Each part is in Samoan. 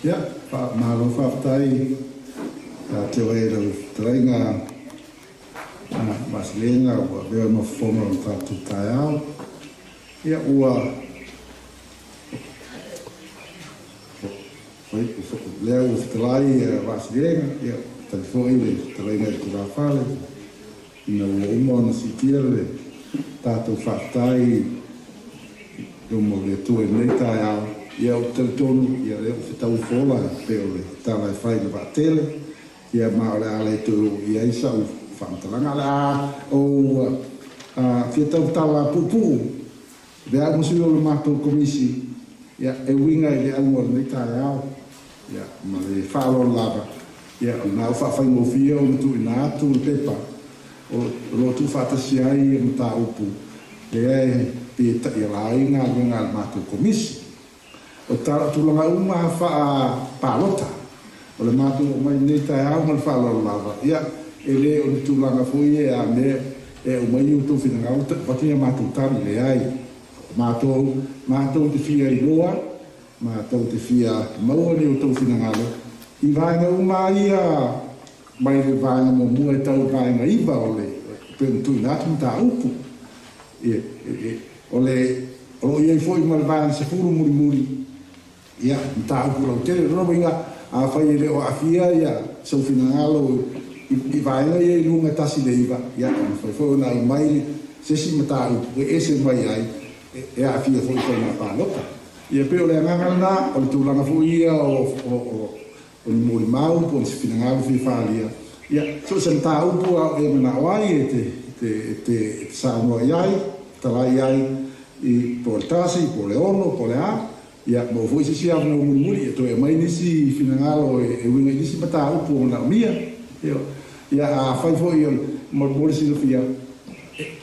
Ia, faamalo faafetai ia te oe lau fetalaiga Masilega ua avea ma fofoga o le tatou taeao. Ia, ua lea ua fetalai Vaasilega, ia, tali foi le fetalaiga i le tulafale ina ua uma ona siitia le tatou faafetai i luma o le Atua i lenei taeao. Ia, ou te talitonu, ia, lea ua fetaui fola pei o le tala e fai i le vaatele. Ia, ma o le a le toe oo i ai sau faamatalaga. O le a ou fia tautala puupuu le au ma sui o le matou komisi, ia, e uiga i le auga o lenei taeao. Ia, ma le faaaloalo lava, ia, o lena ua faafaigofie ona tuuina atu le pepa o lo o tuufaatasi ai mataupu lea e pei e taiala ai galuega a le matou komisi. O tulaga uma faa-palota, o le matou oo mai lenei taeao ma le faaaloalo lava, ia, e le o ni tulaga foi e a mea e aumai outou finagalo avatu ni a matou tali, leai. O matou te fia iloa, matou te fia maua ni outou finagalo i vaega uma ia mai le vaega muamua e tau i le vaega 9 o le pei ona tuuina atu mataupu. O lo o i ai foi ma le vaega 10 mulimuli, ia, mataupu lautele. O lona uiga, afai e le o aafia ia sou finagalo i vaega ia i luga 1 i le 9, ia, e mafai foi ona aumai se isi mataupu e ese mai ai e aafia foi i faiga palota. Ia, pei o le agaga lena, o le tulaga foi ia o ni molimau po o se finagalo fia faaalia. Ia, so o se mataupu a e manao ai e te saunoa i ai, talai ai, i po o le 1, po o le 6, po o le a, ia, maua foi se isi avanoa mulimuli e toe aumai nisi finagalo e uiga i nisi mataupu o manaomia. Ia, afai foi mo le silafia,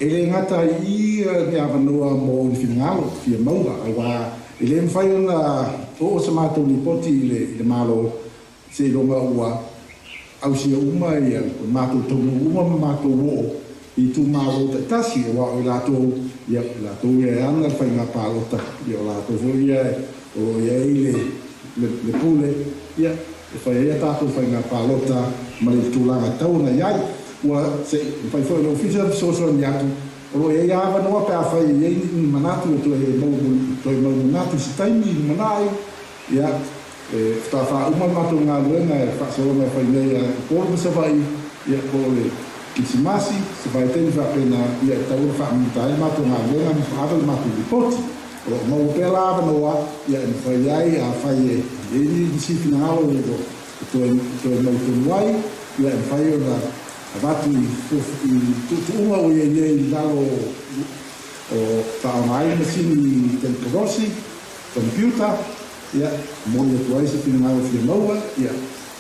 e le gata i ni avanoa mo ni finagalo fia maua, aua e le mafai ona oo se matou lipoti i le Malo seiloga ua ausia uma ia matou taunuu uma ma matou oo i itumalo taitasi, aua o i latou, ia, o latou ia e ana le faiga palota, ia, o latou foi ia o lo o i ai le pule, ia, e fai ai a tatou faiga palota ma le tulaga e tatau ona i ai. Ua se i mafai foi e le Ofisa ona fesoasoani atu, o lo o i ai avanoa pe afai e i ai ni manatu e toe mau manatu i se taimi i lumanai. Ia, e faatoa faauma le matou galuega e faasologa e fai nei a Upolu ma Savaii, ia, po o le Kerisimasi, se vaitaimi faapena, ia, e tatau ona faamita ai le matou galuega ma faave le matou lipoti. O lo o maua pea la avanoa, ia, e mafai ai, afai e i ai nisi finagalo e toe mautonu ai, ia, e mafai ona avatu i tuutuuga ua i ai nei i lalo o faaaoga ai masini telegolosi, computer, ia, momoli atu ai se finagalo fia maua, ia,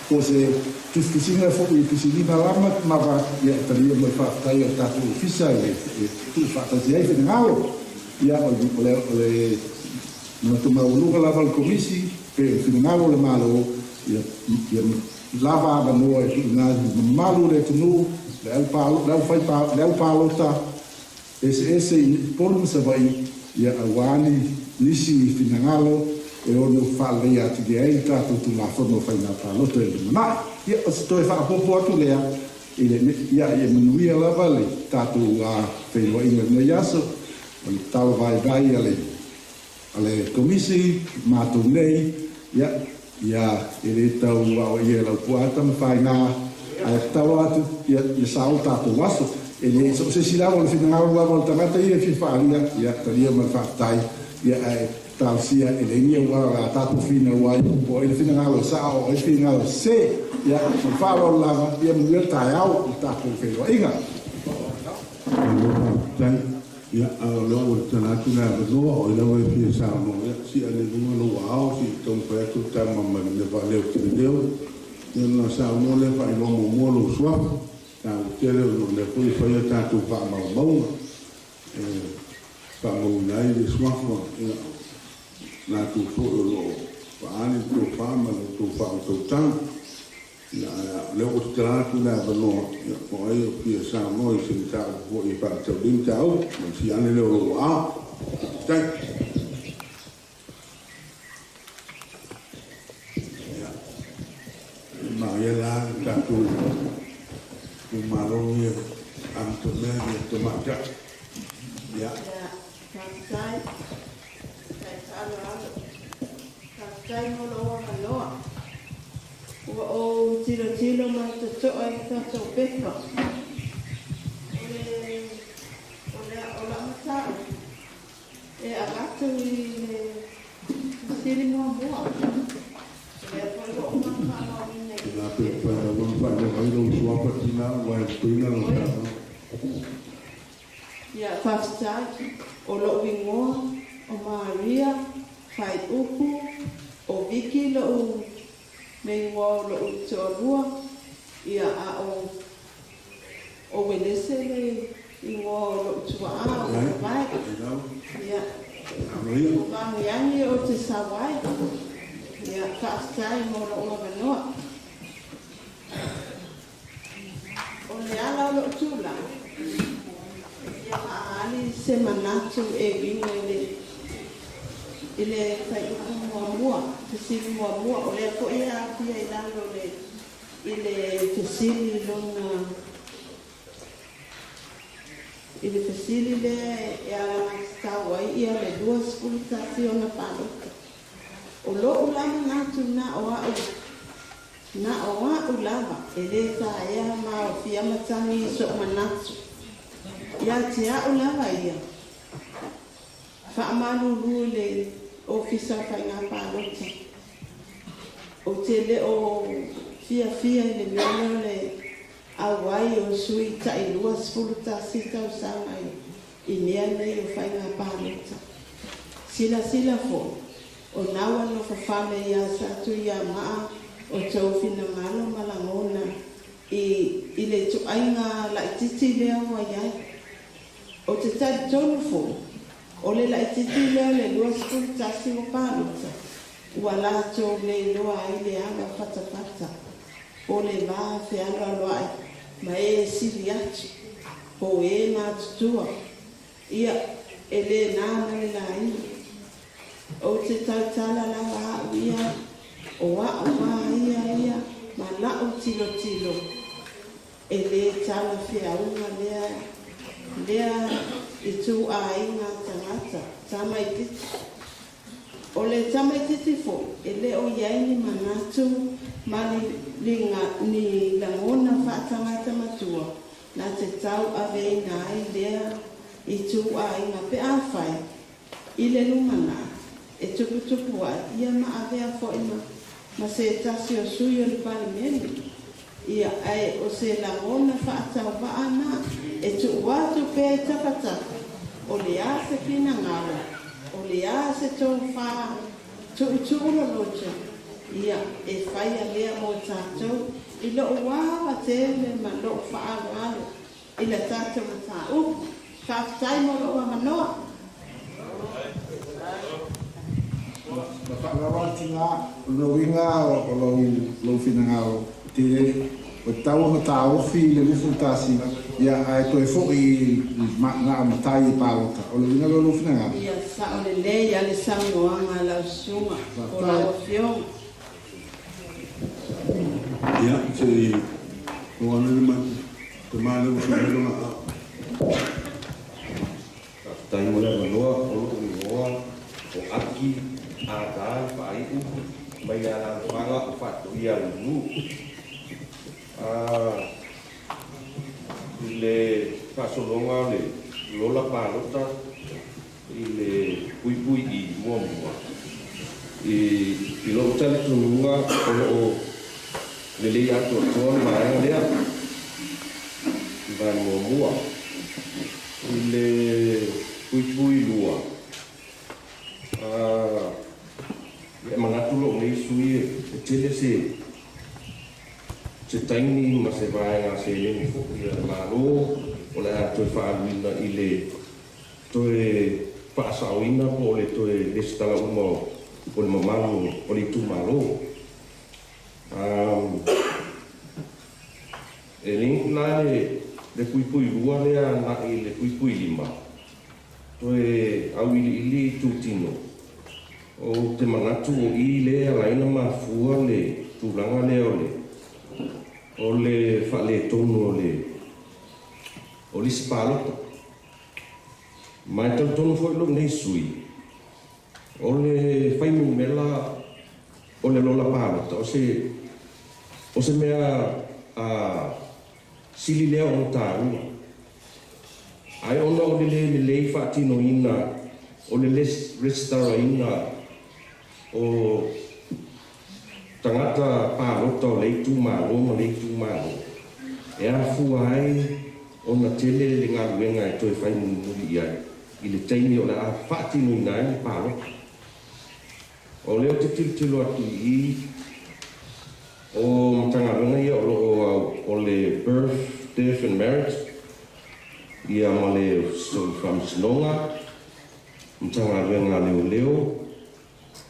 po o se tusitusiga foi i tusilima lama ma avatu, ia, e talia ma le faafetai a le tatou ofisa e tuufaatasi ai finagalo. Ia, o le manatu maualuga lava o le komisi, pe o le finagalo o le Malo, ia lava avanoa e tuuina atu i mamalu o le atunuu, le au palota eseese i Upolu ma Savaii, ia, aua nisi finagalo e ono faaleleia atili ai le tatou Tulafono o Faiga Palota i le lumanai. Ia, o se toe faaopoopo atu lea, ia, ia manuia lava le tatou feiloaiga i lenei aso. O le tatalo vaivai a le komisi matou nei, ia, ia, e le tau aoaia e Laupua Tamafaiga, ae tatalo atu, ia, ia sao tatou aso. E le so o se isi lava o le finagalo lava o le tagata ia e fia faaalia, ia, talia ma le faafetai, ia, ae talosia e leai ni auala o le a tatou finau ai, po o ai le finagalo e sao, o ai le finagalo e sese. Ia, ma le faaaloalo lava, ia manuia le taeao i le tatou feiloaiga. Malo faafetai. Ia, a o lea ua tatala atu le avanoa, o ai lava e fia saunoa, ia, si'i ane i luga lou aao se i taumafai atu le tama ma le mea faaleo i le leo. Ia, ona saunoa lea faailoa muamua lou suafa. Taua tele ona o lea foi e fai a tatou faamaumauga e faamauina ai le suafa, ia, latou foi o lo o faaali le tofa ma le tou faautautaga. Ia, o lea ua tatala atu le avanoa, ia, po o ai o fia saunoa i se mataupu foi e faatatau i lenei mataupu, ma le si'i ane lea o lou aao. Faafetai. faamaea le tamaitai. Ia. Ia, faafetai. Faafetai faaaloalo. Faafetai mo lou avanoa. Ua ou tilotilo ma le totoa i le tatou pepa. O le, o le, o lau mataupu e avatu i le fesili muamua. O lea foi ua uma ona faamauina i Ina pe mafai lava ona faailoa ai lou suafa tina aua e puina lau saunoaga. Ia, faafetai. O lou igoa o Maria Faiupu, o Viki lou le igoa o lou toalua, ia, a o o Uelese le igoa o lou tuaa o Matavae. Ia, o Magiagi ou te sau ai. Ia, faafetai mo lou avanoa. O le ala o lou tulai, e fia faaali se manatu e uiga i le i le fuaiupu muamua, fesili muamua, o lea foi e aafia i lalo o le i le fesili lona i le fesili lea e alagatatau ai ia le 21 ona palota. O lou la manatu na o au Na o a'u lava e lē taea ma aofia matagi i so'u manatu. Ia te a'u lava ia, faamalulu i le Ofisa o Faiga Palota. Ou te le o fiafia i le mea lea o le auai o sui ta'i 21 tausaga i mea nei o faiga palota. Silasila foi, o na ua nofo fale iā Satuiamaa o tou finagalo ma lagona i i le ituaiga laitiiti lea ua i ai. Ou te talitonu foi, o le laitiiti lea o le 21 ua palota, ua latou le iloa ai le ava fatafata po le va fealoaloai ma e sili atu, po o e matutua. Ia, e le na ma le laina. Ou te tautala lava a'u ia, o a'u a ia ia ma la'u tilotilo, e lē talafeauga lea lea ituaiga tagata tamaitiiti. O le tamaitiiti foi e le o i ai ni manatu ma ni ni lagona faatagata matua na te tauaveina ai lea ituaiga pe afai i le lumanai e tuputupu ai ia ma avea foi ma ma se tasi o sui o le Palemene. Ia, ae o se lagona faatauvaa na e tuu atu pea i tafatafa, o le a se finagalo, o le a se tofa tuutuu loloto, ia, e faia lea mo tatou i lou ava tele ma lou faaaloalo i le tatou mataupu. Faafetai mo lou avanoa. Ma faaaloalo lava tina, o lona uiga o lou finagalo tele ua tatau ona taofi i le 21, ia ae toe foi i na o matai e palota. O le uiga lea o lou finagalo? Ia sao lelei a le saunoaga a lau susuga po o lau afioga. Ia, se i oo ane le tama lea ua fai mai lona ao. Faafetai mo le avanoa, o lou igoa o Aki Ada Faaiu mai le alaalafaga o Faatoia Lulu. I le faasologa o le lola palota i le puipui i muamua, i lou talitonuga o lo o lelei atoatoa le vaega lea i vaega muamua. I le puipui lua, e manatu lou nei sui e tele se se taimi ma se vaega seleni foi a le Malo o le a toe faaaluina i le toe faasaoina po o le toe resitala uma o le mamalu o le itumalo. E link la le puipui lua lea agai i le puipui lima, toe auiliili itutino. Ou te manatu o i lea e ala ai ona mafua le tulaga lea o le o le faaletonu o le o lisi palota. Ma e talitonu foi lou nei sui o le fainumela o le lola palota o se mea sili lea ona taua. Ae ona o le lē lelei faatinoina o le resitalaina o tagata palota o le itumalo ma le itumalo e afua ai ona tele le galuega e toe fai mulimuli i ai i le taimi o le a faatinoina ai le palota. O lea ou te tilotilo atu i i o Matagaluega ia o loo o le Birth, Death and Marriage ia ma le Faamasinoga, Matagaluega a Leoleo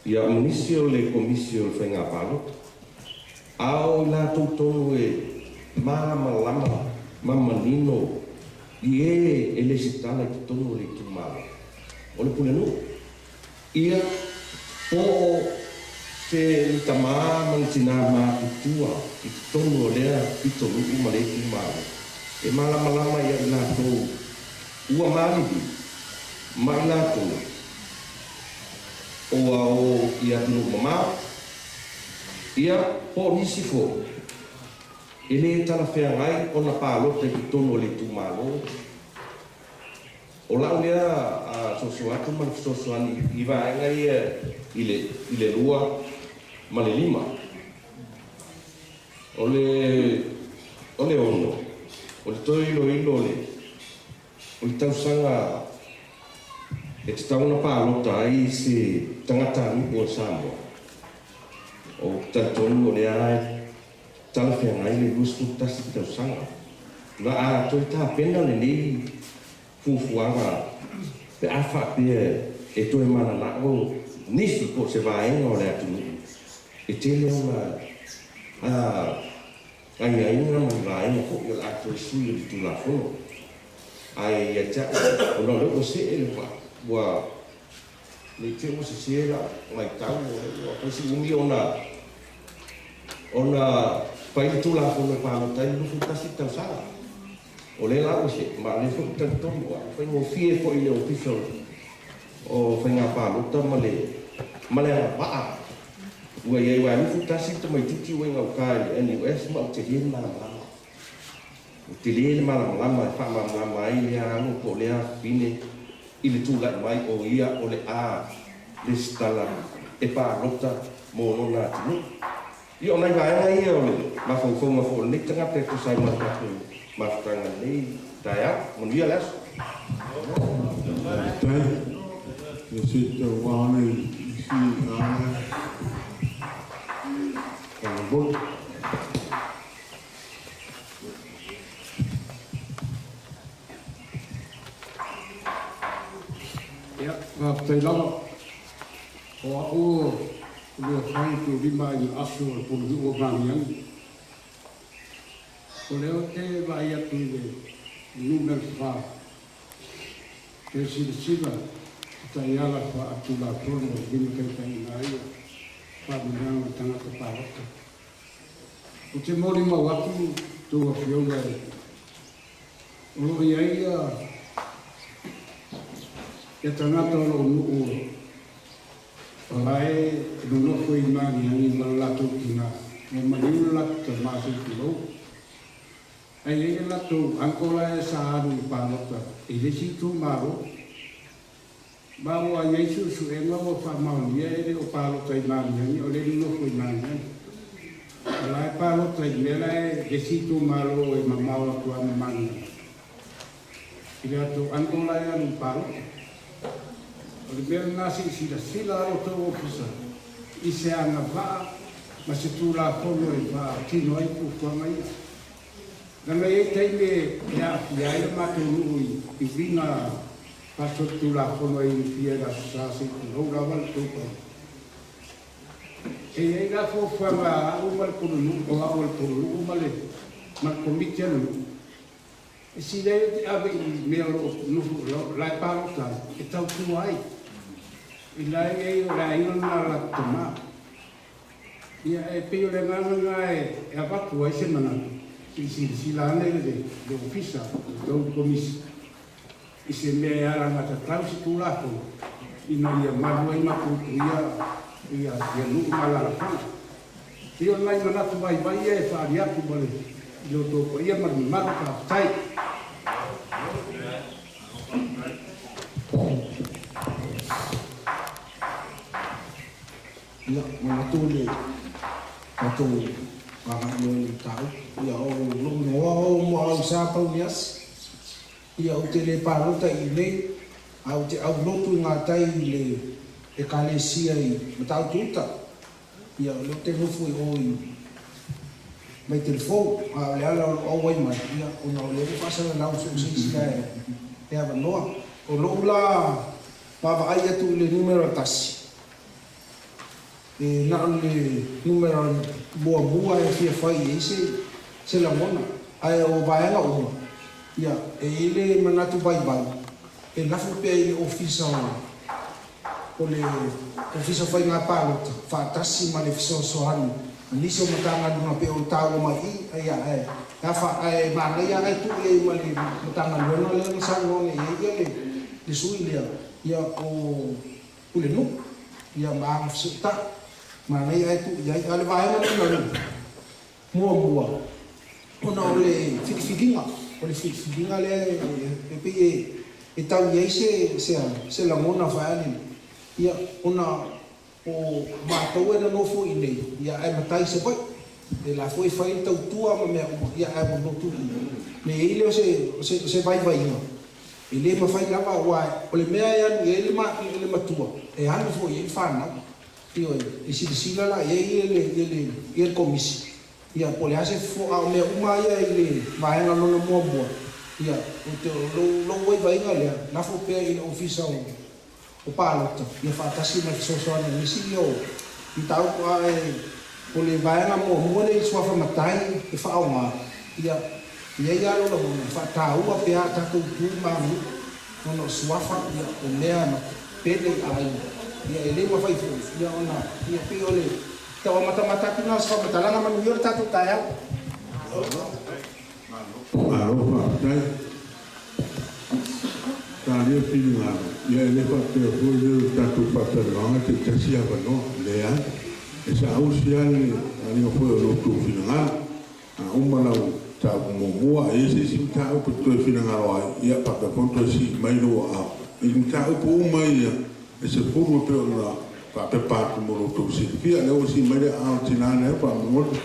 ia ma nisi o le Komisi o le Faiga Palota. A o i latou tonu e malamalama ma manino i e lesitala i totonu o le itumalo o le pulenuu ia po o se ni tamā ma ni tinā matutua i totonu o lea pitonuu ma le itumalo e malamalama ia i latou ua maliliu ma i latou ua o i atunuu mamao ia po o nisi foi e lē talafeagai ona palota i totonu o le itumalo. O lau lea soso atu ma le fesoasoani i vaega ia i le 2 ma le 5. O le 6 o le toe iloilo o le tausaga e tatau ona palota ai se tagatanuu o Samoa. O talitonu o lea e talafeagai le 21 tausaga. Na a toe tapena lenei fuafuaga pe a faapea e toe mananao nisi po o se vaega o le atunuu e tele ona aiaiga ma ni vaega foi o le a toe sui o le Tulafono. Ae ia te a'u ona o lea ua see le ua nei te ua sesē la'u matau ua faisi umi ona fai le Tulafono e palota ai le 21 tausaga. O lea la ua see ma o lea foi ou talitonu ua faigofie foi i le Ofisa o Faiga Palota ma le agavaa ua iai uae 21 tamaitiiti ua i gauta i le NUS ma ua telē le malamalama. Ua telē le malamalama e faamalamalama ai lea alo po o lea fafine i le tula'i mai o ia o le a lesitala e palota mo lona atunuu. Ia o nai vaega ia o le mafaufauga foi o lenei tagata e tusa ai ma le tatou mafutaga lenei taeao. Manuia le aso. Tai, ia se tau ane isi a whakaboli. Ia, faafetai lava. O a'u lua fai tu lima i le aso o le pulenuu o Magiagi. O lea ou te vaai atu i le numera 4. Te silasila taiala faatulafono e limataitaiina ai faamuliaga o tagata palota. O te molimau atu tou afioga e o loo iai ia tagata o loo nuu o lae nonofo i Magiagi ma le latou tinā ua maliu le latou tamā seitulou. Ae iai le latou uncle lae sa alu i palota i le isi itumalo. Ma ua iai suesuega ua faamaonia e le o palota i Magiagi o le nonofo i Magiagi. O lae palota i mea lae le isi itumalo e mamao atu a ma Magiagi. I le latou uncle lae alu i palota. O le mea lena se'i silasila alo tou ofisa i se agavaa ma se tulafono e faatino ai fuafuaga ia. Leaga iai taimi e aafia ai le matou nuu i uiga faasolitulafono ai ulufia i le aso sa se'i tulou lava le tou pau. E iai la fuafuaga a a'u ma le pulenuu o a'u o le pulenuu ma le komiti a le nuu. E sili ai te ave i mea o loo nofo lae palota ai e tautua ai. I lae ai o le aiga lena latou tamā. Ia e pei o le agaga lena e avatu ai se manatu. I silasila ane le ofisa o tou komisi i se mea e alagatatau se tulafono ina ia malu ai ma puipuia ia nuu ma alalafaga. Ia o nai manatu vaivai ia e faali atu ma le i lo outou paia ma le mamalu. Faafetai. Ia, manatu le tatou agai loa i le mataupu. Ia, o lou igoa o Muaausa Pauniasi. Ia, ou te le palota i inei, ae ou te aulotu i gatai i le Ekalesia i Matautu Uta. Ia, o lea ou te nofo i o i Vaitelefou, a o le ala o lou auai mai, ia, ona o lea ua faasalalau so o se isi la e avanoa. O lou la vaavaai atu i le numera 1, e na o le numera muamua e fia fai i ai se lagona, ae o vaega uma, ia, e i ai le manatu vaivai, e lafo pea i le ofisa o le Ofisa o Faiga Palota faatasi ma le fesoasoani a nisi o Matagaluega pei ona taua mai i i, ia, ae afa ae manaia ae tuu i ai ma le Matagaluega lea na saunoa nei i ai ia le sui lea, ia, o Pulenuu, ia, ma Agafesootai, manaia ae tuu i ai. A o le vaega lona lua muamua, ona o le filifiliga, o le filifiliga lea e pei e tau i ai se lagona faaele, ia, ona o matou e nonofo i inei, ia, ae matai i Savaii, e la foi e fai le tautua ma mea uma, ia, ae ua lotu i i. Ne i ai lea o se vaivaiga, e le mafai lava, aua o le mea e alu i ai le matua, e alu foi i ai le fanau. Ioe, e silasila la i ai le komisi, ia, po o le a se fofo, a o mea uma ia i le vaega lona muamua, ia, o lou vaivaiga lea, lafo pea i le ofisa o palota, ia faatasi ma le fesoasoani a nisi ia o mataupu, ae o le vaega muamua lea i suafa matai e faaaoga, ia, e i ai lava lou lagona, e faataua pea a tatou tu ma aganuu, ona o suafa, ia, o mea pele i aiga, ia, e le mafai foi, ia, ona, ia, pei o le tau amatamata atu na o se faamatalaga. Manuia le tatou taeao. Malo faafetai. Talia finagalo, ia e le faapea foi lea o le tatou faatalanoaga taitasi avanoa, leai. E saausi lava le faaaliga foi o lo outou finagalo. A uma lau mataupu muamua, a i ai se isi mataupu e toe finagalo ai, ia faapea foi ona toe sii mai lou aao. I mataupu uma ia e 10 e pei ona faapepa atu mo lo outou silafia. Lea ua sii mai le aao tinā lea faamolemole.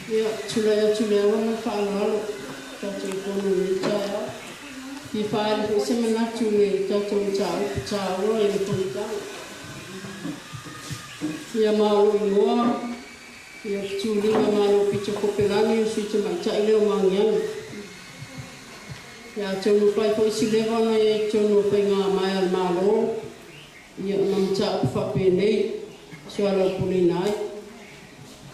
Ia, tulai atu le ava ma le faaaloalo tatou fono i lenei taeao. Fia faaali foi se manatu i le tatou mataupu taua i le fonotaga. Ia ma o lou igoa, ia Fetuliga Malo Pita Kopelagi, o Sui Tamaitai lea o Magiagi. Ia atonu fai foi si leva ona i ai i totonu o faiga mae a le Malo, ia ma mataupu faapenei, soalaupuleina ai.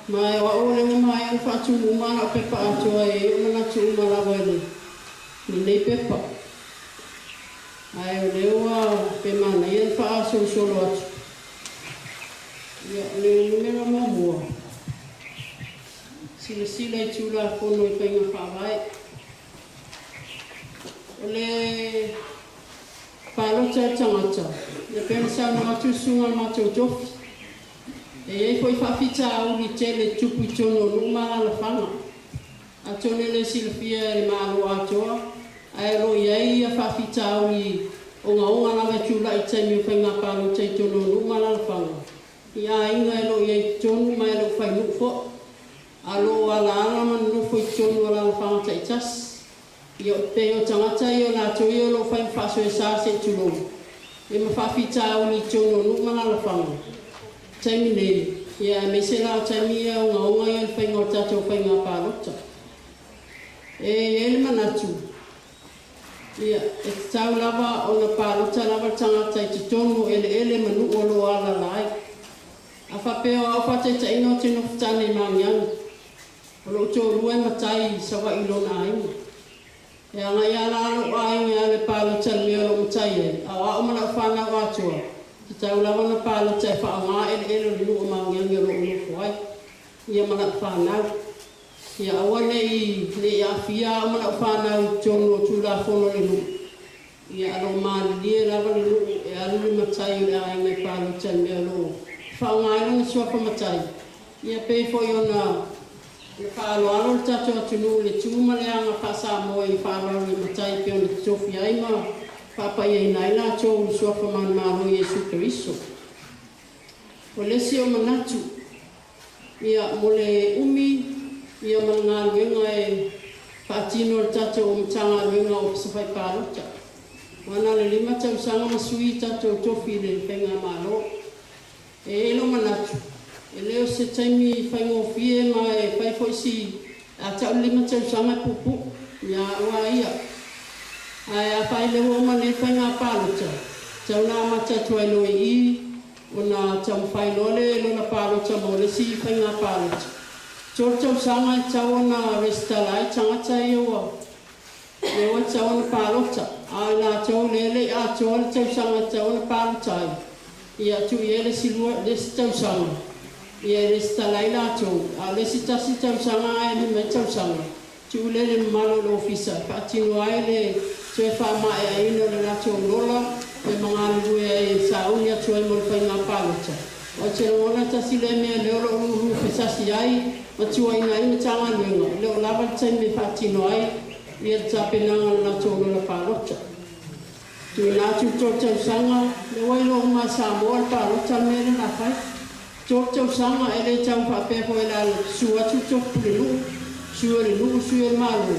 Ma e o au o lea ua maea ona faatumu uma lau pepa atoa e i ai o manatu uma lava i lenei pepa. Ae o lea ua pe manaia le faasolosolo atu. Ia, o le numera muamua, silasila i Tulafono i faiga faavae. O le palota a le tagata, ia pei ona saunoa atu le susuga o le matou tofi, e i ai foi faafitauli tele e tupu i totonu o nuu ma alaalafaga. Atonu e le silafia e le Malo atoa, ae o lo o i ai ia faafitauli ogaoga lava e tulai i taimi o faiga palota i totonu o nuu ma alaalafaga, i aiga e lo o i ai i totonu ma e le o fai nuu foi, a o lo o alaala ma nonofo i totonu o alaalafaga taitasi. Ia, pei o tagata ia o latou ia o lo o fai ma faasoesa se i tulou, ia ma faafitauli i totonu o nuu ma alaalafaga taimi nei, ia aemaise la o taimi ia ogaoga ia o le faiga o le tatou faiga palota. E i ai le manatu, ia, e tatau lava ona palota lava le tagata i totonu o eleele ma nuu o lo o alaala ai. A faapea o au faataitaiga ou te nofo tane i Magiagi, o lou toalua e matai i Savaii i lona aiga. E agai lava la lou aiga e alu e palota i le mea o lo o matai ai, a o au ma lau fanau atoa, e tatau lava ona palota e faaaoga eleele o le nuu o Magiagi o lo o nofo ai, ia ma lau fanau. Ia aua ne i aafia au ma lau fanau i totonu o Tulafono a le nuu, ia a lo o malilie lava le nuu e alu le matai o le aiga e palota i le mea o lo o faaaoga ai lona suafa matai. Ia pei foi ona faaaloalo le tatou atunuu i le tu ma le aga faa-Samoa i faaaloalo i matai e pei ona totofi ai ma faapaiaina ai latou i le suafa manumalo o Iesu Keriso. O le isi o manatu, ia, mo le umi ia ma le galuega e faatino e le tatou Matagaluega o Ofisa Fai Palota. Ua na o le 5 tausaga ma sui tatou tofi i le Faigamalo. E i ai lou manatu, e le o se taimi faigofie ma e fai foi si a tau le 5 tausaga e puupuu ia au lava ia. Ae a faaileua uma nei le faiga palota, tau na amata atu ai loa i i ona taumafai loa le lola palota mo le isi faiga palota. 3 tausaga e tatau ona resitala ai tagata ia ua lea ua tatau ona palota, a o i latou lea e le i atoa le tausaga e tatau ona palota ai, ia tuu i ai le isi lua, le isi tausaga, ia e resitala ai latou, a o le isi tasi tausaga ae 5 ai tausaga, tuu lea i le mamalu o le ofisa e faatino ai le toe faamaeaina o le latou lola ia ma galulue ai e sauni atu ai mo le faiga palota. Ou te lagona tasi lea mea lea o lo o lulu fesasi ai ma tuuaina ai Matagaluega, e le o lava le taimi e faatino ai ia le tapenaga o le latou lola palota. Tuuina atu le 3 tausaga, lea ua iloa uma e Samoa le palota le mea lea o le a fai. 3 tausaga e le tau faapea foi o le a susu atu le tofi pulenuu, sui o le nuu, sui o le Malo.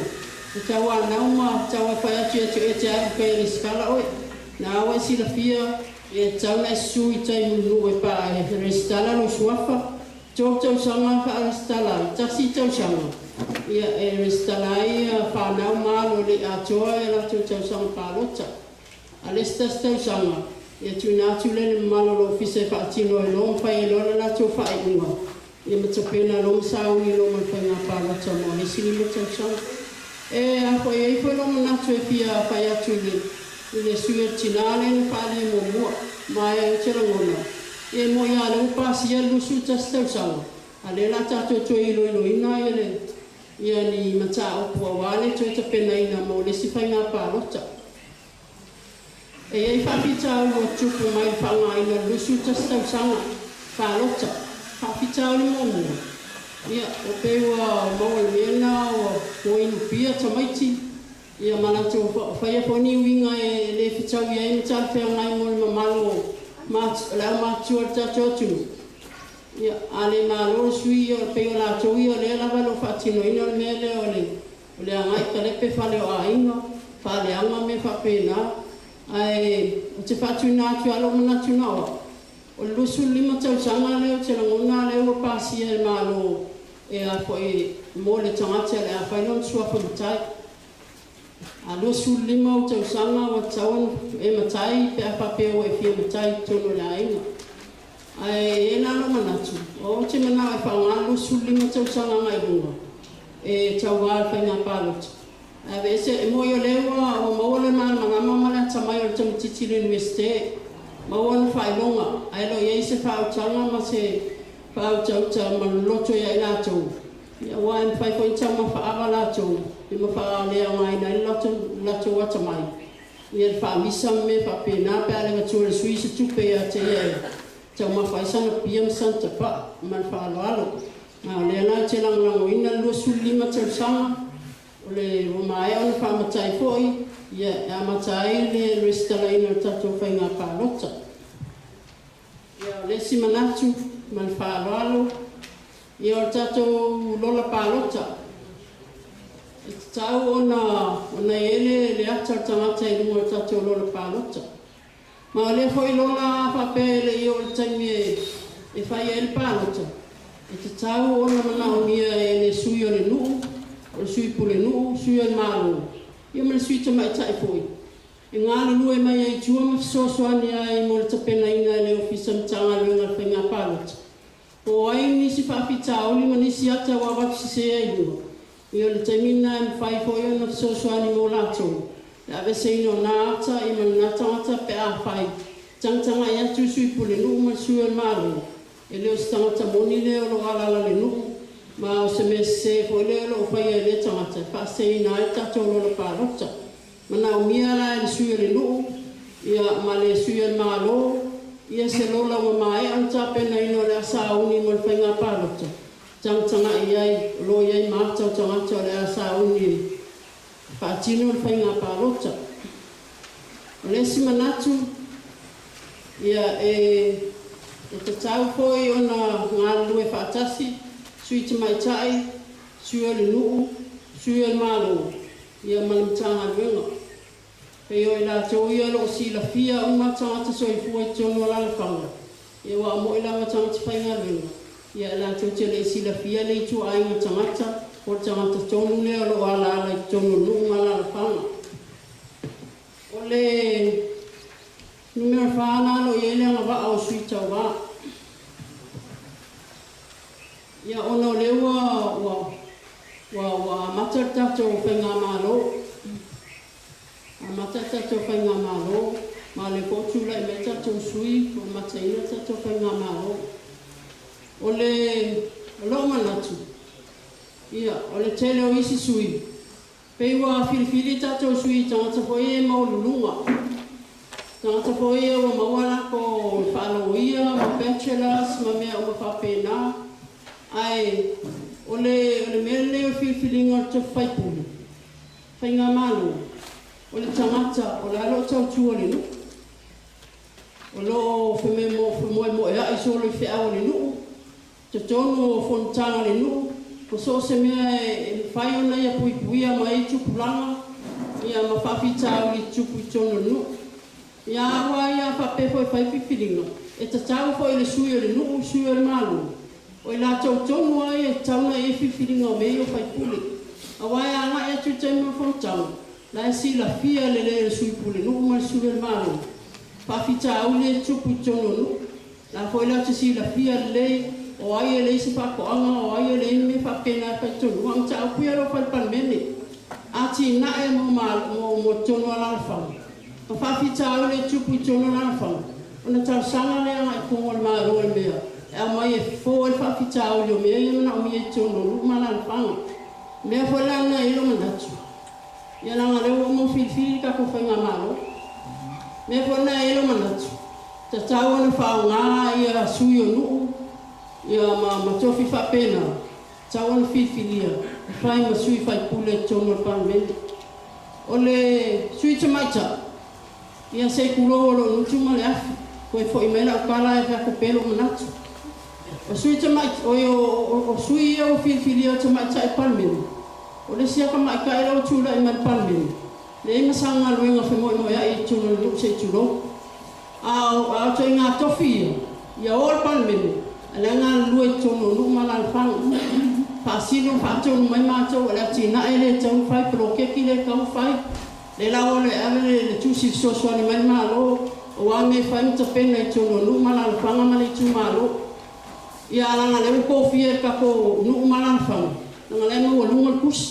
E tauanau ma tau ae atu ia te oe te alu kai e resitala oe. Na ua e silafia e tatau ona e susu i tai mulinuu e paa e resitala lou suafa. 3 tausaga e faaresitala ai, 1 tausaga ia e resitala ai fanau ma alo e le i atoa e latou tausaga palota. A le isi 1 tausaga, ia tuuina atu lea i le mamalu o le ofisa e faatino ai loa ma fai ai loa le latou faaiuga ia ma tapena loa ma sauni loa ma le faiga palota mo le isi 5 tausaga. E a foi e i ai foi lou manatu e fia fai atu i le i le sui o le tinā lea na faaalia muamua, ma e ou te lagona, ia e mo'i lava o lea ua pasia le 21 tausaga, a o lea o le a tatou toe iloiloina ia le ia ni mataupu aua le toe tapenaina mo le isi faiga palota. E i ai faafitauli ua tutupu mai i le faaaogaina o le 21 tausaga palota. Faafitauli muamua, ia, ua pei ua maua i le mea lena ua inupia tamaiti, ia ma latou faia foi ni uiga e le fetaui ai ma talafeagai mo le mamalu o le aumatutua o le tatou atunuu. Ia, a le malo le sui usufono, pei o latou ia o lea lava o lo o faatinoina le mea lea o le O le agai kalepe fale o aiga, faaleaga mea faapena. Ae ou te faatuina atu lava lou manatu na o au, o le 25 tausaga lea ou te lagona lea ua pasia e le Malo e a foi mo le tagata o le a fai lona suafa matai. A 25 ou tausaga ua tatau ona e matai pe a faapea ua e fia matai i totonu o le aiga. Ae e i ai la lou manatu, o au ou te manao e faaaoga le 25 tausaga agai i luga e tauva i le faiga palota. Ae aveese, e moi o lea ua ua maua le malamalama ma le atamai o le tamaitiiti i le Iunivesite, maua ona faailoga, ae le o i ai se faautaga ma se faautauta ma loloto ia i latou, ia aua e mafai foi ona taumafa ava latou ia ma faaleaogaina ai le latou atamai. Ia le faamisa ma mea faapena pe a le avatua e le sui se tupe ia te ia e taumafa ai sana pia ma sana tapaa. Ma le faaaloalo. A o lea la ou te lagolagoina le 25 tausaga, o le ua maea ona faamatai foi, ia, e amata ai le resitalaina o le tatou faiga palota. Ia, o le isi manatu, ma le faaaloalo, ia o le tatou lola palota. E tatau ona ona i ai le le ata o le tagata i luga o le tatou lola palota. Ma o lea foi lola a faapea e le i oo i le taimi e e fai ai le palota, e tatau ona manaomia e le sui o le nuu, o le sui pulenuu, sui o le Malo, ia ma le sui tamaitai foi, e galulue mai ai i tua ma fesoasoani ai mo le tapenaina e le Ofisa Matagaluega o le Faiga Palota. Po o ai nisi faafitauli ma nisi ata ua avatu sese ai i luga. Ia o le taimi lena e mafai foi ona fesoasoani mo latou le aveeseina o na ata ia ma lena tagata pe afai tagatagai atu le Sui Pulenuu ma le Sui o le Malo e le o se tagata moni lea o lo o alaala i le nuu ma o se mea sese foi lea o lo o faia e lea tagata e faaseseina ai le tatou lola palota. Manaomia la e le Sui o le Nuu ia ma le Sui o le Malo ia se lola ua maea ona tapenaina o le a sauni mo le faiga palota tagatagai i ai o lo o i ai ma ata o tagata o le a sauni e faatino le faiga palota. O le isi manatu, ia e tatau foi ona galulue faatasi Sui Tamaitai, Sui o le Nuu, Sui o le Malo ia ma le Matagaluega. Pei o i latou ia o lo o silafia uma tagata soifua i totonu o alaalafaga, ia aua o mo'i lava tagata faigaluega, ia e latou te le i silafia le ituaiga tagata po o le tagata tonu lea o lo o alaala i totonu o nuu ma alaalafaga. O le numera 4 lena o lo o i ai le agavaa o sui tauva. Ia ona o lea ua amata le tatou faigamalo, amata le tatou faigamalo, ma o lea foi ua tulai mai tatou sui ua amataina le tatou faigamalo. O le o lou manatu, ia, o le tele o isi sui, pei ua filifili tatou sui i tagata foi ia e maualuluga, tagata foi ia ua maua latou faaloia ma bachelors ma mea uma faapena, ae o le mea lenei o le filifiliga o le tofi faipule, faigamalo, o le tagata o la e o lo o tautua i le nuu, o lo o femoemoeai solo i feau a le nuu, totonu o fonotaga a le nuu, ma so o se mea e mafai ona ia puipuia mai ai tupulaga ia ma faafitauli i tupu i totonu o le nuu. Ia aua ia a faapea foi e fai filifiliga, e tatau foi i le sui o le nuu, sui o le Malo, o i latou tonu lava ia e tatau ona i ai filifiliga o mea ia o faipule. Aua e agai atu i le taimi o le fonotaga, la e silafia lelei e le sui pulenuu ma le sui o le Malo faafitauli e tupu i totonu o nuu. La foi latou te silafia lelei o ai e leai se faatoaga, o ai e leai ni mea faapena e fai i totonu. Aua o mataupu ia o lo o fai i le Palemene, atinae mo totonu o alaalafaga ma faafitauli e tupu i totonu o alaalafaga, ona talosaga lea agai i totonu o le Malo i le mea e aumai e fofo ai le faafitauli o mea ia e manaomia i totonu o nuu ma alaalafaga. O mea foi la na e i ai lou manatu, ia leaga o lea ua uma ona filifili le tatou faigamalo. O mea foi na e i ai lou manatu, tatau ona faaaoga ia sui o nuu ia ma tofi faapena, tatau ona filifilia e fai ma sui faipule i totonu o le Palemene. O le sui tamaitai, ia se i tulou o lou gutu ma le afi, toe foi mai lau tala ae fai atu pea lou manatu. O sui tamaitai, oi o sui ia ua filifilia o tamaitai i le Palemene, o le isi lava tamaitai la ua tulai mai i le Palemene, leai ma sana galuega femoemoeai i totonu o le nuu se i tulou. A o ituaiga tofi ia, ia o i le Palemene, ae la e galulue i totonu o nuu ma alaalafaga. Faasino ma faatonu mai matou o le atinae lea e tatau ona fai, poloketi lea e tatau ona fai, lea la ua alu e ave le tusi fesoasoani mai le Malo, aua mea e fai ma tapena i totonu o nuu ma alaalafaga ma le itumalo. Ia a leaga o lea ua tofia e le tatou nuu ma alaalafaga, leaga o la e maualuga le tusi,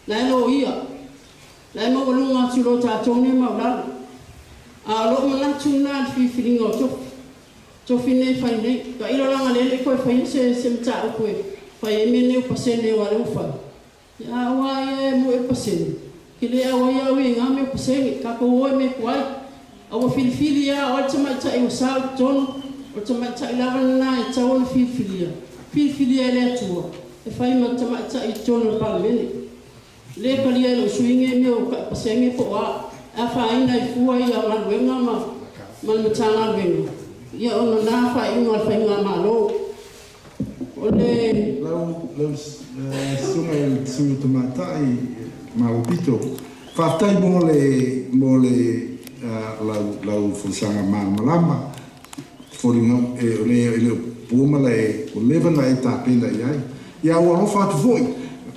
la e loia, la e maualuga atu i lo tatou nei maulalo. A o lou manatu lena i le filifiliga o tofi, tofi nei e fai nei. Tailo leaga o lea e le i toe faia se mataupu e fai ai mea nei o pasene aua o lea ua fai. Ia aua ia e moe o le pasene, ke le auai au i ngā mea o pasene, tatou o i mea tuai. A ua filifili lava o ai le tamaitai ua sa i totonu, o le tamaitai lava lena e tatau ona filifilia, filifilia e le Atua e fai ma tamaitai i totonu o le Palemene. Le talia e lou sui usufono mea o kai pasene po o a, e afaina ai fua ia galuega ma le Matagaluega, ia ona na faaiuga a le faigamalo. O le. Lau susuga i le Sui o Tamaitai Malo Pito, faafetai mo le lau folasaga malamalama. Foliga o le e le o po ma le ua leva ona e tapena i ai. Ia ua alofa atu foi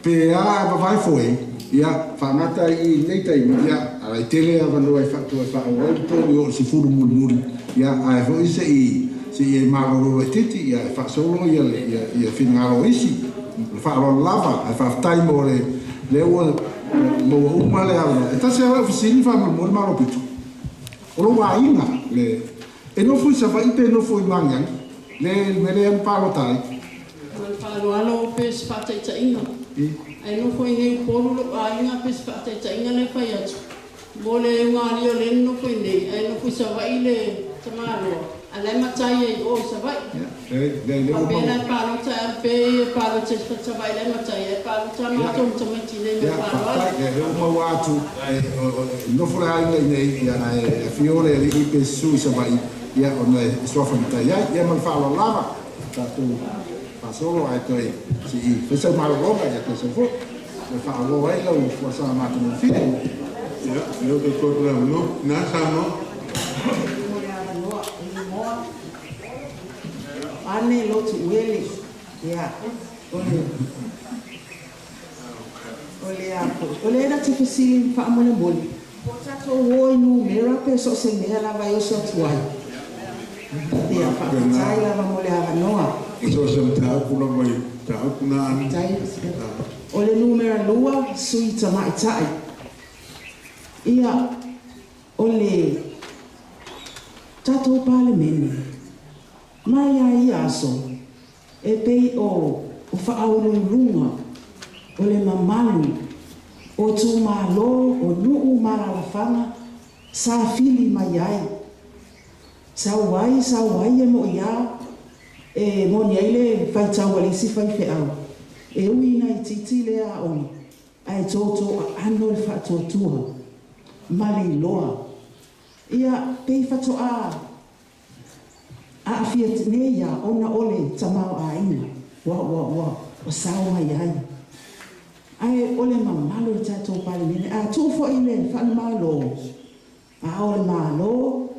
pe a vavae foe, ia faagata ai i lenei taimi, ia ae tele avanoa e faatoa e faaauau le tolu i oo i le 10 mulimuli, ia ae foi se i e malolo laitiiti, ia e faasolo ia finagalo o isi. Le faaaloalo lava ae faafetai mo le lea ua maua uma le avanoa. E tasi lava lau fesili faamolemole Malo Pito. O lou aiga le e nofo i Savaii pe nofo i Magiagi le mea lea na palota ai? Ma le faaaloalo pe o se faataitaiga. Ae nofo i inei i Upolu lou aiga pe o se faataitaiga lea e fai atu mo le ulugalii o lea e nonofo i inei ae nofo i Savaii le tamaloa a o la e matai ai i o i Savaii. Faapea la e palota e alu pea ia e palota i Savaii la e matai ae palota lava matou ma tamaiti i inei ma le faaaloalo. Faafetai, lea ua maua atu e nofo le aiga i inei ae afio le alii pe susu i Savaii ona e suafa matai ai. Ia ma le faaaloalo lava tatou faasolo ae toe se i fai sau malologa toe sau foi toe faaauau ai lau folasaga matagofie. Ia, lea ua toe tuu atu le avanoa. Tina saunoa. Mo le avanoa, e igoa ane lotu uele. Ia, o le o le a foi. O le na te fesili faamolemole. Po o tatou o i numera pe so o se mea lava e oso atu ai. Ia, faafetai lava mo le avanoa. O so o se mataupu lava i mataupu na ane. Faafetai. O le numera 2, sui tamaitai. Ia, o le tatou Palemene, mai lava i ia aso, e pei o faauluuluga o le mamalu o itumalo o nuu ma alaalafaga sa fili mai ai. Sau ai, sau ai e mo'i lava e moni ai le faitau a le isi faifeau, e ui ina itiiti lea aoga, ae toto aano le faatuatua ma le iloa. Ia, pei faatoa aafia nei ia ona o le tamaoaiga ua ua ua ua sao mai ai. Ae o le mamalu o le tatou Palemene, a tuu foi le faalemalo, a o le Malo,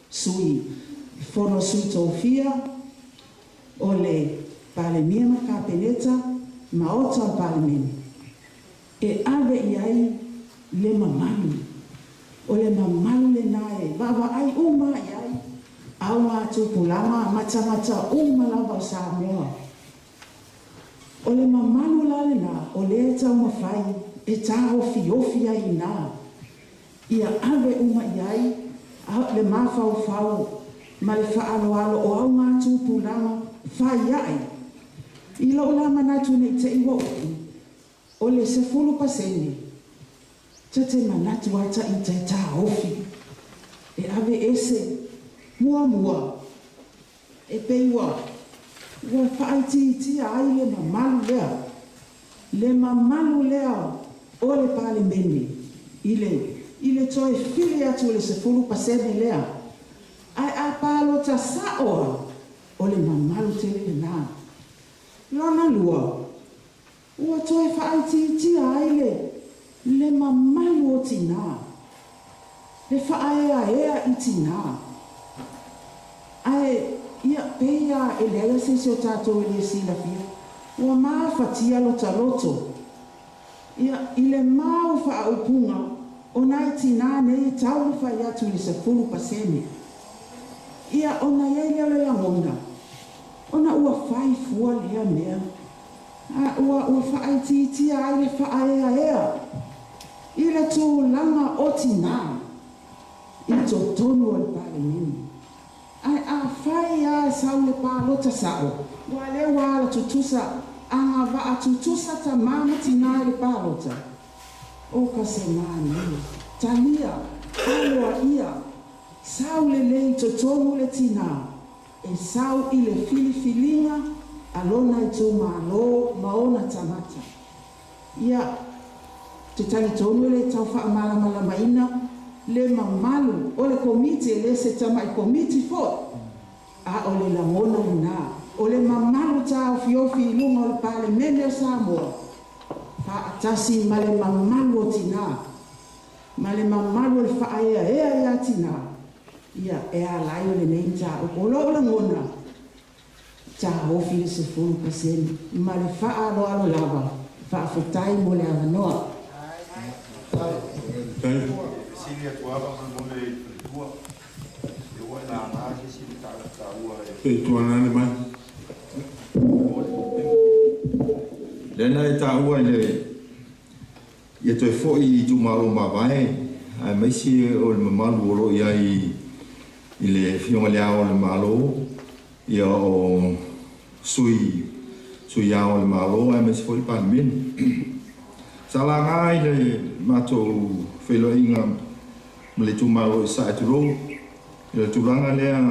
sui fono sui tofia, o le Palemia ma le Kapeneta, Maota o le Palemene, e ave i ai le mamalu. O le mamalu lena e vaavaai uma i ai augatupulaga ma tagata uma lava o Samoa. O le mamalu la lena o lea e taumafai e taofiofi ai i ina, ia ave uma i ai le mafaufau ma le faaaloalo o augatupulaga fai ae. I lou la manatu ne i te i ua upu, o le 10% ta te manatu lava ita e taofi, e ave ese muamua, e pei ua ua faaitiitia ai le mamalu lea, le mamalu lea o le Palemene i le i le toe fili atu o le 10% lea. Ae a palota sao lava, o le mamalu tele lena. Lona lua, ua toe faaitiitia ai le le mamalu o tinā, le faaeaea i tinā. Ae ia pei lava e leai lava se isi o tatou e le silafia, ua mafatia lota loto. Ia, i le mau faaupuga o nai tinā nei e taumafai atu i le 10%. Ia, ona i ai lea o le lagona, ona ua fai fua lea mea, a ua ua faaitiitia ai le faaeaea i le tulaga o tinā i totonu o le Palemene. Ae afai lava e sau le palota sao, aua o lea ua ala tutusa, agavaa tutusa tama ma tinā i le palota, o ka se manaia, talia, aloaia, sau lelei i totonu le tinā, e sau i le filifiliga a lona itumalo ma ona tagata. Ia, ou te talitonu e le tau faamalamalamaina le mamalu o le Komiti, e le se tamai Komiti foi, a o le lagona lena, o le mamalu taofiofi i luga o le Palemene o Samoa, faatasi ma le mamalu o tinā, ma le mamalu o le faaeaea ia tinā, ia, e ala ai o lenei mataupu. O lou lagona, taofi le 10% ma le faaaloalo lava. Faafetai mo le avanoa. Se i tuanane mai. Lea na e taua i le ia toe fo'i i itumalo mavae aemaise o le mamalu o loo i ai i le Afioga i Le Ao o le Malo, ia o sui Ao o le Malo aemaise foi le Palemene. Sa laga i le matou feiloaiga ma le itumalo i Sasae tulou i le tulaga lea,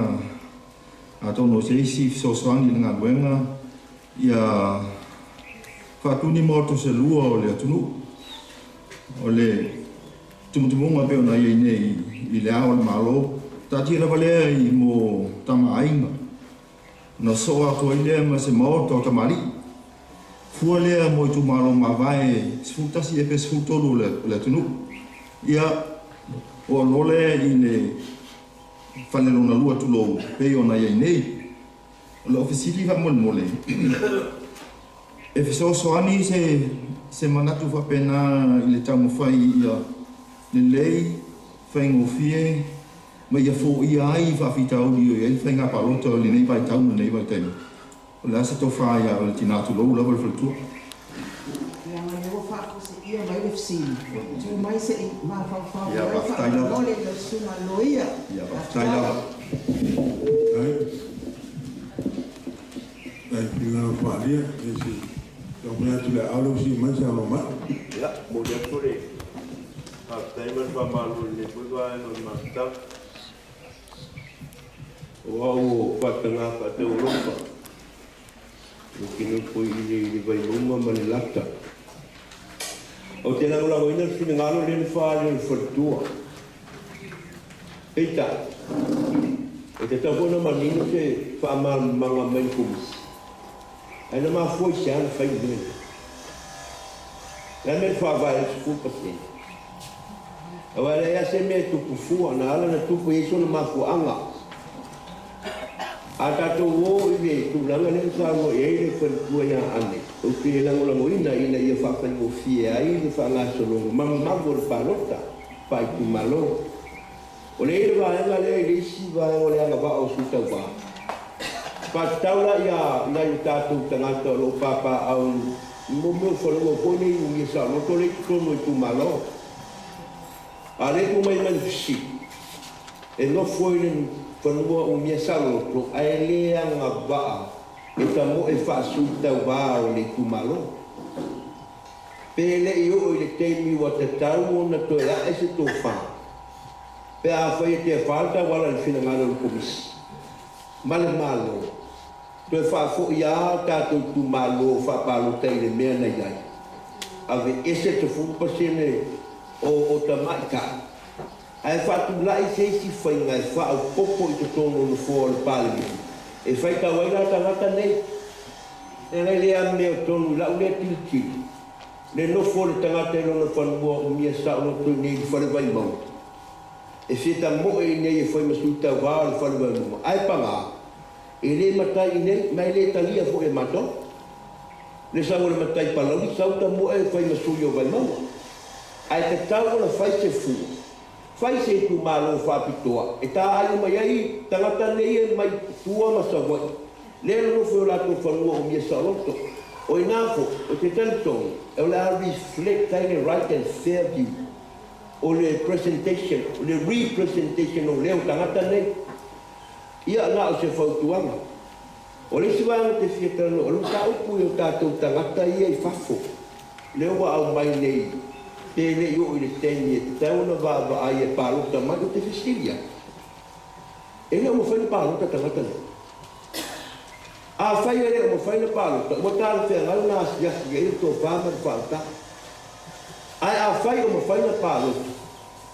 atonu o se isi fesoasoani i le galuega ia faatuni maota se lua o le atunuu o le tumutumuga pei ona iai nei i le Ao o le Malo, taatia lava lea i mo tamaaiga na soo atu ai lea ma se maota o tamalii fua lea mo itumalo mavae 11 ea pe 13 o le atunuu. Ia o aloa lea i le fale lona lua tulou pei ona iai nei. O lau fesili faamolemole, e fesoasoani se manatu faapena i le taumafai ia lelei, faigofie ma ia foia ai faafitauli o i ai le faiga palota o lenei vaitau ma lenei vaitaimi? O le a se tofa ia o le tina, tulou lava le faletua? Leaga lea ua faafusiia mai le fesili, tu mai se i mafaufau Ia, ai faafetai lava. Faamolemole i lau susuga loia. Ia, faafetai lava. Ai. Ai, finagalo faaalia, e se taumafai atu le aao lea ua sii mai sa mai. Ia, momoli atu le faafetai ma le faamalo i lenei foi vaega o le mafutaga. O au o faataga faataualofa, ou te nofo i le Vaimauga ma le Lata. Ou te lagolagoina le finagalo lea na faaali o le faletua. Peitai, e tatau foi ona manino se faamalamalamaga mai le Komisi. Ae na mafua i se a na fai le mea lea? O le a le mea na faavae ai le 10%? Aua e leai lava se mea e tupu fua, na ala ona tupu e i ai sona mafuaaga. A tatou o i le tulaga lea na saunoa i ai le faletua ia Ane, ou te lagolagoina ina ia faafaigofie ai le faagasologa magumagu o le palota faaitumalo. O le i le vaega lea i le isi vaega o le agavaa o sui tauvā. Faatatau la ia nai o tatou tagata o lo o papaaao i mo mea o fanua foi nei umia saoloto lea i totonu o itumalo. A lea tuu mai mai le fesili, e nofo i le fanua umia saoloto ae le agavaa e tamoe faasui tauvā o le itumalo. Pe le i oo i le taimi ua tatau ona toe ae se tofā, pe afai e tefa le tauala i le finagalo o le Komisi ma le Malo, toe faafoi lava tatou itumalo faapalota i le mea na i ai, aveese 10% o tamaitai, ae faatulai se isi faiga e faaopoopo i totonu o nofoa o le Palemene e faitau ai la tagata nei. E le amio tonu i lau lea tilotilo le nofo o le tagata i lona fanua umia saoloto i nei i le fale Vaimauga, e fia tamoe i nei e fai ma sui tauvā o le fale Vaimauga, ae pagā e le matai i nei ma e le talia foi e matou le sau o le matai Palauli sau tamoe e fai ma sui o Vaimauga. Ae tatau ona fai se fua, fai se itumalo faapitoa e taai mai ai tagata nei e mai tua ma Savaii lea nonofo i o latou fanua umia saoloto. O ina foi o te talitonu e o le a reflect ai le right and fair view o le presentation, o le representation o lea o tagata nei. Ia, na o se fautuaga. O le isi vaega te fia talanoa, o le mataupu i o tatou tagata ia i fafo lea ua aumai nei, pe le i oo i le taimi e tatau ona vaavaai e palota mai. Ou te fesili ai, e le o mafai ona palota tagata nei? Afai e le o mafai ona palota, ua talafeagai ona asiasi i ai le tofa ma le faautaga. Ae afai o mafai ona palota,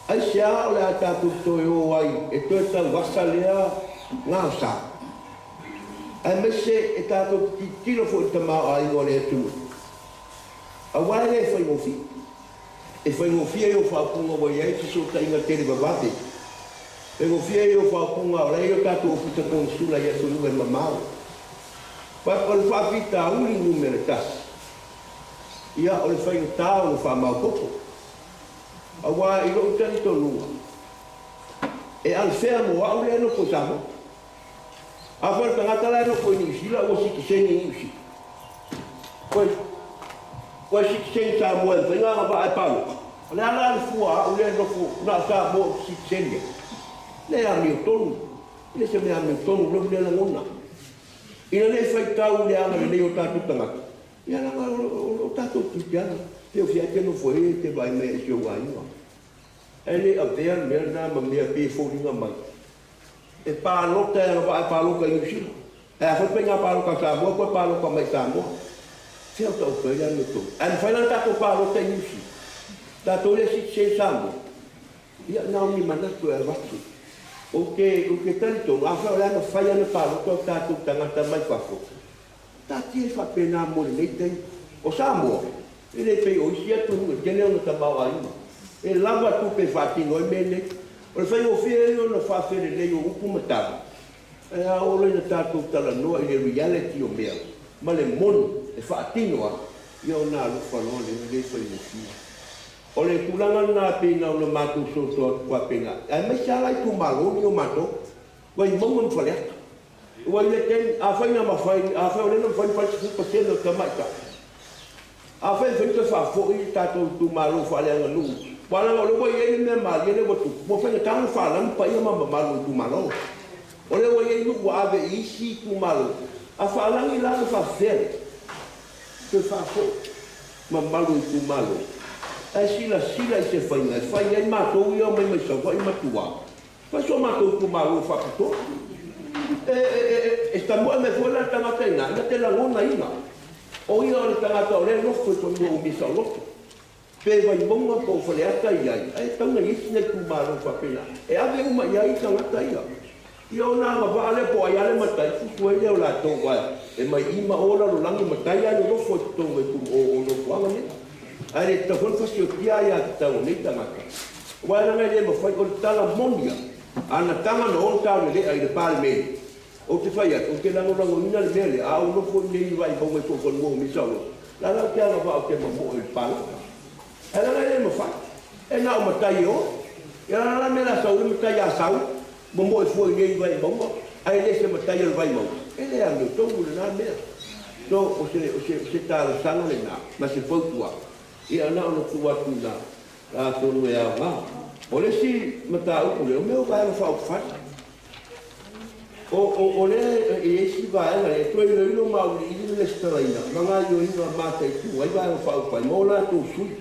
aisea o le a tatou toe o ai e toe tauasa lea gaosa, aemaise e tatou te tilotilo foi i le tamaoaiga o le atunuu, aua e le faigofie. E faigofie i o faaupuga ua i ai fesootaiga televavave, faigofie i o faaupuga o la e i o tatou ofisa konesula i atunuu e mamao. But o le faafitauli numera tasi, ia o le faigata ona faamaopoopo, aua i lou talitonuga e unfair mo au lea e nofo i Samoa. Afai o le tagata la e nofo i Niu Sila ua sitiseni i Niu Sila, koe Ua e sitiseni Samoa e mafai ona agavaa e palota. O le a la le fua a au lea e nofo na o Samoa ou te sitiseni ai? Le amiotonu. E le se mea amiotonu lou lea lagona. Ina ne i faitau i le agalelei o tatou tagata, ia leaga o tatou tiute pe o fea e te nofo ai e te vaai mai ai i si ou aiga. Ae le avea le mea lena ma mea pei e foliga mai e palota e agavaa e palota i Niu Sila. Ae afai faiga palota a Samoa toe palota mai i Samoa. Fea o taoto ai le amiotonu? Ae mafai la ona tatou palota i Niu Sila? Tatou lea sitiseni Samoa. Ia na o ni manatu e avatu. Ou te, ou te talitonu, afai o le a mafai ona palota o tatou tagata mai fafo, taatia ai faapena mo lenei taimi. O Samoa, e le pei o isi atunuu e tele ona tamaoaiga. E lava tupe e faatino ai mea nei. O le faigofie ia ona faafelelei o upu ma tala, ae a oo loa ina tatou talanoa i le reality o mea ma le moni e faatino ai, ia ona alofa loa lea, e le faigofie. O le tulaga lena pei na ona matou soso atu faapena, aemaise lava la itumalo nei o matou, Vaimauga ma Faleata. Ua i le taimi, afai na mafai, afai o lea na mafai ona fai le 10% o tamaitai, afai e mafai ona toe faafoi le tatou itumalo faaleaganuu, aua leaga o lea ua i ai le mea malie lea ua tupu, ua faigata ona faalanu paia ma mamalu o itumalo. O lea ua i ai nuu ua ave i isi itumalo, a faalagi la ona faafefea lea? Toe faafoi mamalu o itumalo, ae silasila i se faiga e fai ai matou ia omai mai Savaii ma tua, fai so matou itumalo faapitoa. E tamoe mai foi la le tagata i ina, na te lagonaina, o ia o le tagata o lea e nofo i fanua umi saoloto. Pe Vaimauga po o Faleata i ai, ae tatau ona i ai sina itumalo faapena, e ave uma i ai tagata ia. Ia ona agavaa lea po o ai lava le matai, fusu ai lea o latou, aua e mai i ma o lalolagi matai ae nonofo i totonu o nofoaga nei. Ae le tatau foi ona fasiotia aiatatau a nei tagata, aua leaga e le mafai, o le tala moni lava, a na taga na o taulelea i le Palemene, ou te fai atu, ou te lagolagoina le mea lea, a ou nofo i inei i Vaimauga i Fuafanua o Misa o Loto, la la ou te agavaa ou te mamoe i le palota. Ae leaga e le mafai, e na o matai e o. Ia la la mea la sau ai matai a sau, momoe fua i inei i Vaimauga, ae le se matai o le Vaimauga, e le amiotonu lena mea. So, o se, o se, o se talosaga lena, ma se fautuaga, ia na ona tuu atu i ina, atonu e aoga. O le isi mataupu lea, o mea o Vaega Faaupufai. O lea e i ai isi vaega e toe iloilo ma auiliili le resitalaina ma gaoioiga mataitu ai Vaega Faaupufai ma o latou sui.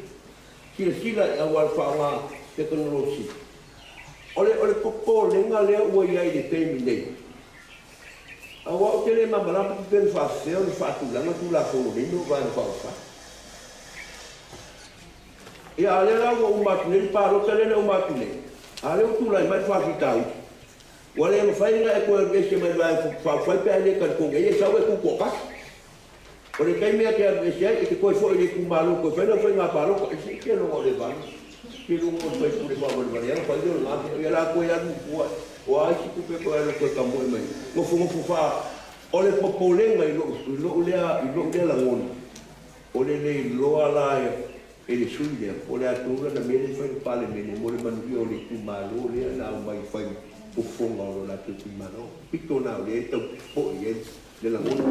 Silasila i auala faaaoga tekonolosi. O le popolega lea ua i ai i le taimi nei, aua ou te le malamalama pe na faafefea ona faatulaga Tulafono nei mo Vaega Faaupufai. Ia, a o lea la ua uma atu nei le palota lea na uma atu nei, a o lea ua tulai mai le faafitauli. Ua le mafai ona e toe alu ese mai le Vaega Faaupufai pe a e le talitonu i ai, e sau e tu toatasi. O le taimi e te alu ese ai, e te toe foi i le itumalo toe fai lau faiga palota, e sii te loga o le vale. Te luga o le faipule faavalevale ana fai lea o lena mea. Ia la toe alu i tua, o a isi tupe toe alu toe tamoe mai. Nofonofo faa, o le popolega i lou lea lagona, o le le iloa la e le sui lea, po o le a tonu lana mea lea e fai i le Palemene mo le manuia o le itumalo lea na aumai e fai fofoga o lo latou itumalo. Pito na o lea e tau popoe i ai le lagona.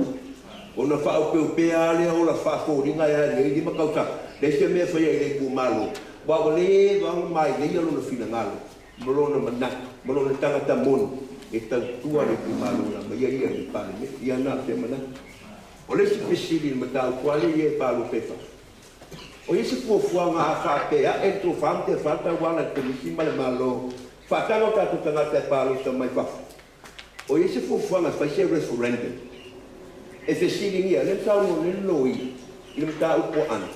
Ona faaopeopea lava lea ola faafoliga e ae nei 5 tausaga, leai se mea e faia i le itumalo, aua ua leva ona mailei lona finagalo ma lona manatu ma lona tagata moni e tautua le itumalo na aumaia ia i le Palemene. Ia na o se manatu. O le isi fesili i le mataupu lava lea ia e palota i fafo, o i ai se fuafuaga a faapea ae le tofa ma te fa tauala i le Komisi ma le Malo faataga o tatou tagata e palota mai fafo, o i ai se fuafuaga e fai se referendum e fesiligia lea na saunoa nei le loia i le mataupu a Ana.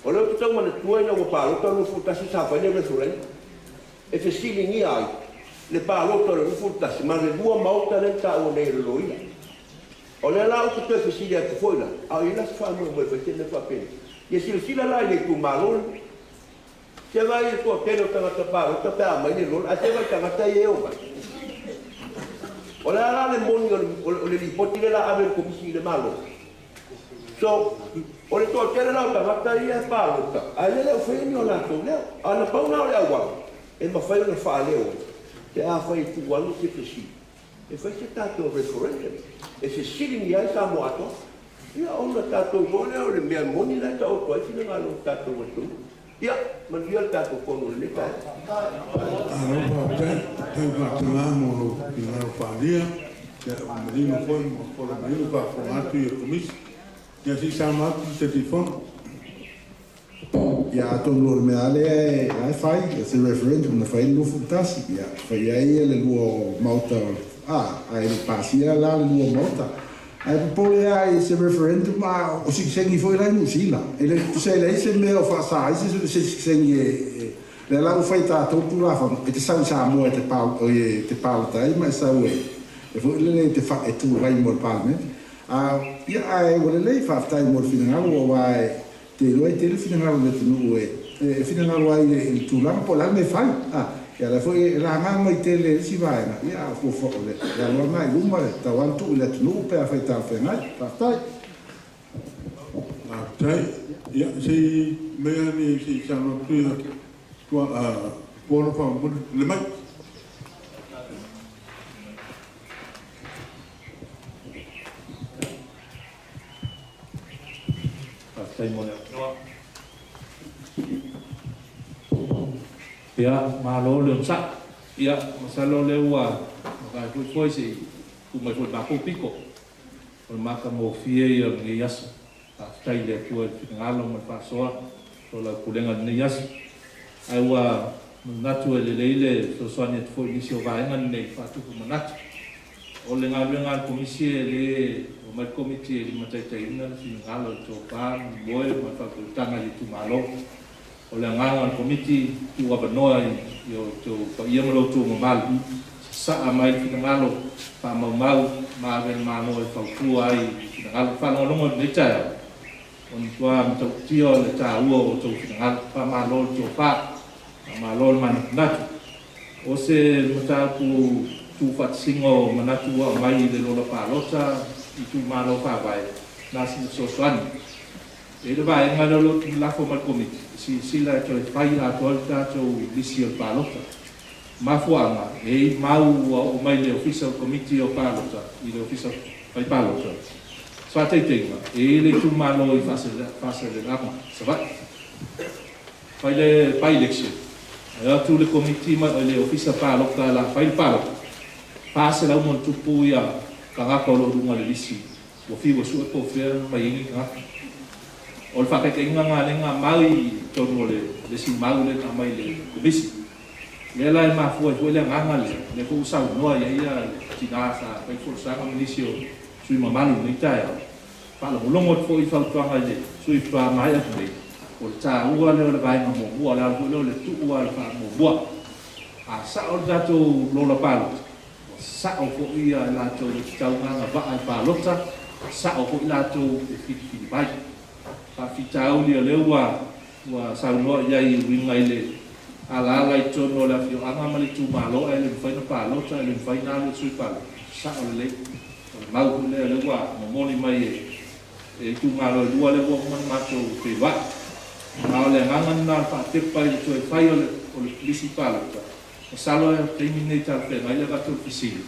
O lea ou te tau manatua ina ua palota le 21 sa fai le referendum e fesiligia ai le palota o le 21 ma le lua maota lea na taua nei e le loia. O lea la ou te toe fesili atu foi la, a o i ai la se faamoemoe e fai se mea faapenei? Ia silasila la i le itumalo lenei. Se vaai i le toatele o tagata palota pe a aumai le lola, ae se vaai i tagata ia e omai. O le a la le moni o le lipoti lea la ave e le Komisi i le Malo? So, o le toatele la o tagata ia e palota, ae lea le o faia ni o latou leo. A na pau na o le auala e mafai ona faaleo ai pe afai e tuu ane se fesili. E fai se tatou referendum e fesiligia ai Samoa atoa. Ia ona tatou iloa lea o le mea moni la e taoto ai finagalo o le tatou atunuu. Ia, manuia le tatou fono i lenei taeao. Malo faafetai, faafetai faatagā mo lou finagalo faaalia. Ia, ua manino foi ma fola manino faafofoga atu le Komisi. Ia, se i saunoa atu le Taitaifono. Ia, atonu o le mea lava lea la e fai, o se referendum na fai i le 21, ia, fai ai le lua o Maota, ae le i pasia la le lua o Maota. Ae popole lava i se referendum a o sikisengi foi la i Niu Sila. E le tusa e leai se mea o faasa ai se sikisengi e lea la ua fai e tatou Tulafono e te sau i Samoa e te palota ai ma e sau e foi lele e te e tulai mo le Palemene. A ia ae ua lelei, faafetai mo le finagalo aua e te iloa e tele finagalo o le atunuu e finagalo ai i le tulaga po o le a le mea e fai. Ia lea foi e laga mai tele e isi vaega, ia a fuafua o le alu lava lena i luma e tatau lava ona tuu i le atunuu pe afai e talafeagai. Faafetai. Faafetai. Ia, se i mea ane se i saunoa atu ia Tupuola faamolemole. Le mai. Faafetai mo le avanoa. Ia, malo le onosai. Ia, masalo o lea ua mavae foi foe se i tuu mai foi i le matou pito. O le matagofie ia o lenei aso. Faafetai i le Atua i le finagalo ma le faasoa o lau pulega i lenei aso. Ae ua manatu e lelei le fesoasoani atu foi i nisi o vaega lenei faatupu manatu. O le galuega a le Komisi e le omai le Komiti e limataitaiina le finagalo i le tofa ma le moe ma le faautautaga i le itumalo. O le agaga o le Komiti tuu avanoa i o outou paia ma lo outou mamalu, sasaa mai le finagalo faamaumau ma ave le Malo e fautua ai i finagalo. Faalogologo i lenei taeao, o le matua matautia o le taua o outou finagalo. Faamalo le tofa, faamalo le manatunatu. O se mataupu tuufaatasiga o manatu ua aumai i le lola palota i itumalo faavae na sina fesoasoani. E i ai le vaega lea o lo o lafo mai le Komiti e silasila e toe fai atoa le tatou lisi o le palota. Mafuaaga, e i ai mau ua oo mai le Ofisa o le Komiti o Palota i le Ofisa Fai Palota. Faataitaiga, e i ai le itumalo i Faasaleleaga, Savaii. Fai le by-election, e o atu le Komiti ma le Ofisa Palota o le a fai le palota, 400+ ia tagata o lo o i luga o le lisi ua fiu e sue po o fea mai ai nei tagata. O le faataitaiga lena lea na aumai i totonu o le isi mau lea na aumai i le Komisi. Lea la e mafua ai foi le agaga lea, lea foi ua saunoa i ai le tina sa fai folasaga ma nisi o sui usufono mamalu i lenei taeao. Faalogologo atu foi i fautuaga i le sui usufono faatoa maea atu nei, o le taua lea o le vaega muamua, o le ala foi lea o le tuu lava o le faamuamua. A sao le tatou lola palota, ua sao foi i latou e tatau ona agavaa e palota, sao foi latou e filifili mai. Faafitauli o lea ua saunoa i ai e uiga i le alaala i totonu o le afioaga ma le itumalo ae le mafai ona palota, e le mafai ona alu e sui palota, sao lelei. O le mau foi lea o lea ua momoli mai e itumalo e lua lea ua uma ona matou feiloai. A o le agaga lena o le faatepa i le toe fai o le lisi palota, masalo e taimi lenei talafeagai le avatu o le fesili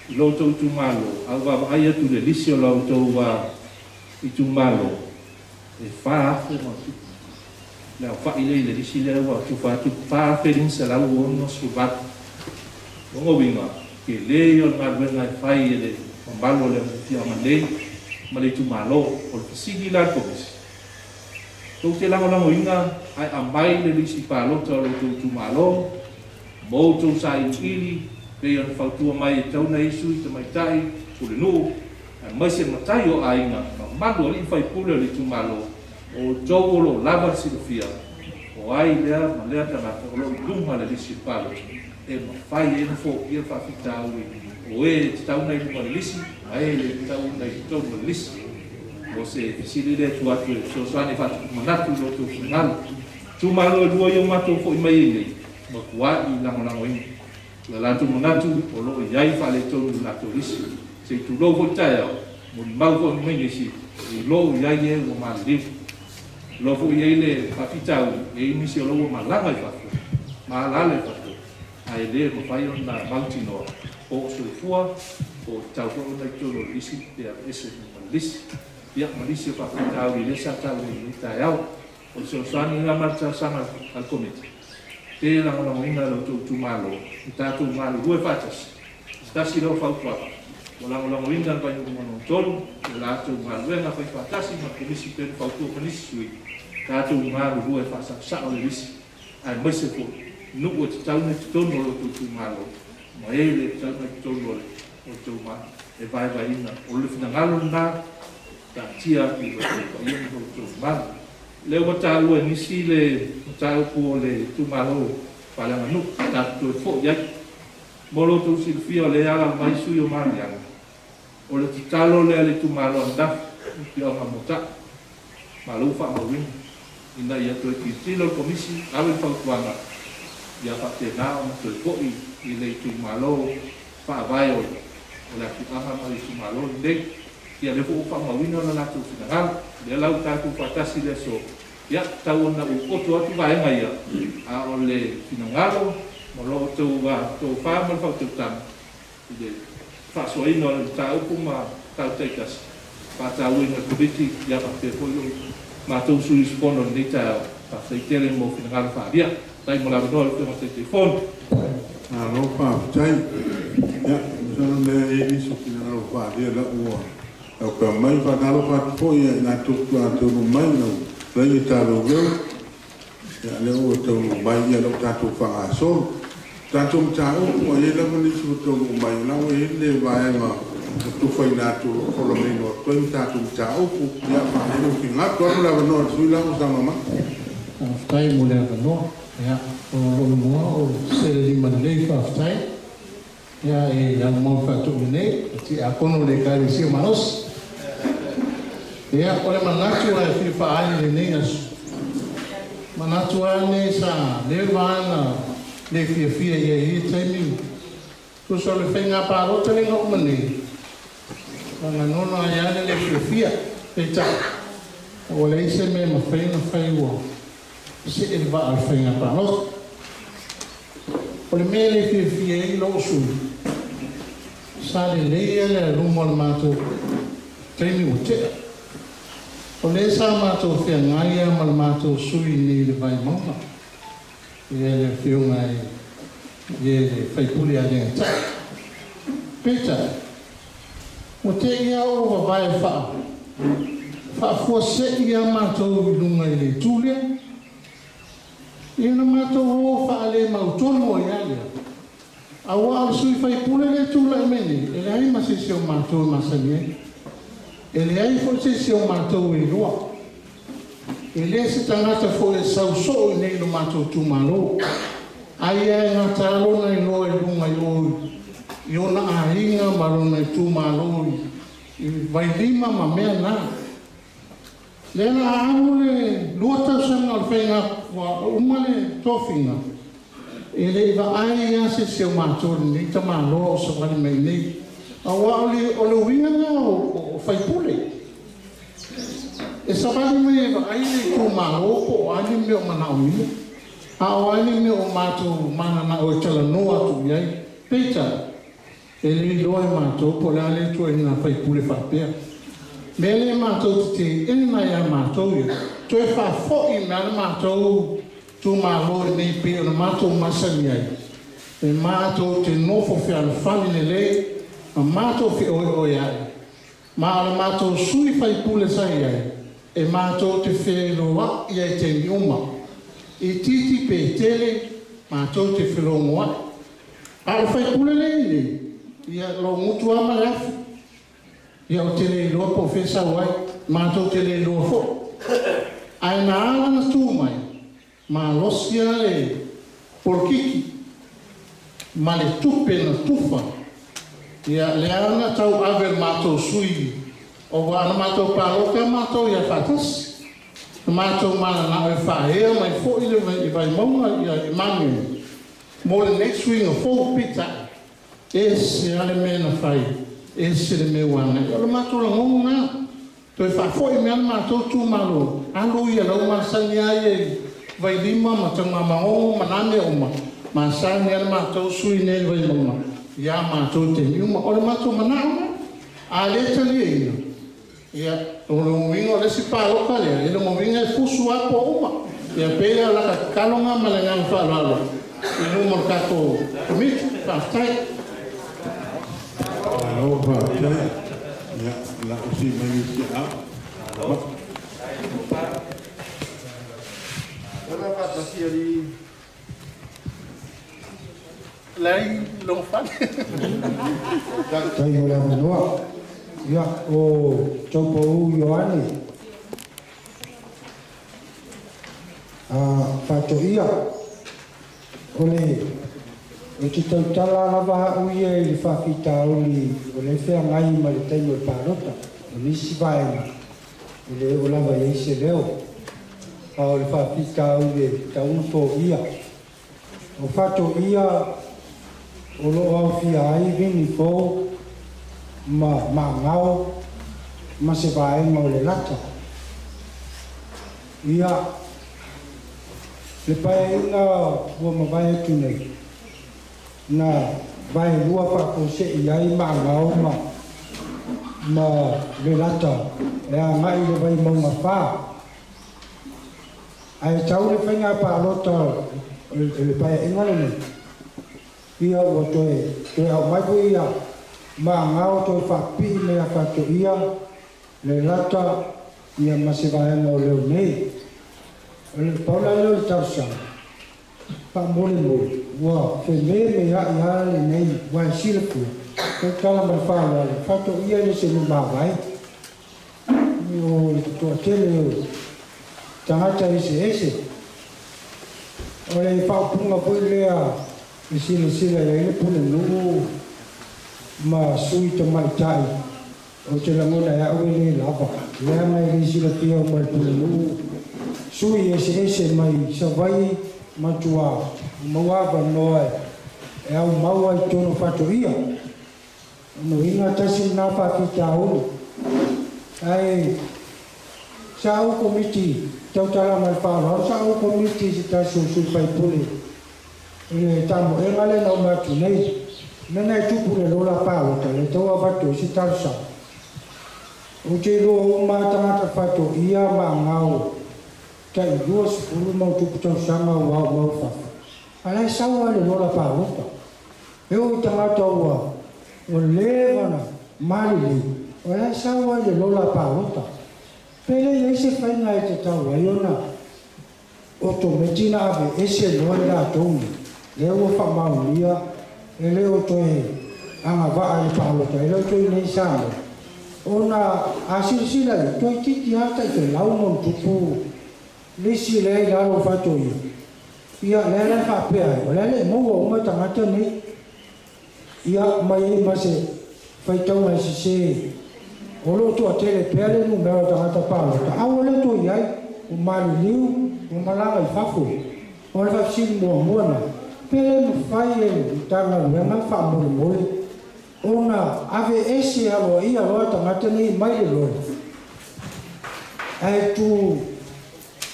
i lo outou itumalo, a ou vaavaai atu i le lisi o la outou itumalo, e 4,000 ma tupu le aofai lea i le lisi lea ua tufa atu, 4,568. Lona uiga, tele ia o le galuega e fai e le mamalu o le afioaga nei ma le itumalo. O le fesili la a le Komisi, tou te lagolagoina ae aumai le lisi palota o lo outou itumalo mo outou sailiili pei ona fautua mai e tatau ona i ai sui tamaitai, pulenuu, aemaise matai o aiga, mamalu o alii ma faipule o le itumalo, o outou o lo o lava le silafia o ai lea ma lea tagata o lo o i luga o le lisi palota e mafai ai ona foia le faafitauli o e e tatau ona i luga o le lisi ma e le tatau ona i totonu o le lisi. O se fesili lea e tuu atu e fesoasoani e faatupu manatu i lo outou finagalo. Itumalo e lua ia ua matou foi mai ai nei, matuai lagolagoina. O le latou manatu o lo o i ai faaletonu i le latou lisi. Se i tulou foi le taeao, molimau foi mai nisi i lo o i ai e ua maliliu. O lo o foi i ai le faafitauli, e i ai nisi o lo o ua malaga i fafo, ma alaala i fafo, ae le mafai ona mautinoa po o soifua, po o tatau foi ona i totonu o le lisi pe aveese ma le lisi. Ia ma nisi o faafitauli lea sa taua i lenei taeao. O le fesoasoani lena ma le talosaga a le Komiti, pe lagolagoina e lo outou itumalo le tatou galulue faatasi. Se tasi lea o fautuaga, ua lagolagoina le Vaimauga 3 i le latou galuega faifaatasi ma le Komisi pei ona fautua ma nisi sui usufono, tatou galulue faasaosao le lisi, aemaise foi nuu e tatau ona i totonu o lo outou itumalo ma e le tatau ona i totonu o le outou e vaevaeina. O le finagalo lena taatia atu i lo outou paia ma lo outou mamalu. O lea ua taua e nisi le mataupu o le itumalo faaleaganuu, tatou toe foi ai. Mo lo outou silafia, o lea e alaala mai sui o Magiagi, o le tatalo lea a le itumalo ananafi i le afioaga o Motai, ma o lea ua faamauina, ina ia toe tilotilo le Komisi, ave le fautuaga ia faapena ona toe foi i le itumalo faavae o le afioaga ma le itumalo lenei. Ia lea foi ua faamauina le latou finagalo, lea la ua tatou faatasi i le aso, ia tau ona ou oto atu vaega ia, a o le finagalo ma lo outou tofa ma le faautautaga i le faasoaina o le mataupu ma mataupu taitasi, faatauaina e le Komiti, ia faapea foi lo matou sui usufono i lenei taeao. Faafetai tele mo finagalo faaalia. Faafetai mo le avanoa lau Afioga i le Taitaifono. Malo faafetai. Ia, masalo lea e i ai nisi o finagalo faaalia la ua faapea mai. Faatalofa atu foi ia i latou faatoa taunuu mai lau fetalaiga Taleoleo. Ia, lea ua taunuu mai, ia lea ua tatou faagasolo. Tatou mataupu, ua i ai lava nisi ua taunuu mai, o la ua i ai le vaega ua tufaina atu o lo o folaina atu ai tatou mataupu. Ia, faaali lou finagalo. Tuu atu le avanoa i le sui usufono la ua saunoa mai. Faafetai mo le avanoa. Ia, o lou igoa o Selelima Lelei, faafetai. Ia, e alumau faatoʻi nei, tiakono o le Ekalesia malosi. Ia, o le manatu e fia faaali i lenei aso, manatu lava lenei sa leva ona le fiafia i ai i ia taimi. Tusa o le faiga palota lea na uma nei, lagona ai lava le le fiafia, peitai, ua leai se mea e mafai ona fai ua see le vaa o le faiga palota. O le mea e le fiafia ai lou sui usufono, sa lelei le aluga o le matou taimi ua tea. O lea sa matou feagai lava ma le matou sui nei i le Vaimauga, ia le afioga i le sui usufono ia Lenatai. Peitai, ua te i lava ua vavae faafuasei lava matou i luga i le itu lea. Ia na matou o faale-mautonu ai lava lea, aua o le sui usufono lea e tulai mai nei, e leai ma se isi o matou e masani ai. E leai foi se isi o matou e iloa. E le se tagata foi e sau soo i nei i lo matou itumalo. Ai ia e gata lona iloa i luga i o i ona aiga ma lona itumalo i Vailima ma mea na. Lea la alu le 2 tausaga o le faiga ua uma le tofiga, e le i vaai lava se isi o matou i lenei tamaloa o savali mai nei. Aua o le uiga lena o faipule. E savali mai e vaai le itumalo po o a ni mea o manaomia, a o a ni mea o matou mananao e talanoa atu i ai. Peitai, e le iloa e matou po o le a le ituaiga faipule faapea. Mea lea matou te teena ia matou ia, toe faafoi mai le matou itumalo i nei pei ona matou masani ai, e matou te nofo fealofani lelei ma matou feoeoeai, ma o le matou sui faipule sa i ai, e matou te feloai ai i taimi uma. Itiiti pe tele, matou te felogoai. A o le faipule lea i nei, ia lou gutu lava ma le afi. Ia ou te le iloa po o fea sau ai, matou te le iloa foi. Ae na ala ona tu mai, malosi lava le polokiki ma le tupe na tufa. Ia lea na tau ave le matou sui, aua na matou palota matou ia faatasi. Na matou mananao e faaea mai foi le Vaimauga ia Emanuel mo lenei suiga fou, peitai, ese lava le mea na fai, ese le mea ua agai. O le matou lagona lena, toe faafoi mai le matou itumalo, alu ia lau masani lava ia i Vailima ma Tanugamanono ma na mea uma, masani lava le matou sui nei i le Vaimauga ia matou taimi uma. O le matou manao lena, a le taliaina, Ia, o le uiga o le isi palota lea, i le uiga e fusu lava po uma. Ia pei o la tataloga ma le agaga faaaloalo i luma o le tatou Komiti. Faafetai. Malo faafetai. Ia, la o si mai si a. Ora faatasi ali Lai long fale. Tai mo le avanoa. Ia, o Taupau Ioane. Faatoia. O le o te tautala lava au ia i le faafitauli o le feagai ma le taimi o le palota. O nisi vaega e le o lava i ai se leo. A o le faafitauli e tatau ona foia. O faatoia o loo aofia ai vini fou ma magao ma se vaega o le lata. Ia, le paeaiga ua mavae atu nei, na vaelua faafuasei ai magao ma le lata e agai le Vaimauga 4. Ae tau le faiga palota le paeaiga lenei, ia ua toe aumai foi ia magao toe faapipii me ia faatoia le lata ia ma se vaega o leo nei. O le paula lea o le talosaga, faamolemole, ua fememeai lava lenei ua e silafia, tautala ma le faaaloalo, faatoia le se lumavae. O le toatele o tagata eseese. O le faaupuga foi lea e silasila i ai le pulenuu ma sui tamaitai o te lagona e au e le lava. Leaga e le silafia uma e le pulenuu sui eseese mai Savaii ma tua maua avanoa e aumau ai totonu o faatoia. Ona uiga tasi lena faafitauli. Ae sa ou komiti tautala ma le faaaloalo, sa ou komiti i se tasi o sui faipule i le tamoega lea na uma atu nei. Mea na e tupu le lola palota le tau avatu ai se talosaga. Ou te iloa uma tagata faatoia ma agao tai 20 ma tupu tausaga ua aumau fafo. A la e sau lava le lola palota. E oo i tagata ua leva na maliliu, o la e sau lava le lola palota. Pe le i ai se faiga e tatau ai ona otometi na ave ese loa le latou nei. Lea ua faamaonia e le o toe agavaa i le palota, e le o toe i nei Samoa. Ona a silasila i, toeitiiti lava tai 100 ma ona tupu lisi lea i lalo o faatoia. Ia, lea la e faapea ai, o le a le maua uma tagata nei. Ia, mai ai ma se faitauga e sese, o loo toatele pea le numera o tagata palota, a ua le toe i ai, ua maliliu, ua malaga i fafo. O le faafesili muamua na, pe le mafai e le Matagaluega faamolemole ona ave ese aloaia loa tagata nei mai le lola, ae tu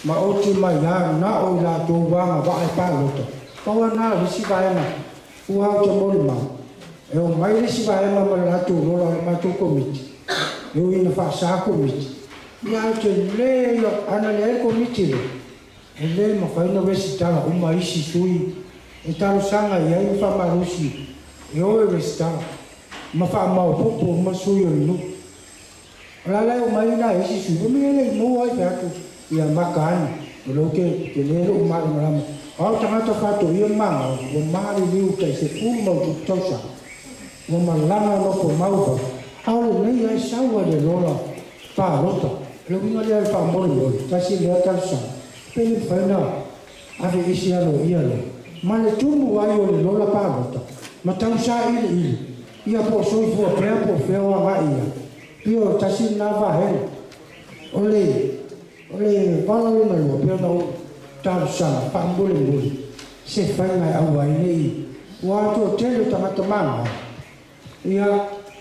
maoti mai lava na o i latou agavaa e palota. Pau lena o le isi vaega ua ou te molimau, e omai le isi vaega ma le latou lola o le matou komiti, e ui ina faasa komiti. Ia ae te le ia, ana leai le komiti lea, e le mafai ona resitala uma isi sui e talosaga i ai ma faamalosi e o e resitala ma faamaopoopo uma sui o le nuu. O la la e omai nai isi sui, o mea le i maua ai fe atu ia maka ane, o lou ke tele lou malamalama. O au tagata faatoia ma magao, ua maliliu tai 10 ma utupu tausaga, ua malaga nofo mau fafo, a o lenei ai sau a le lola palota. Le uiga lea o le faamolemole, tasi lea talosaga, pe le mafai ona ave ese aloaia loa ma le tumu ai o le lola palota, ma tausailiili, ia po o soifua pea po o fea o agai ia. Pei o tasi lena vaega. O le vala lona lua, pei ona ou talosaga faamolemole se faiga e aua ai nei ua atoa tele o tagata magao. Ia,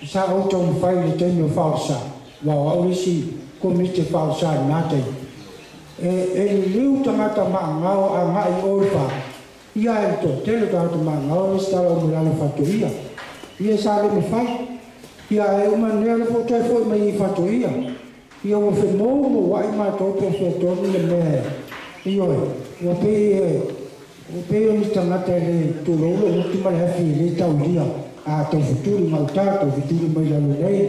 sa ou taumafai i le taimi o faalosa, ua o au le isi komiti e faalosa i lena taimi. E liliu tagata maagao agai o i fa, ia e le toatele o tagata magao resitala uma i lalo o faatoia. Ia sa le mafai. Ia e uma nei le foi toe foi mai i faatoia. Ia ua femou mo wai mātou po fia tonu le mea. Ioe, ua pei o ni tagata le tuloulo utu ma le hafi i le taulia. A tau futuli mauta, tau futuli mai lalo nei.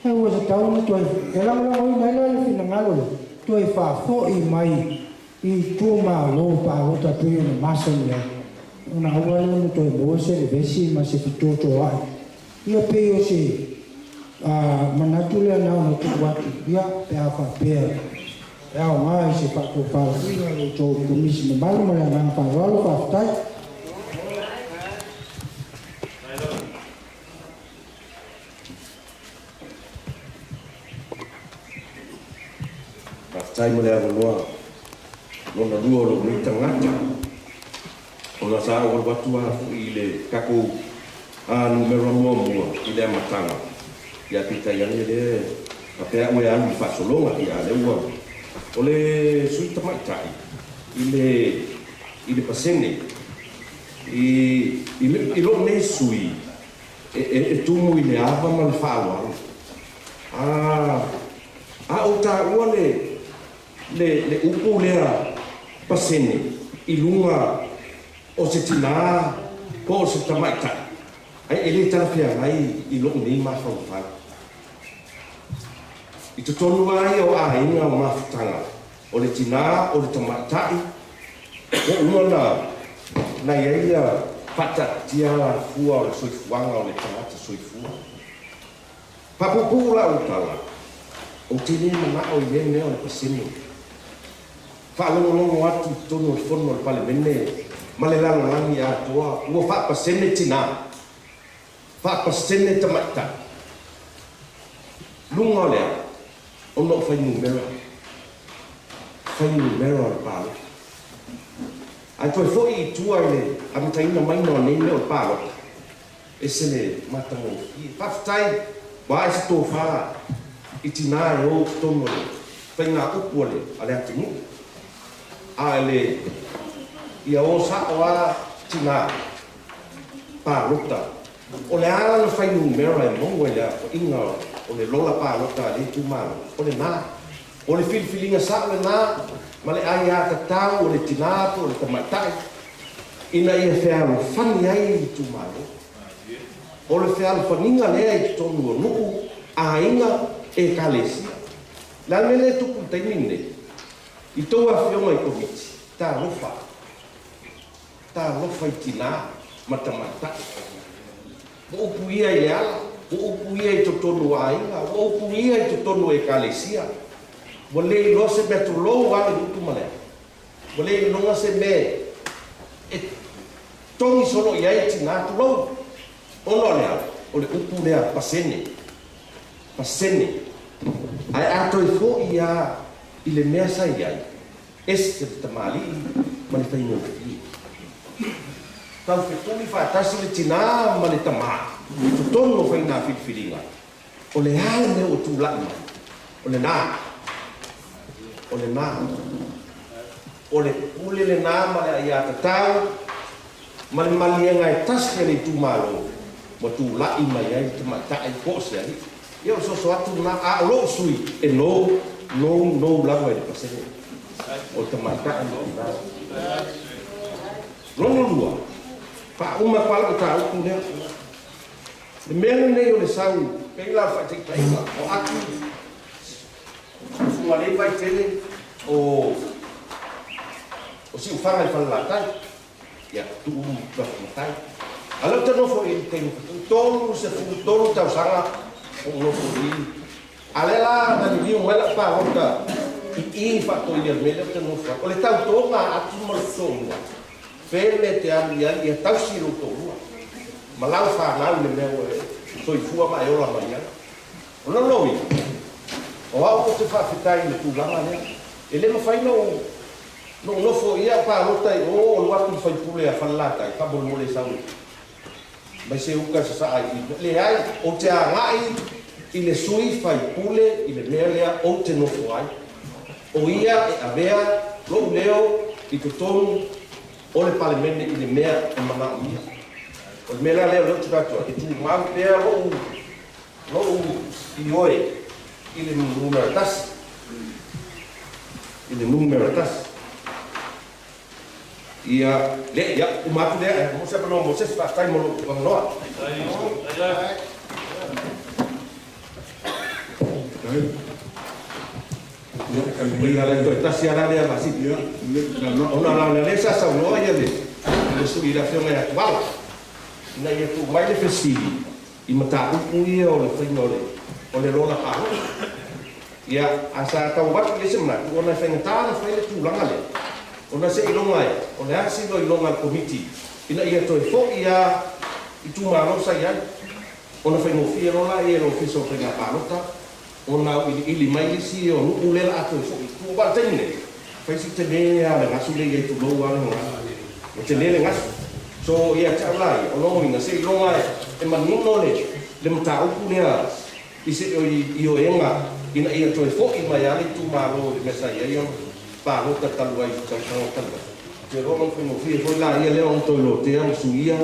E ua se tau na toe, e lagolagoina ai la le finagalo le, toe faafo'i mai i tumālō palota pei ona masani ai. Ona aua lea ona toe maua se levesi ma se fetotoa'i. Ia pei o se manatu lea na ona tuu atu, ia pe a faapea. E aogā i se faatofalaiga lo outou komisi mamalu ma le agaga faaaloalo faafetai. Faafetai mo le avanoa lona lua o lou nei tagata. Ona sa ou alu atu lava foi i le tatou numera muamua i le amataga. Ia peitai ane lea faapea au e alu i faasologa ia lea ua o le sui tamaitai i le pasene i lou nei sui e tumu i le ava ma le faaaloalo. A ou taua le upu lea pasene i luga o se tinā po o se tamaitai ai e le talafeagai i lou nei mafaufau. I totonu ai o aiga o mafutaga o le tinā o le tamaitai o uma na iai ia faataatitia alafua o le soifuaga o le tagata soifua. Paapupuu lau tala, ou te lē manao i lea mea o le pasene. Faalogologo atu i totonu o le fono o le Palemene ma le lalolagi atoa ua faapasene tinā, faapasene tamaitai. Luga o lea, ona o fuainumera, fuainumera o le palota. Ae toe fo'i i tua i le amataina maina o nei mea o le palota, ese le matagofie. Faafetai, ua ae se tofā i tinā e o totonu o le faiga upu a le atunuu. A le ia o sa'o a tinā palota. O le ala na fuainumera e maua i le afoaiga o le lola palota a le itumalo, o lenā. O le filifiliga sa'o lenā ma le aiā tatau o le tinā po o le tamaitai ina ia fealofani ai le itumalo. O le fealofaniga lea i totonu o nuu, aiga, ekalesia. Le a le mea lea e tupu i le taimi lenei? I tou afioga i komiti, talofa. Talofa i tinā ma tamaitai. Ua upu ia i le ala, ua upu ia i totonu o aiga, ua upu ia i totonu o ekalesia. Ua le iloa se mea tulou lava le gutu ma le ala. Ua le iloga se mea e togi solo i ai tinā tulou. Ona o le ala, o le upu lea pasene. Pasene. Ae a toe fo'i lava i le mea sa i ai, ese le tamalii ma le faigofie. Taufetuli faatasi le tinā ma le tamā i totonu o faiga filifiliga. O le a le mea ua tula'i mai? O lenā. O lenā. O le pule lenā ma le aiātatau ma le maliega e tasi a le itumalo ua tula'i mai ai le tamaitai po o se alii. Ia o le soso atu lenā, a o lou sui e no, no, no lava i le pasene o le tamaitai ma tinā. Lona lua, faauma atu lava lau mataupu lea. Le mea lenei o le sau, pei la o le faataitaiga, o atu Fugalei Vaitele o Siufaga i Falelatai, ia tuu matai. A lea ou te nofo i le taimi faatau, 33 tausaga o ou nofo i i. A lea la na liliu mai lau palota i i faatoia le mea lea ou te nofo ai. O le tautoga a atu ma lou toalua, fele e te alu i ai ia tausi lou toalua ma lau fanau i le mea ua e soifua ma e ola mai ai. O lona uiga, o au ou te faafetai i le tulaga lea. E le mafai ona ou nofo i au palota i o o alu atu i le faipule a Falelatai faamolemole sau mai se uka sasaa i i. Leai, ou te agai i le sui faipule i le mea lea ou te nofo ai. O ia e avea lou leo i totonu o le Palemene i le mea e manaomia. O le mea la lea o lea ou te fai atu ai, e tumau pea lou ioe i le numera tasi. I le numera tasi. Ia, le, ia, uma atu lea, mo se avanoa mo se isi, faafetai mo lou avanoa. Ia, le toe tasi lava la lea Vasili. Ona la o lea sa saunoa ia le sui i le afioga ia Tuala, ina ia tuu mai le fesili i mataupu ia o le faiga o le lola palota. Ia, a sa tau atu i le se manatu, ona e faigata ona fai le tulaga lea, ona seiloga e, o le a se iloiloga a le Komiti, ina ia toe fo'i lava itumalo sa i ai, ona faigofie loa lea e le Ofisa o Faiga Palota, ona auiliili mai isi o nuu lea o le a toe fo'i i tua. Aua o le taimi nei, fai si tele lava o le gasu lea i ai, tulou lava le gagana, ua tele le gasu. So, ia te au la ia, o lona uiga, seiloga e manino le mataupu lea i se ioega ina ia toe fo'i mai lava le itumalo i le mea sa i ai ona palota talu ai i tausaga talu ai. Ou te iloa ona faigofie foi laia lea ona toe lotea ma suia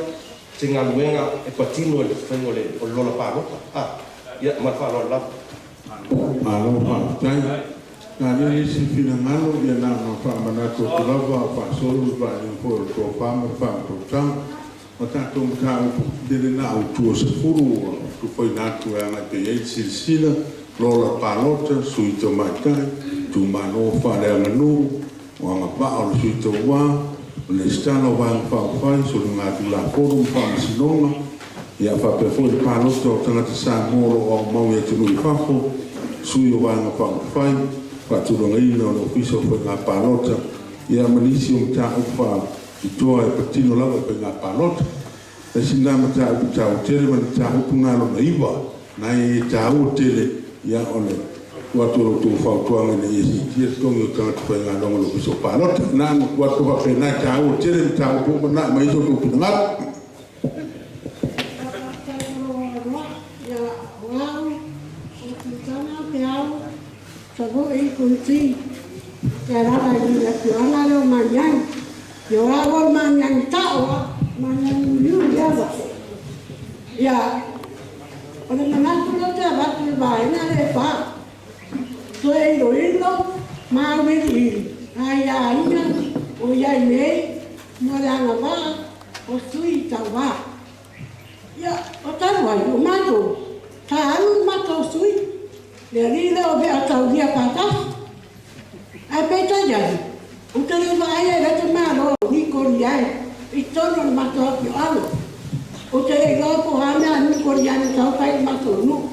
se galuega e patino i le faiga o le lola palota. Ia, ma le faaaloalo lava. Malo faafetai. Na le isi finagalo ia na ona faamanatu atu lava a faasolo le vaaiga foi o le tofa ma le faautautaga. O tatou mataupu lele na autua 10 ua tufaina atu e agai pea i ai le silasila, lola palota, sui tamaitai, itumalo faaleaganuu, o agavaa o le sui tauā, o le lesitala o Vaega Faaupufai, soligatulafono ma faamasinoga, ia faapea foi le palota o tagata Samoa o lo o aumau i atunuu i fafo, sui o Vaega Faaupufai, faatulagaina o le Ofisa o Faiga Palota, ia ma nisi o mataupu faapitoa e patino lava i faiga palota. Le isi lena mataupu taua tele ma le mataupu lena lona 9, na e taua tele, ia o le tuu atu o lo outou fautuaga ina ia siitia totogi o tagata faigaluega o le Ofisa o Palota. Na ona tuu atu faapena e taua tele mataupu uma na aumai ai so outou finagalo. Faafetai mo lou avanoa. Ia, o au, o Tutana Peau, Savo'i Kunti, te alala i le afioaga lea o Maniani. Ia, o au o le Maniani tao a, Maniani uliuli ava. Ia, o le manatu lea ou te avatu i le vaega lea e fa. Toe iloilo ma auiliili aiaiga o i ai nei mo le agavaa o sui tauā. Ia, o talu ai, o matou, sa alu le matou sui, le alii lea o Vea Taulia faatasi. Ae peitai ane, ou te le vaaia i lata Malo o Nikoli ai i totonu o le matou afioaga. Ou te le iloa po o a mea a Nikoli ai na tau fai i le matou nuu.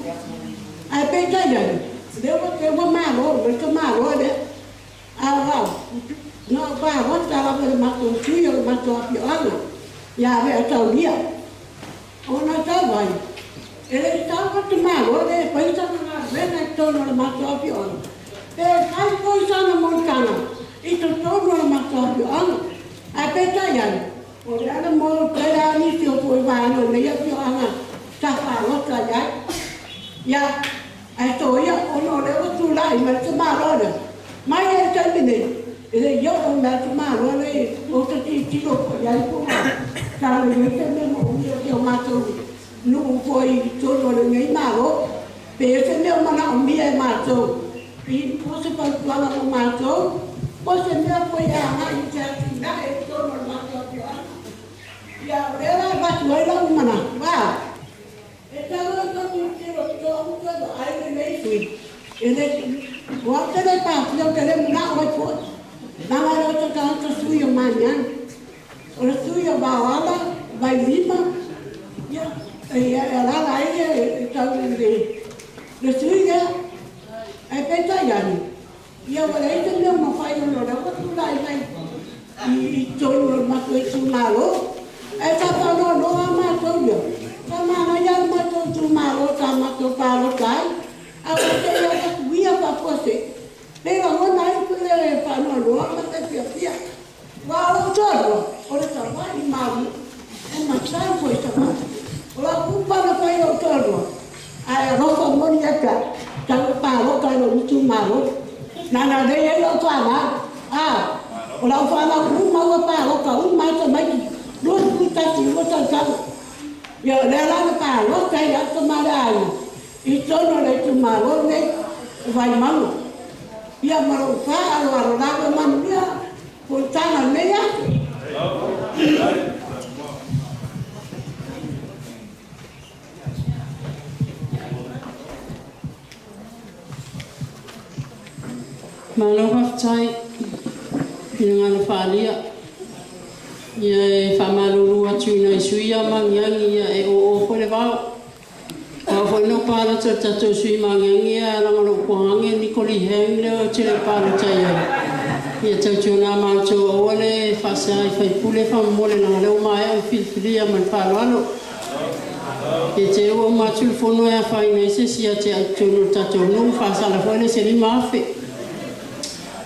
Ae peitai ane, lea ua te ua malo mai ta Malo lea. A o au, na ou palota lava i le matou sui o le matou afioaga ia Vea Taulia. Ona tau ai, e le i tau atu Malo lea e fai sana galuega i totonu o le matou afioaga, pe fai foi sana monotaga i totonu o le matou afioaga. Ae peitai ane, o le ala mo tele a nisi o foi vaega o lenei afioaga sa palota i ai. Ia, ae soia ona o lea ua tulai mai le tamaloa lea, mai ai le taimi nei, e le i oo mai le tamaloa lea ou te tilotilo foi i ai po o sa le i ai se mea moomia o si o matou nuu foi i totonu o lenei Malo, pe i ai se mea o manaomia e matou i po o se fautuaga mo matou, po o se mea foi e agai i se atinae i totonu o le matou afioaga. Ia, o lea la e avatu ai lau manatu, a e tau ai tonu i tino toa u toe vaai lenei sui, e le o au te le pasia ou te le manao ai foi. Leaga e le o se tagata sui o Maniani. O le sui o Vaoala, Vailima, ia, e alaala ai le tau i le sui lea. Ae peitai ane, ia ua leai se mea o mafai ona o lea ua tulai mai i totonu o le matou itumalo. Ae sa faanoanoa lava matou ia, sa manaia le matou itumalo sa matou palota ai, a ua te i avatu ia faafuasei, pe lagona ai le faanoanoa ma se fiafia. Aua o lou toalua, o le Savaii malu, e matai foi i Savaii. O lau upu na fai i lou toalua, ae alofa moni ia te au, tau e palota i lou itumalo. Na na lei ai lau fanau, a o lau fanau uma ua palota uma lava tamaiti, 21 lua tausaga. Ia o lea la na palota ai au tama le aiga i totonu o le itumalo lenei. o Vaimauga. Ia ma lou faaaloalo lava manuia fonotaga lenei aso. Malo faafetai i le galo faaalia. Ia e faamalulu atu i nai sui usufono ia magiagi ia e oo foi le vao. A oo foi ina ou palota i le tatou sui magiagi ia leaga o lou puagage Nikoli Hang lea ou te le i palota i ai. Ia tautuana matou aua le faasea i sui usufono faamolemole leaga o lea ua maea ona filifilia ma le faaaloalo. Ia te i ua uma atu le fono e afaina ai se isi ia te au i totonu o le tatou nuu faasala foi lea i se $5,000.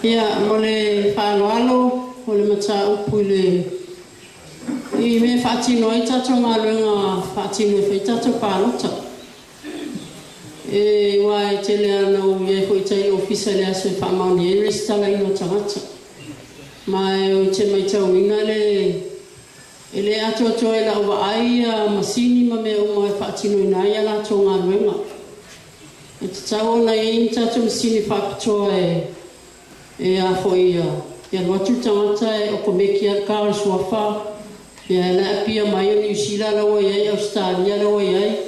Ia mo le faaaloalo o le mataupu i le i mea e faatino ai tatou galuega faatino e fai ai tatou palota. E aua e tele lava ina ou i ai foi i tai i ofisa i le aso e faamaonia ai le resitalaina o tagata. Ma ou te maitauina le e le atoatoa i lau vaai ia masini ma mea uma e faatinoina ai a latou galuega. E tatau ona i ai ni tatou masini faapitoa e e a foi e alu atu le tagata e okomeki lava le ka o le suafa, ia la e apia mai o Niu Sila la ua i ai, Ausetalia la ua i ai,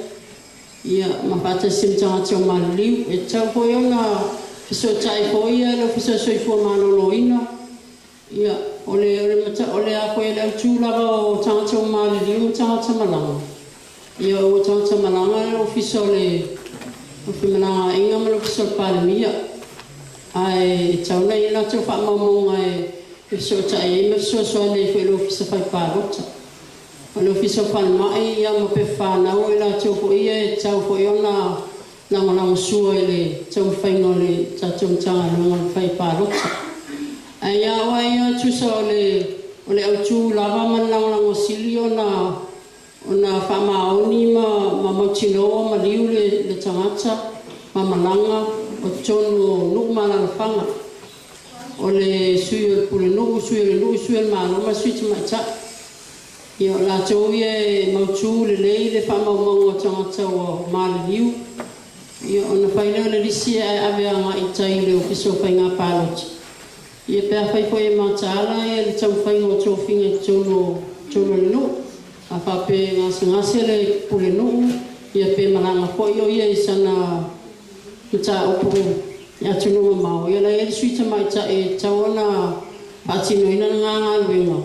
ia ma faatasi ma tagata o maliliu. E tatau foi ona fesootai foi le Ofisa o le Soifua Maloloina, ia o le o le o le a foi o le autu lava o tagata ua maliliu ma tagata malaga, ia o tagata malaga le Ofisa o le Femalagaaiga ma le Ofisa o le Palemia. Ae e tatau ona i ai latou faamaumauga e fesootai ai ma fesoasoani ai foi i le Ofisa Fai Palota. O le Ofisa o Falemai ia ma Pepa Fanau o i latou foi ia e tatau foi ona lagolagosua i le taumafaiga o le tatou Matagaluega o le Fai Palota. Ae ia au lava ia tusa o le o le autu lava ma le lagolago sili ona ona faamaoni ma ma mautinoa ua maliu le le tagata ma malaga o totonu o nuu ma alaalafaga. O le Sui o le Pulenuu, Sui o le Nuu, Sui o le Malo ma le Sui Tamaitai. Ia o latou ia e mautu lelei le faamaumauga o tagata ua maliliu. Ia ona fai lea o le lisi ae ave agai i tai i le Ofisa o Faiga Palota. Ia pe afai foi e mataala ia le taumafaiga o tofiga i totonu o totonu o le nuu, a faapea e gasegase le Pulenuu, ia pe malaga foi o ia i sana mataupu i atunuu mamao, ia la e i ai le Sui Tamaitai e tatau ona faatinoina lena galuega,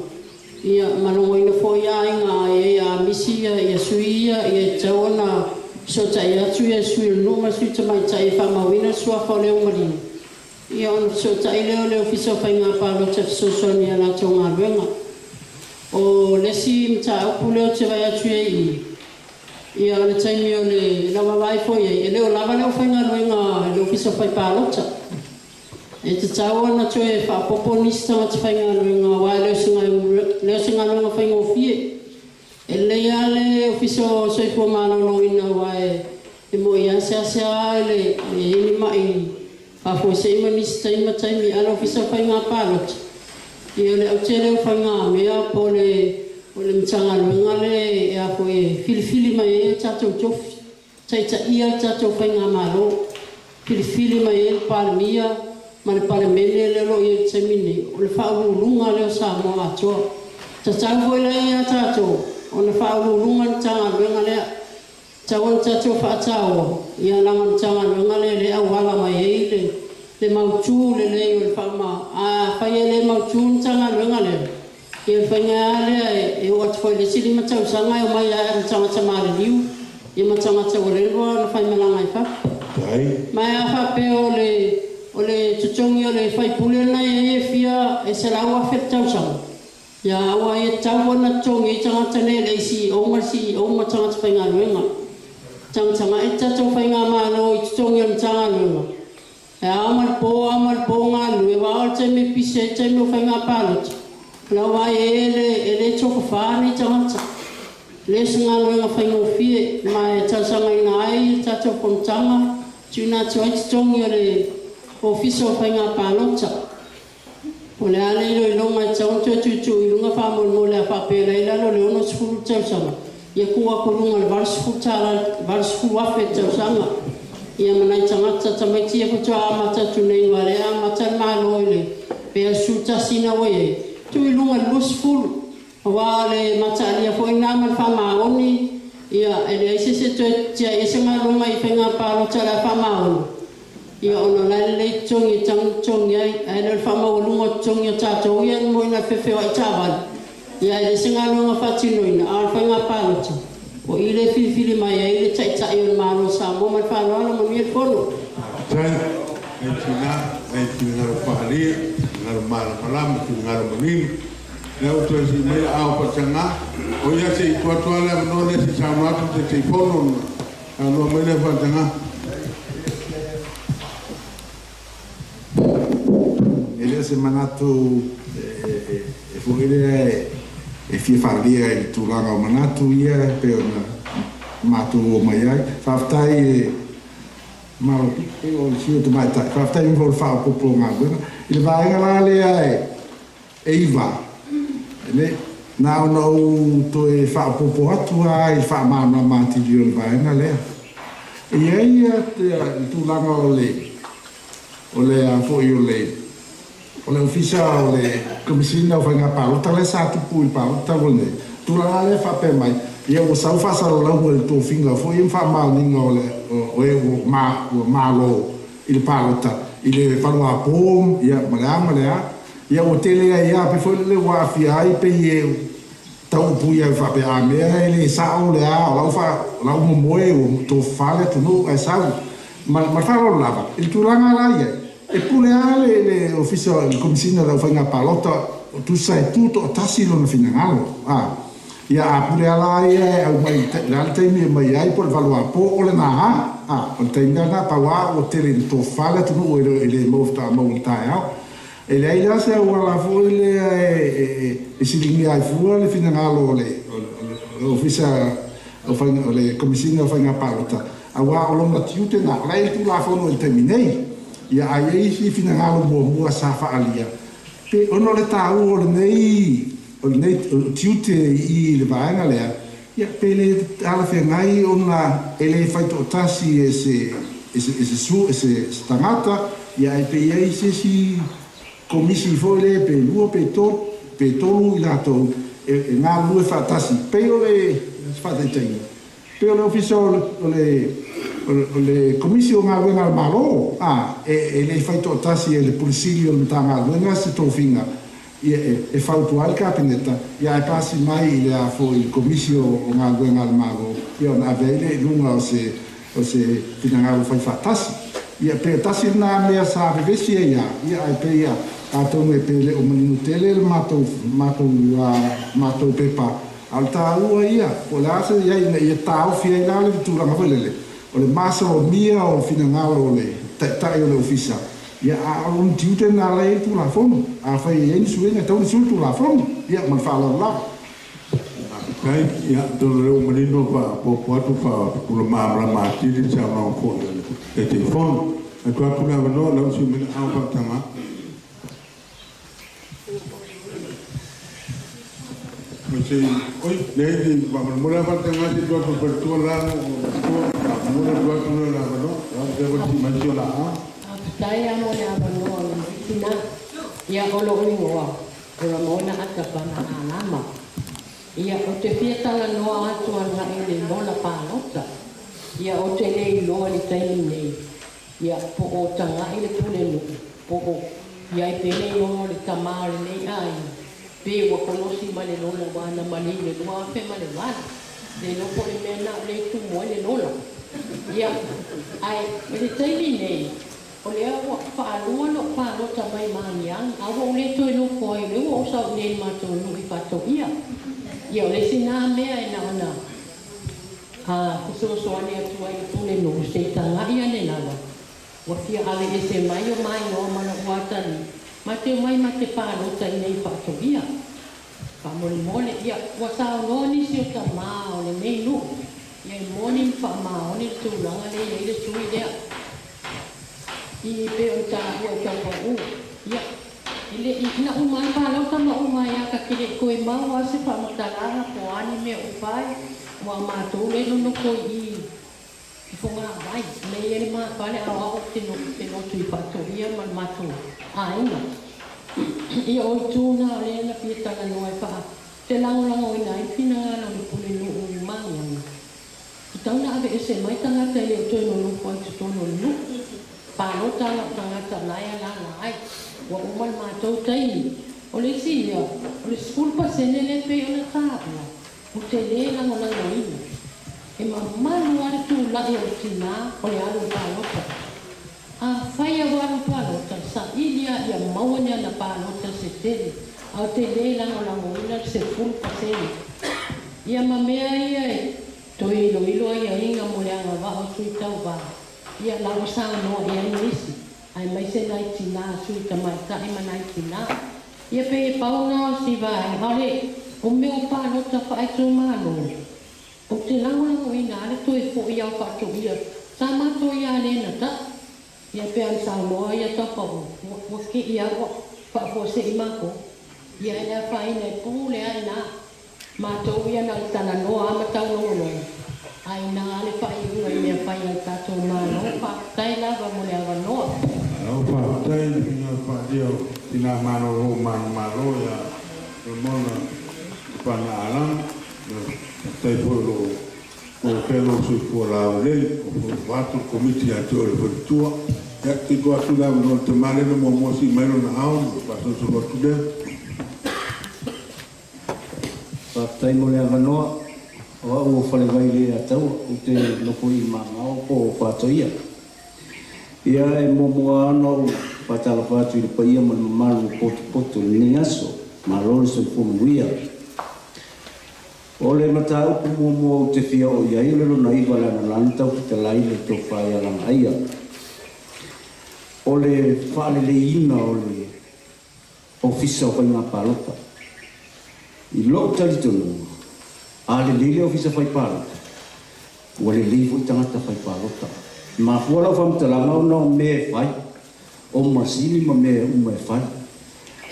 ia ma logoina foi aiga a i ai a misi ia sui ia, ia e tatau ona fesootai atu ia Sui o le Nuu ma le Sui Tamaitai e faamauina le suafa o le ua maliu. Ia ona fesootai lea o le Ofisa o Faiga Palota e fesoasoani i a latou galuega. O le isi mataupu lea ou te vaai atu i ai i i, ia o le taimi o le lau vaavaai foi i ai, e le o lava le aufaigaluega i le Ofisa o Fai Palota. E tatau ona toe faaopoopo nisi tagata faigaluega aua e le o se galuega faigofie. E lelei lava le Ofisa o Soifua Maloloina aua e moni lava e seasea e i ai ni mai faafuasei ma nisi taimi ma taimi, a o le Ofisa o Faiga Palota, ia o le autele o faigamea po o le o le Matagaluega lea e a foi e filifili mai ai a tatou tofi, taitaia le tatou faigamalo, filifili mai ai le Palemia ma le Palemene lea o lo o i ai i le taimi lenei, o le Faauluuluga lea o Samoa atoa. Tatau foi la ia tatou ona faauluuluga le Matagaluega lea. Tatau ona tatou faataua, ia leaga o le Matagaluega lea lea e auala mai ai le le mautu lelei o le faama. A afai e le mautu le Matagaluega lea, ia o le faiga lava lea e oo atu foi i le isi 5 tausaga e omai lava ma tagata maliliu ia ma tagata ua leva ona faimalaga i fafo. Ma a faapea o le o le totogi o le faipule lena e i ai e fia e $100,000 le tausaga, ia aua e tatau ona totogi ai tagata nei e le ACEO ma le CEO ma tagata faigaluega. Tagatagai le tatou faigamalo i totogi o le Matagaluega. E ao ma le po, ao ma le po galulue, aua o le taimi e pisi ai le taimi o faiga palota, o lau vaai e le, e le tofafa nei tagata. E le o se galuega faigofie, ma e talosagaina ai le tatou fonotaga, tuuina atu ai totogi o le Ofisa o Faiga Palota. O le a le iloiloga e tatau ona toe tuutuu i luga faamolemole a faapea la i lalo o le 60 tausaga, ia tuu atu i luga i le $80, $80,000 i le tausaga. Ia ma nai tagata tamaiti ia faatoa amata atu nei ua lea amata le Malo i le pe 11 na ua i ai tuu i luga i le 20 auā o le mataalia foi lena ma le faamaoni ia e leai se isi e toe tiai ai se galuega i faiga palota o le a faamaoni ia ona o la e lelei totogi e tagu totogi ai ae le o le faamaualuga o totogi o tatou ia mo ina fefeoai taavale ia e le se galuega faatinoina a o le faiga palota o i le filifili mai ai le Taitai o le Malo o Samoa. Ma le faaaloalo, manuia le fono. Faafetai e tina e finagalo faaalia, finagalo malamalama, finagalo manino. Lea ua toe sii mai le aao faataga. O ia se i tuu atu lava le avanoa lea se i saunoa atu le Taitaifono ona saunoa mai lea faataga. E le o se manatu e foi lea e fia faaalia i le tulaga o manatu ia e pei ona matou o mai ai. Faafetai i le Malo pei o le sui usufono tamaitai, faafetai mo le faaopoopo o galuega. I le vaega la lea e 9, e na ona ou toe faaopoopo atu lava i le faamalamalama atili o le vaega lea. E i ai le tulaga o le o le a foi o le o le Ofisa o le Komesina o Faiga Palota lea sa tupu i le palota talu ai nei, tulaga lea faapea mai, ia ua sau faasalalauga i le tofiga foi ia ma faamaoniga o le o e ua malo i le palota i le 8 apo ia ma le a ma le a, ia ua tele ai lava pe foi lele ua aafia ai pei e tau upuia ai faapea a mea e le sao le a o lau fa o lau momoe ua tofafa le atunuu ae sau ma le faaaloalo lava i le tulaga la i ai. E pule lava le Ofisa o le Komesina o le Aufaiga Palota o tusa e tutoatasi lona finagalo. A ia a pule lava la ia e aumai o le a le taimi e aumai ai po o le 8 apo o lena lava. A o le taimi lava lena pau lava ua tele ina tofafa le atunuu e le maua faatoa maua i le taeao. E leai la se auala foi lea e siligia ai fua le finagalo o le Ofisa o le Komesina o Faiga Palota auā o lona tiute na o la e i le Tulafono i le taimi nei. Ia a i ai isi finagalo muamua sa faaalia pe ona o le taua o lenei o lenei tiute i le vaega lea, ia pe le talafeagai ona e le faitoatasi e se e se e se su e se tagata, ia ae pe i ai se isi komisi foi lea pe lua pe tolu pe tolu i latou e galulue faatasi pei o le faataitaiga pei o le Ofisa o le Komisi o Galuega a le Malo, a e le faitoatasi e le Pule Sili o le Matagaluega se tofiga ia e fautua ai le Kapeneta, ia ae pasi mai i le a foi i le Komisi o Galuega a le Malo, ia ona ave ai lea i luga o se finagalo faifaatasi. Ia pe tasi lena mea sa vevesi ai lava, ia ae pei atonu e pe le o manino tele le matou pepa, a o le taua ia, po o le a se i ai ina ia taofi ai la le tulaga foi lele, o le masalomia o le finagalo o le Taitai o le Ofisa, ia a o lona tiute lena la e i ai le Tulafono. Afai e i ai ni suiga, e tatau ona sui le Tulafono. Ia, ma le faaaloalo lava. Faafetai. Ia, atonu o lea ua manino faaopoopo atu faapupula malamalama atili le saunoaga foi a le Taitaifono. Ae tuu atu le avanoa i lau sui usufono mamalu Aao Faataga. Oi, leai, faamolemole lava faataga se i tuu atu i le faletua la o le matua, faamolemole tuu atu le avanoa, la ua sii mai si o la ao. Faafetai lava mo le avanoa o lenei tina. Ia, o lou igoa, o Ramona Atapana Alama. Ia, ou te fia talanoa atu agai i le lola palota. Ia, ou te le iloa i le taimi nei, ia, po o tagai le pulenuu, po o i ai pe le iloa o le tamā o lenei aiga, pe ua kolosi ma le lola ua ana maliu i le 2008. Le iloa po o le mea lena o lea e tumu ai le lola. Ia, ae i le taimi nei, o lea ua faalua lou palota mai Magiagi, a ua ou le toe nofo ai, o lea ua ou sau i inei i le matou nuu i Faatoia. Ia, o le isi na mea e na ona fesoasoani atu ai i le pulenuu se i tagai ane lava, ua fia aveese mai o ma igoa ma lou atalii, ma te omai ma te palota i inei i Faatoia. Faamolemole, ia, ua saunoa nisi o tamā o lenei nuu, ia e moni ma faamaoni le tulaga lea e i ai le sui lea. I pei ona taua i Taupaū, ia, e le i, na uma lava le palota ma uma ai lava ta te le i toe mau lava se faamatalaga po o a ni mea o fai, aua o matou lea e nonofo i i. I fogavai me ia le mafale aoao te no te lotu i faatoia ma le matou aiga. Ia o itu na o lea na fia talanoa e faa te lagolagoina ai finagalo o le pulenuu i Magiagi. Tatau na aveese mai tagata e le o toe nonofo ai totonu o le nuu. Palota ala o tagata o la e alala ai. Ua uma le matou taimi. O le isi ia, o le 10% lea pei ona taua, ou te lē lagolagoina. E mamalu lava le tula'i o le tinā o le alu i le palota. Afai a ua alu i le palota, saili lava ia maua ni ana palota se tele, ae ou te lē lagolagoina le 10%. Ia ma mea ia e toe iloilo aiaiga mo le agavaa o sui tauvā, ia la ua saunoa i ai nisi, aemaise nai tinā sui tamaitai ma nai tinā. Ia pei e pau lena o si vaega, a o le o mea o palota faaitumalo, ou te lagolagoina lava le toe fo'i ao faatoia sa matou ia le na ta'i. Ia pe ana saunoa ia Taupa'u, ua ke'i lava ua faafuase'i makou. Ia e le afaina e pule lava inā. Matou ia na o le talanoa lava ma taulogologo, a inā lava le faaiuga i mea fai a le tatou Malo. Faafetai lava mo le avanoa. Malo faafetai i le finagalo faaalia o Tina Malolo Manumalo ia Ramona Tupana Alama. Faafetai foi o lo o maua pea lou soifua laulelei o fuafua atu le Komiti ia te oe le faletua. Ia, se i tuu atu le avanoa i le tama lea na muamua sii mai lona ao ona faasolosolo atu lea. Faafetai mo le avanoa. O au o Falevai le Ataua, ou te nofo i Magao po o Faatoia. Ia e muamua lava ona ou faatalofa atu i le paia ma le mamalu o potopoto i lenei aso. Malo le soifua manuia. O le mataupu muamua ou te fia oo i ai o le lona iva le analana tau fetalai le tofa ia Lagaaia. O le faaleleiina o le Ofisa o Faiga Palota. I lou talitonuga, a lelei le Ofisa Fai Palota, ua lelei foi tagata fai palota. E mafua lau faamatalaga ona o mea e fai, o masini ma mea uma e fai.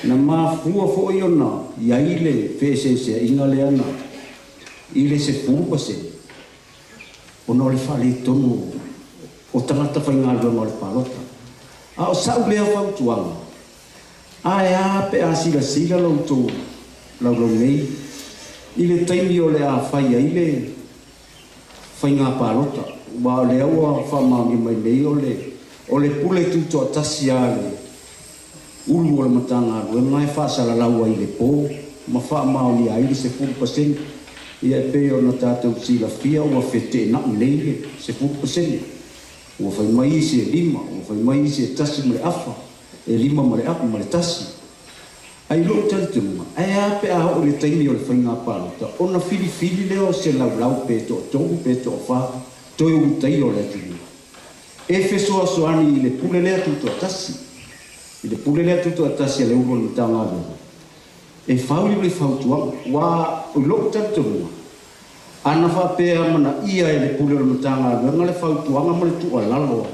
Na mafua foi ona i ai le feeseeseaiga lea na i le 10% ona o le faaletonu o tagata faigaluega o le palota. A o sa'u lea fautuaga, ae a pe a silasila lo outou laulau nei i le taimi o le a fai ai le faiga palota, aua o lea ua faamaonia mai nei o le o le pule tutoatasi a le Ulu o le Matagaluega e faasalalau ai i le po ma faamaonia ai le 10%. Ia e pei ona tatou silafia ua feteenai nei le 10%. Ua fai mai isi e 5, ua fai mai isi e 1 ma le afa, e 5 ma le afa ma le 1. Ae i lou talitonuga, ae a pe a oo i le taimi o le faiga palota ona filifili lea o se laulau pe toatolu pe toafa toe ulutaia o le atunuu e fesoasoani i le pule lea tutoatasi, i le pule lea tutoatasi a le Ulu o le Matagaluega e fau le fautuaga. Aua i lou talitonuga, ana faapea amanaia e le pule o le Matagaluega le fautuaga ma le tuualalo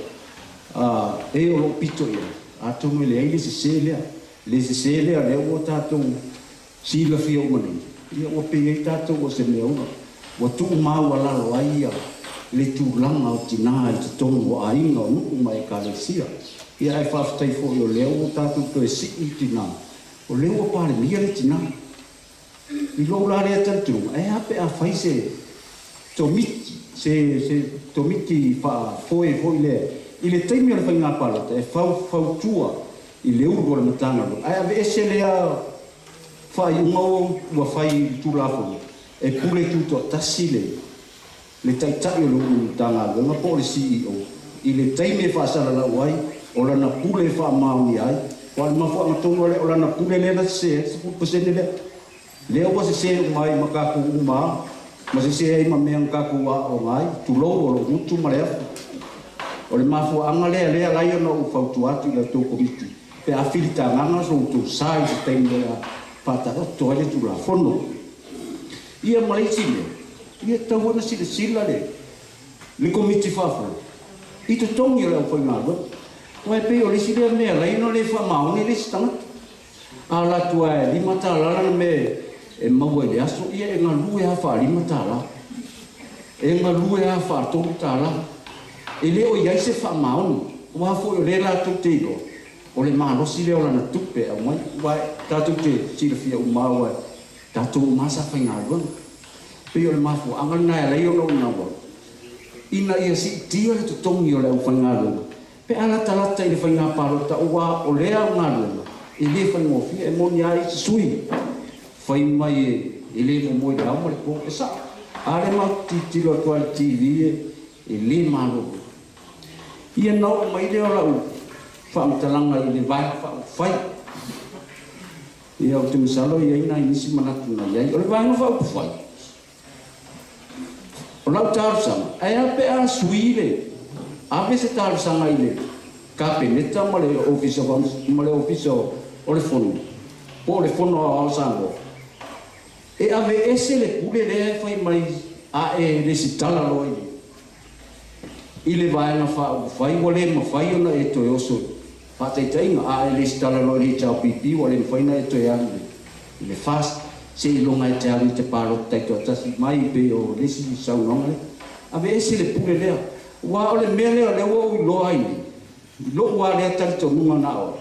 a e o lo o pito i ai, atonu e leai le sese lea, le sese lea lea ua tatou silafia uma nei, ia ua pei ai tatou o se mea ua ua tuumaualalo ai ia le tulaga o tinā i totonu o aiga o nuu ma ekalesia. Ia ae faafetai foi o lea ua tatou toe sii i tinā, o lea ua palemia le tinā. I lou la lea talitonuga, ae a pe a fai se tomiti, se se tomiti faafoe foi lea i le taimi o le faiga palota e faufautua i le ulu o le Matagaluega, ae aveese lea faaiuga ua fai i le Tulafono e pule tutoatasi le le Taitai o le ulu Matagaluega po o le CEO i le taimi e faasalalau ai o lana pule e faamaonia ai. Aua o le mafuaaga tonu lava lea o lana pule lea na sese ai le 10% lea. Lea ua sese uma ai ma tatou uma lava, ma sese ai ma mea na tatou aooga ai, tulou, o lou gutu ma le afu. O le mafuaaga lea lea ala ai ona ou fautua atu i la outou Komiti pe a filitagaga so outou sa i se taimi o le a faataoto ai le Tulafono. Ia ma le isi mea, ia tatau ona silasila le le Komiti Faafoe i totogi o le aufaigaluega. Aua e pei o le isi lea mea e ala ai ona le faamaoni le isi tagata. A alu atu lava e $5 le mea e maua i le aso, ia e galue lava faa-$5. E galue lava faa-$3. E lē o i ai se faamaoni uā foʻi o lē latou te iloa o le malosi lea o lana tupe e aumai uae tatou te silafia umā ua tatou umā sa faigaluega pei o le mafuaaga lenā e alai ona ou naua ina ia siitia le totogi o le aufaigaluega pe a latalata i le faigā palota uā o lea galuega e lē faigofie e moni a isi sui fai mai e lē momoe i le ao ma le po e saʻo a le matou tilotilo atu a le TV e lē malolo ia na oo mai lea o lau faamatalaga i le vaega faaupufai ia ou te masalo e i ai nai nisi manatu na i ai o le vaega faaupufai o lau talosaga ae a pe a sui le ave se talosaga i le Kapeneta ma le Ofisa ma le Ofisa o le Fono po o le Fono Aoao Samoa e ave ese le pule lea e fai mai a e lesitala loa i le vaega faaupufai ua lē mafai ona e toe oso faataitaiga a e lesitala loa i le HRPP ua lē mafai ona e toe alu i le FAST seiloga e te alu i te palota taitoatasi mai pei o le isi saunoaga lea ave ese le pule lea uā o le mea lea o lea ua ou iloa ai nei lo'u a lea talitonuga na oe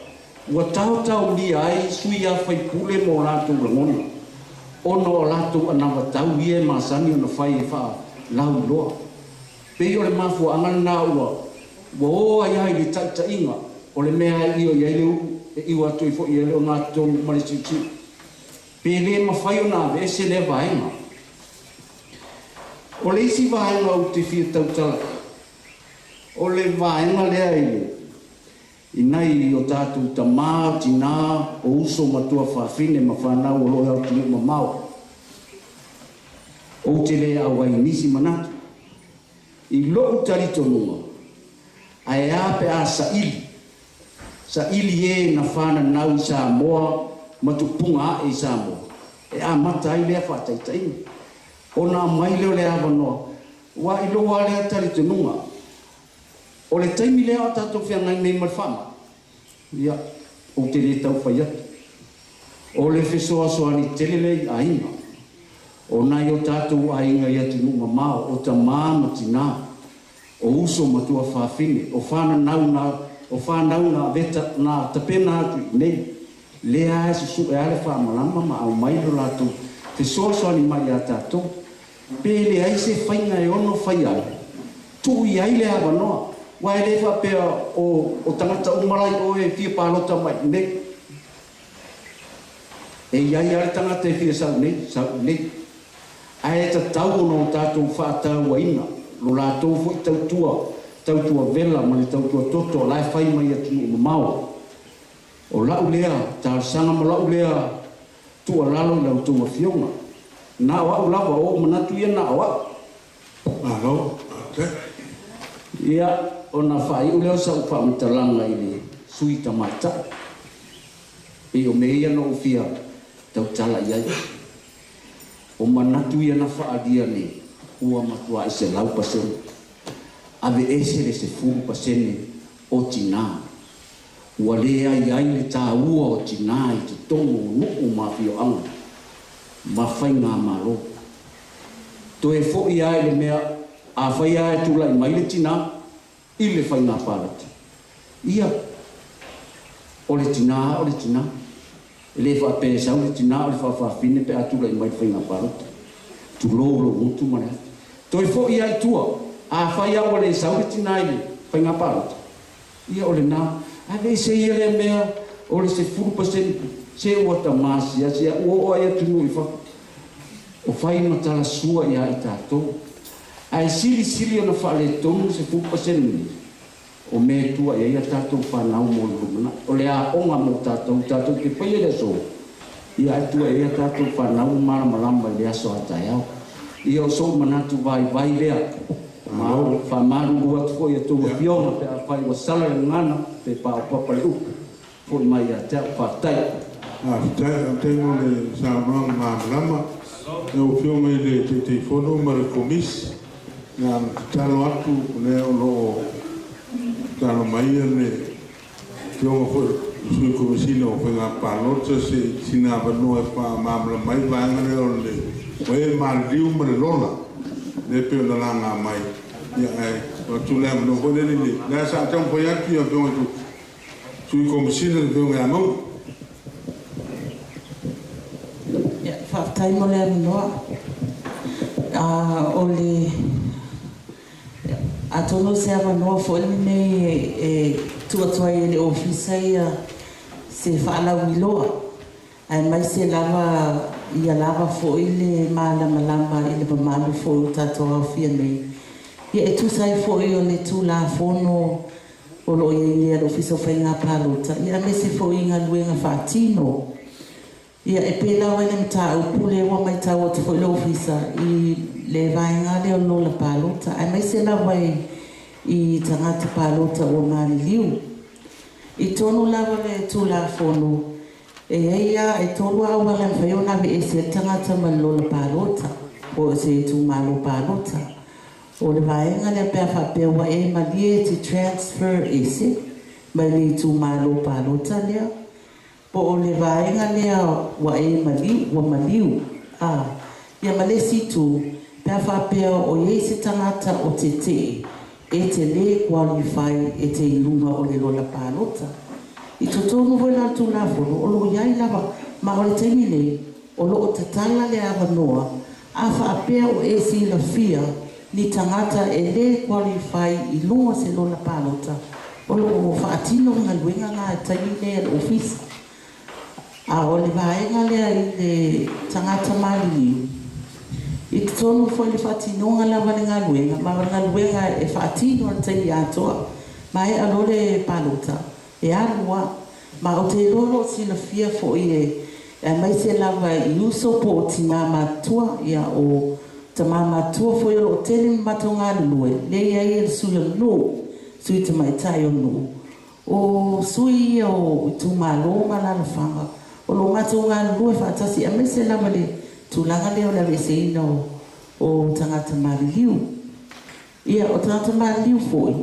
ua taotaomia ai sui a faipule mo latou lagona ona o latou anavatau ia e masani ona fai e faalauiloa pei o le mafuaaga lenā ua ua o ai ai le taʻitaʻiga o le mea e io i ai le ulu e iu atu ai foʻi i ai le ogatotonu ma le siusiu pe lē mafai ona aveese lea vaega. O le isi vaega ou te fia tautala o le vaega lea i le i nai o tatou tamā tinā o uso ma tuafafine ma fanau o loo e atunuu mamao ou te lē auai i nisi manatu i lo'u talitonuga ae a pe a saili saili e na fananau i Samoa ma tupuga aʻe i Samoa e amata ai lea faataitaiga ona aumai lea o le avanoa ua i lou a lea talitonuga o le taimi lea o tatou feagai nei ma le faamai ia ou te lē tau fai atu o le fesoasoani tele lea i aiga o nai o tatou aiga i atunuu mamao o tamā ma tinā o uso ma tuafafine o fananau na o fanau na aveta na tapena atu i nei lea e susuʻe a le faamalama ma aumai lo latou fesoasoani mai iā tatou pe leai se faiga e ono fai ai tuu i ai le avanoa ua e lē faapea o tagata uma lai oe e fia palota mai nei e iai a le tagata e fia sau nei sau nei ae tatau ona o tatou faatauaina lo latou foʻi tautua tautua vela ma le tautua toto o la e fai mai atunuu mamao o la'u lea talosaga ma la'u lea tuualalo i la outou afioga na o a'u lava o ou manatu ia na o a'u. Malo. Ia ona faaiu lea o sa'u faamatalaga i le sui tamaitai pei o mea ia na ou fia tautala i ai o manatu ia na faaalia nei ua matuaʻi 100% ave ese le 10% o tinā ua lē ai ai le tāua o tinā i totonu o nuu ma afioaga ma faigamālō toe foʻi a i le mea afai a e tulaʻi mai le tinā i le faigā palota ia o le tinā o le tinā e lē faapea e sau le tinā o le faafafine pe a tulaʻi mai le faigā palota tulou lou gutu ma le afi toe foʻi a i tua afai a ua lē sau le tinā i le faigā palota ia o lenā aveese ia lea mea o le 10% se ua tamasiasi a ua oo ai atunuu i fafo o fai ma talasua iā i tatou ae silisili ona faaletonu 10% nei o mea e tua i ai a tatou fanau mo le lumanai o le aoga mo tatou tatou te faia le aso ia ae tua i ai a tatou fanau malamalama i le aso a taeao ia o sou manatu vaivai lea ma faamalulu atu foʻi a outou afioga pe afai ua sala le gagana pe paopapa le upu foʻi mai ia te a'u faafetai. Faafetai, faafetai mo le saunoaga malamalama. Lau Afioga i le Taitaifono ma le Komisi, na ona tatalo atu o lea o lo o tatalo mai le Afioga foi le Sui Komesina o Faiga Palota se sina avanoa e faamalamalama ai vaega lea o le ua e maliliu ma le lola lea pei ona laga mai ia ae Atu le avanoa foi lele i le lea sa taumafai atu ia afioga i Sui Komesina le afioga ia Mauu. Ia, faafetai mo le avanoa. O le atonu o se avanoa foi lenei e tuu atu ai e le Ofisa ia se faalauiloa aemaise lava ia lava foi le malamalama i le mamalu foi o tatou aofia nei. Ia e tusa ai foi o le Tulafono o loo iai nei a le Ofisa o Faiga Palota, ia aemaise foi i galuega faatino. Ia e pei lava i le mataupu lea ua matau atu foi le Ofisa i le vaega lea o le lola palota, aemaise lava i tagata palota ua maliliu. I totonu lava o le Tulafono, e i ai lava, e tolu lava auala e mafai ona aveese ai le tagata ma le lola palota po o se itumalo palota. O le vaega lea pe a faapea ua e malie e te transfer ese mai le itumalo palota lea, po o le vaega lea ua e maliu, ua maliu, a. Ia ma le isi itu, pe a faapea o i ai se tagata o tetee e te lē qualify e te i luga o le lola palota. I totonu foi la o le Tulafono o loo i ai lava, ma o le taimi nei o loo tatala le avanoa a faapea o e silafia ni tagata e lē qualify i luga o se lola palota. O loo faatino le galuega lena i le taimi lenei a le Ofisa. A o le vaega lea i le tagata maliliu, i totonu foi le faatinoga lava le galuega, ma o le galuega e faatino i le taimi atoa. Maea loa le palota, e alu lava. Ma ou te iloa o lo o silafia foi e aemaise lava i uso po o tinā matutua, ia o tamā matutua foi o lo o tele ma matou galulue, lea e i ai le sui o le nuu, sui tamaitai o le nuu, o sui ia o itumalo ma alaalafaga o lo o matou galulue faatasi, aemaise lava le tulaga lea o le aveeseina o tagata maliliu. Ia, o tagata maliliu foi,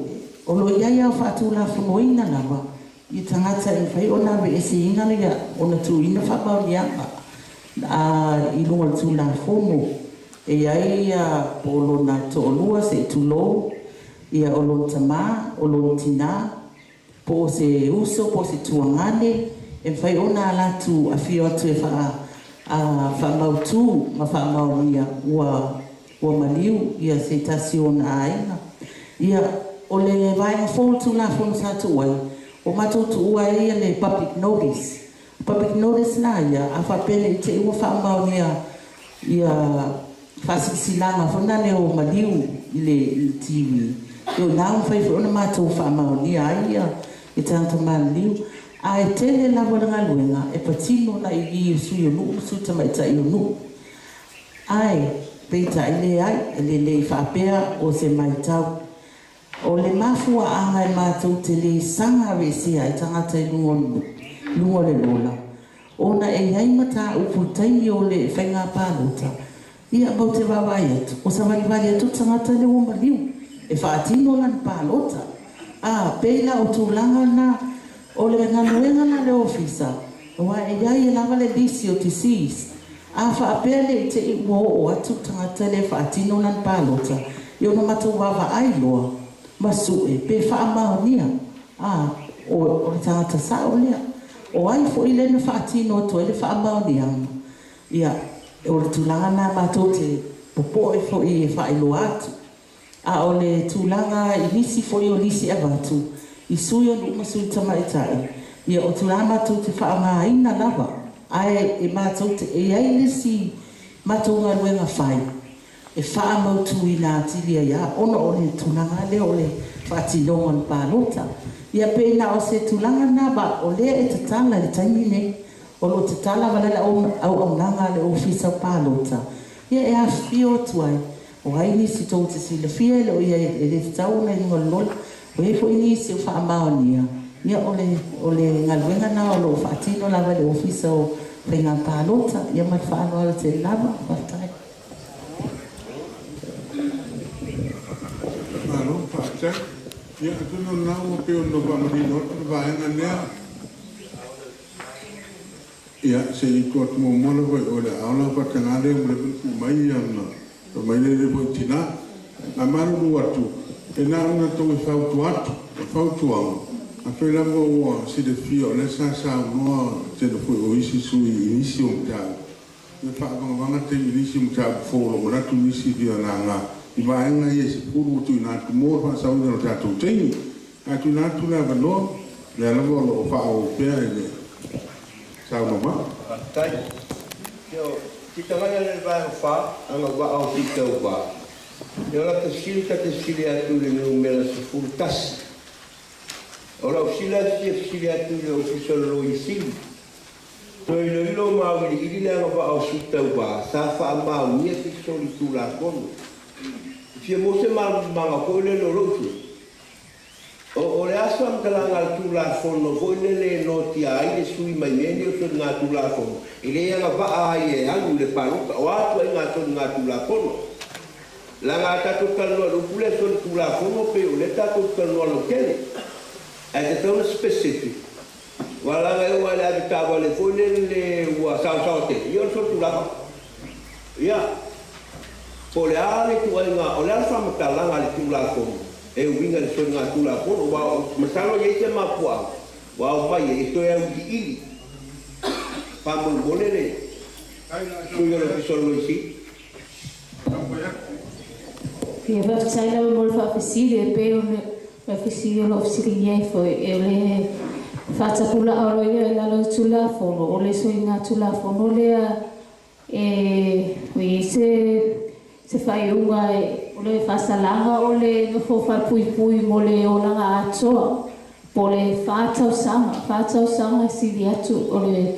o lo o i ai lava faatulafonoina lava i tagata e mafai ona aveeseina ia ona tuuina faamaoniaga i luga o le Tulafono. E i ai ia po o lona toalua se i tulou, ia o lona tamā, o lona tinā, po o se uso, po o se tuagane, e mafai ona ala atu afio atu e faamautū ma faamaonia ua maliu ia se tasi o ona aiga. Ia, o le vaega fou o le Tulafono sa tuu ai, ua matou tuua ai ia le public notice. Public notice la ia, a faapea ne i te i ua faamaonia ia faasilasilaga foi na lea o maliu i le TV, ia o ina ua mafai foi ona matou faamaonia ai ia tagata maliliu. Ae tele lava le galuega e patino agai i i sui o nuu ma sui tamaitai o nuu. Ae peitai leai, e lelei faapea o se matau. O le mafuaaga e matou te le saga aveesea ai tagata i luga o le nuu, luga o le lola, ona e i ai mataupu i taimi o le faiga palota, ia matou te vaavaai atu, o savalivali atu le tagata lea ua maliu e faatino lana palota. A pei la o tulaga na o le galuega la a le Ofisa, aua e i ai lava le lisi o deceased, a faapea le i te i ua oo atu le tagata lea e faatino lana palota, ia ona matou vaavaai loa ma sue pe faamaonia a o le tagata sao lea. O ai foi lea na faatino atu ai le faamaoniaga, ia o le tulaga lena matou te popoe foi e faailoa atu. A o le tulaga i nisi foi o lisi e avatu i sui o nuu ma sui tamaitai, ia o tulaga matou te faaaogaina lava, ae e matou te e i ai le isi matou galuega fai e faamautuina atili ai lava ona o le tulaga lea o le faatinoga o le palota. Ia pei na o se tulaga lena, ma o lea e tatala i le taimi lenei. O lo o tatala lava le auaunaga a le Ofisa o Palota, ia e afifio atu ai. O ai nisi tou te silafia e le o i ai e le tatau ona i luga o le lola, o i ai foi nisi o faamaonia, ia o le o le galuega lena o lo o faatino lava e le Ofisa o Faiga Palota. Ia ma le faaaloalo tele lava. Faafetai. Malo faafetai. Ia atonu o lena ua pei ona faamanino atu le vaega lea. Ia, se i tuu atu muamua lava i o i le aao lau faataga lea ua leva ona tuu mai ona fai mai lea e le foi tinā. Ae malulu atu, E na ona tou e fautua atu, o fautuaga, afai lava ua silafia o lea sa saunoa tele foi o isi sui i nisi o mataupu, e faavagavaga taimi i nisi o mataupu fou o lo o manatu nisi e fia laga i vaega ia e 10 ua tuuina atu mo le faasaoina o le tatou taimi. Ae tuuina atu le avanoa, lea lava o lo o faaauau pea i le saunoa mai. Faafetai. Io, titagaia le vaega fa, agavaa o sui tauvā. Ia o la fesili ta te fesili atu i le numera 11. O lau fesili atu fia fesili atu i le Ofisa o le Loia Sili. Toe iloilo ma auiliili le agavaa o sui tauvā sa faamaonia se solitulafono. E fia maua se malamalamaga foi lele o lou sui. O le aso faamatalaga a le Tulafono foi lele e noatia ai le sui mai mea nei o soligatulafono e le agavaa ai e alu i le palota. O a ituaiga soligatulafono? Leaga a tatou talanoa i le upu lea solitulafono pei o lea tatou te talanoa lautele. Ae tatau ona specific. Aua leaga e oo lava i le avetaavale foi lele ua saosaoa tele, ia o le solitulafono. Ia, po o le a le ituaiga, o le a le faamatalaga a le Tulafono e uiga i le soligatulafono, aua masalo e i ai se mafuaaga ua aumai ai e toe auiliili. Faamolemole le sui o le Ofisa o le Loia Sili. Ia faafetai lava mo le faafesili e pei o le fesili o loo fesiligia ai foi e le faatapulaa o lo o i ai i lalo o le Tulafono o le soigatulafono lea e i ai se faaiuga o le faasalaga o le nofo faapuipui mo le olaga atoa po o le 4 tausaga, 4 tausaga sili atu o le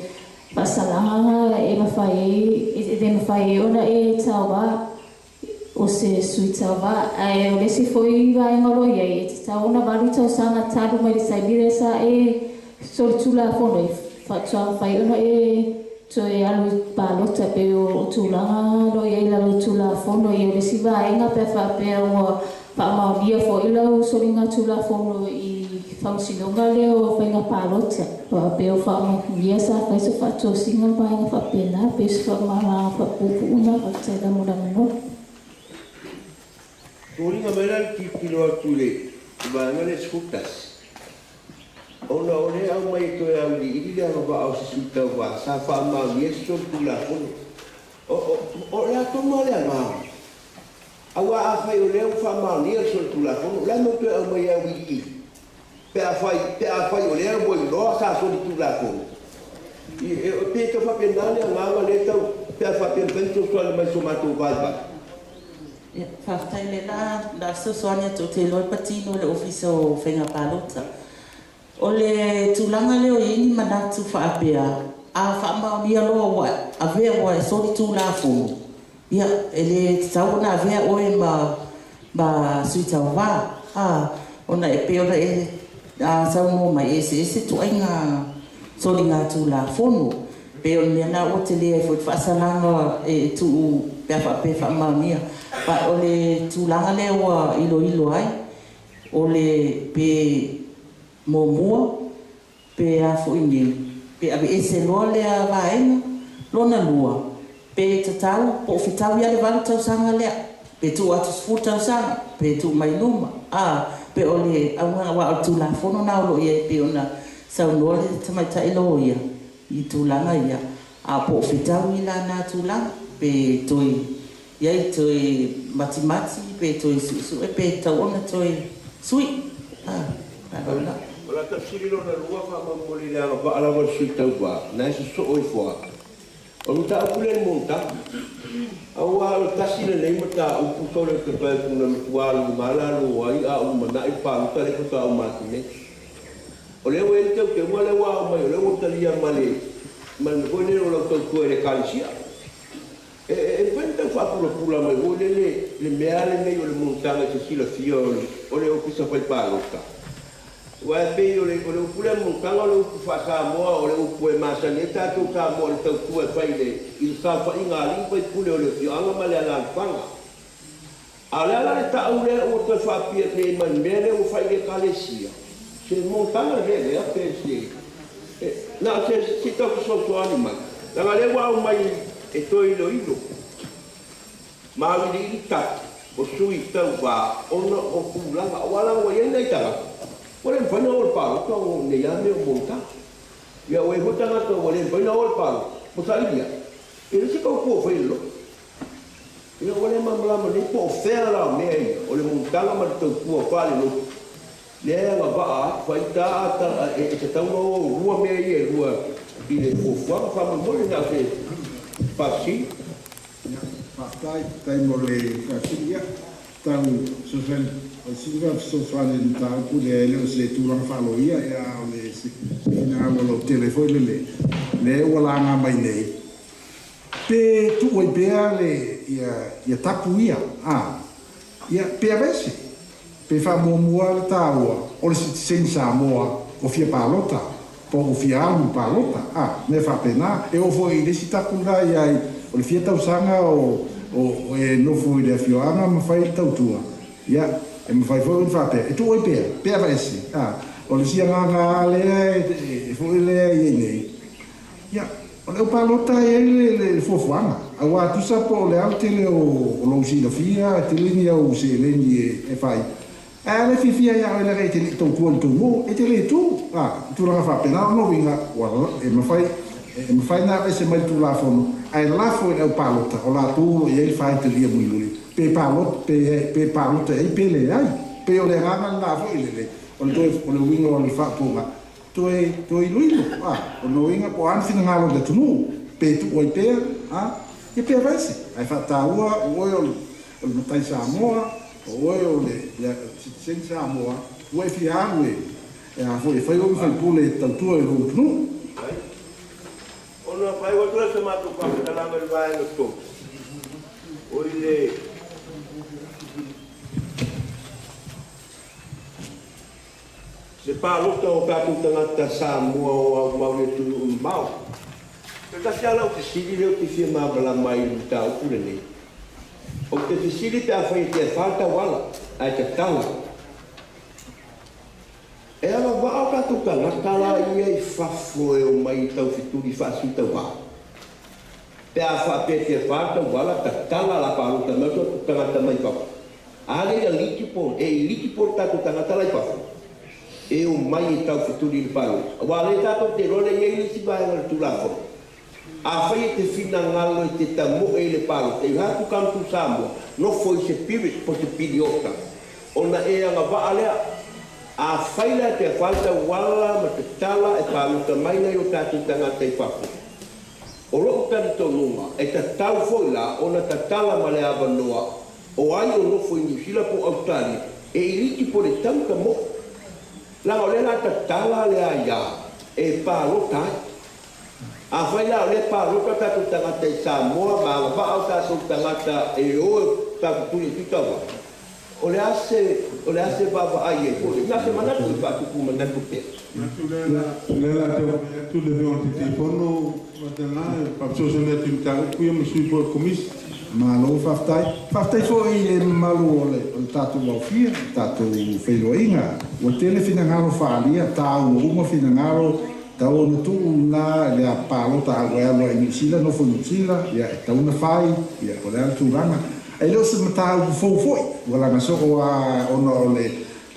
faasalaga e mafai ai e le mafai ai ona e tauvā o se sui tauvā. Ae o le isi foi vaega o lo o i ai e tatau ona 8 tausaga talu mai le taimi lea sa e solitulafono ai faatoa mafai ona e toe alu i palota pei o tulaga lo o i ai i lalo o Tulafono. Ia o le isi vaega pe a faapea ua faamaonia foi lau soligatulafono i faamasinoga lea o faiga palota pei o faamaonia sa fai se faatosina vaega faapena pei se faamalamalamaga faapuupuu na. Faafetai la mo le avanoa. Foliga mai la le tilotilo atu i le vaega lea 11, ona o lea aumai e toe auiliili le agavaa o se sui tauvā sa faamaonia se solitulafono. O le a tonu lava le agaga? Aua afai o lea ua faamaonia le solitulafono, o le a le mea ua toe aumai e auiliili pe afai o lea ua iloa sa solitulafono? Pe tau faapena le agaga lea tau pe a faapea mafai ona fesoasoani mai so matou vaivai. Ia, faafetai le la fesoasoani atu ou te iloa e patino le Ofisa o Faiga Palota. O le tulaga lea o i ai ni manatu faapea, a faamaonia loa ua avea ua e solitulafono, ia, e le tatau ona avea oe ma sui tauvā. A, ona e pei ona e saunoa mai, e eseese ituaiga soligatulafono. Pei o le mea lena ua tele ai foi le faasalaga e tuu pe a faapea e faamaonia. Pa o le tulaga lea ua iloilo ai, o le pe muamua, pe a foi nei, pe aveese loa lea vaega, lona lua, pe tatau, po o fetaui lava le 8 tausaga lea, pe tuu atu 10 tausaga, pe tuu mai luma. A, pe o le auga, aua o le Tulafono na o lo o i ai pei ona saunoa le tamaitai loia i tulaga ia, a po o fetaui la na tulaga, pe toe iai toe matimati, pe toe suesue, pe tatau ona toe sui. A, faaloalo. O la tafsiri lona lua faamolemole i le agavaa lava o le sui tauvā na e sosoo ifo a. O le mataupu lea i le monotaga. Aua o le tasi lenei mataupu tau le te fai atu na matua luma lalo ai a ou lumanai le palota lea faatoa uma atu nei. O lea ua i ai le teuteuga lea ua aumai o lea ua talia ma le ma le mea foi lele o lau tautua i le ekalesia. E mafai ona tau faapulapula mai foi lele le mea lenei o le monotaga i se silafia o le Ofisa Fai Palota. Aua e pei o le upu lea monotaga o le upu faa-Samoa o le upu e masani ai tatou Samoa i le tautua e fai i le saofaiga a alii ma faipule o le afioaga ma le alaalafaga. A o le a la le tau lea ua toe faapia nei ma le mea lea ua fai i le ekalesia? Se monotaga le mea lea pe se na o se tau fesoasoani mai. Leaga lea ua aumai e toe iloilo ma auiliili tapu. O sui tauvā ona o tulaga aua la ua iai nai tagata ua le mafai ona o le palota o nei a mea o monotaga. Ia ua iai foi tagata ua le mafai ona o le palota mo sailia e le se tautua fai le loto. Ia ua le malamalama nei po o fea la o mea ia o le monotaga ma le tautua faalelotu lea e agavaa atu faita a e tatau ona o lua mea ia e lua i le fuafuaga faamolemole na o se faafesili. Faafetai, faafetai mo le faafesili. Ia, tau fesoasoani, o le sili fesoasoani i le mataupu lea e le o se tulaga faaloia, ia, a o le finagalo lautele foi lele, lea ua laga mai nei, pe tuu ai pea le ia tapu ia, a, ia, pe aveese, pe faamuamua le taua o le sitiseni Samoa o fia palota, po o fia alu palota, a, mea faapena. E oo foi i le isi tapu la iai, o le fia tausaga o e nofo i le afioaga ma fai le tautua, ia, e mafai foi ona faapea, e tuu ai pea, pe aveese, a, o le isi agaga lea e foi lea i ai nei, ia, o le au palota e ai le fuafuaga, auā tusa po o le a le tele o lou silafia, e tele ni au seleni e fai, ae a le fiafia iā oe leaga e te le'i tautua i le tou nuu, e te lē tū, a, tulaga faapena. O lona uiga ua e mafai ona aveese mai le tulafono ae lafo i le aupalota o latou o lo o i ai le faitalia mulimuli pe palota pe palota i ai pe leai. Pei o le agaga lenā foi lele o le toe o le uiga o le faaupuga toe iloilo, a, o lona uiga po o a ni finagalo o le atunuu pe tuu ai pea, a, ia pe aveese ae faataua o oe o le matai Samoa, o oe o le sitiseni Samoa ua e fia alu e a foi e fai oe ma faipule e tautua i lou atunuu. Ona faaiu atu lea o se matou faamatalaga i le vaega 3, o i le le palota o tatou tagata Samoa o aumau i atunuu mamao. E tasi lava lau fesili lea ou te fia malamalama ai i le mataupu lenei. Ou te fesili pe afai e te afa tauala ae tatala. E agavaa o tatou tagata la ia i fafo e omai i taufetuli faasui-tauvā. Pe a faapea te afa tauala tatala la palota mai o tatou tagata mai fafo. A le eligible, e eligible tatou tagata la i fafo e omai e taufetuli i le palota. Aua lea tatou te iloa lea e i ai le isi vaega o le Tulafono. Afai e te finagalo e te tamoe i le palota, you have to come to Samoa, nofo i se period po o se piliota, ona e agavaa lea. Afai la e te afa le tauala ma tatala e palota mai nai o tatou tagata i fafo. O lou talitonuga, e tatau foi la ona tatala ma le avanoa o ai o nofo i Niu Sila po o Ausetalia e eligible le tau tamoe. Leaga o lea o le a tatala le aia e palota ai. Afai la o lea e palota tatou tagata i Samoa ma agavaa o tatou tagata e o e taufetuli i Tuitauā, o le a se o le a se vaavaai ai foi? Na o se manatu i faatupu manatu pea. Manatu lea la lea la taumafai atu le Afioga i le Taitaifono Matana e faafesoasoani atu i mataupu ia ma sui foi o le Komisi. Malo faafetai. Faafetai foi i le mamalu o le tatou aofia, le tatou feiloaiga. Ua tele finagalo faaalia, taua uma finagalo, tau ona tuu lena le palota a ua e alu ai i Niu Sila, nofo i Niu Sila, ia e tatau ona fai, ia o le a le tulaga. Ae le o se mataupu fou foi, ua laga soo lava ona o le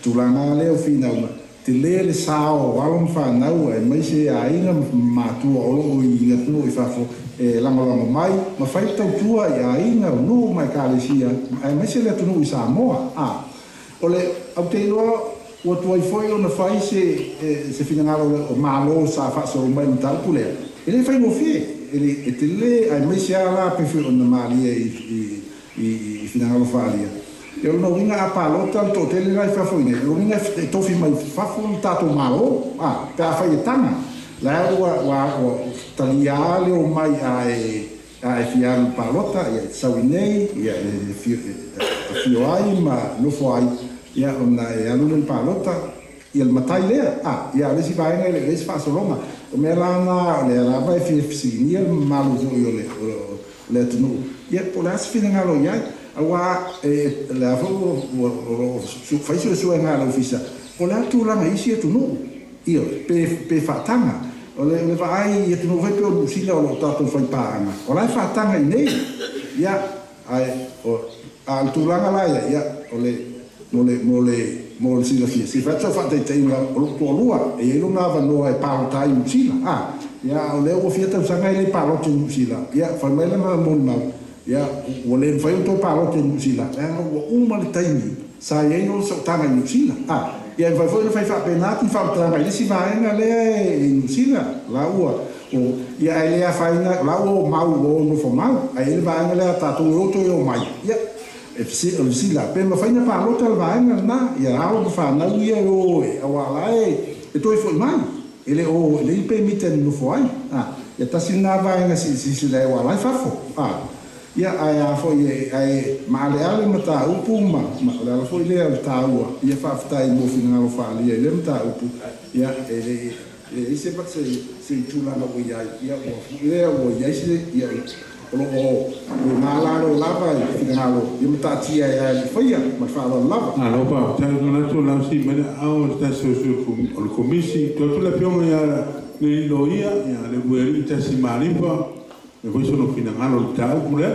tulaga lea o finauga, tele le sao o alo ma fanau aemaise aiga ma matua o lo o i atunuu i fafo e lagolago mai ma fai le tautua i aiga, o nuu ma ekalesia aemaise le atunuu i Samoa. A o le ou te iloa ua tuai foi ona fai se finagalo o Malo sa faasolo mai i le mataupu lea. E le faigofie, e le e tele aemaise lava la pei foi ona malie i finagalo faaalia. O lona uiga a palota le toatele la i fafo i nei, o lona uiga e tofi mai fafo le tatou Malo, a, pe afai e taga. La ua talia le omai a e fia alu i le palota, ia e te sau i nei, ia e afio ai ma nofo ai, ia ona e alu lea i le palota, ia le matai lea, a, ia a o le isi vaega e le o i ai se faasologa. O mea la na o lea lava e fia fesiligia le mamalu foi o le atunuu, ia po o le a se finagalo i ai, auā o lea foi ua o lo o fai suesuega a le Ofisa, po o le a le tulaga i isi atunuu, ioe, pe faataga. O le vaai i atunuu foi pei o Niu Sila o lo o tatou faipaaga, o la e faataga i inei, ia, ae o A le tulaga la ia, ia, o le, mo le, mo le, mo le silafia, se i fai atu sau faataitaiga, o lou toalua, e i ai lona avanoa e palota ai i Niu Sila, a, ia, a o lea ua fia tausaga e le i palota i Niu Sila, ia, fai mai lana molimau, ia, ua le mafai ona toe palota i Niu Sila, leaga ua uma le taimi sa i ai lona sootaga i Niu Sila, a, ia, e mafai foi ona fai faapena atu ni faamatalaga i le isi vaega lea i Niu Sila, la ua, o, ia, ae le afaina, o la ua omau, ua o nofo mau, ae i ai le vaega lea a tatou e o toe omai, ia, e o le fesili la, pe mafai ona palota le vaega lena, ia alo ma fanau ia e o e, auā la e toe foi mai, e le o, e leai ni pemita e nonofo ai, a, ia tasi lena vaega silasila i ai auā la e fafo, a, ia, ae a foi e, ae maaleale mataupu ma, ma, o le ala foi lea o le taua, ia faafetai mo finagalo faaalia i lea mataupu, ia, e le, e leai se, se, se tulaga ua i ai, ia, ua foi lea ua i ai se, ia, o lo o luga lava i finagalo ia ma taatia ai lava i le faia ma le faaaloalo lava. Malo faafetai. Manatu o le a sii mai le aao o se tasi o sui o le Komisi. Tuu atu le Afioga ia le alii Loia, ia Leuluaialii Tasimalifa, e fai sona finagalo i le mataupu lea.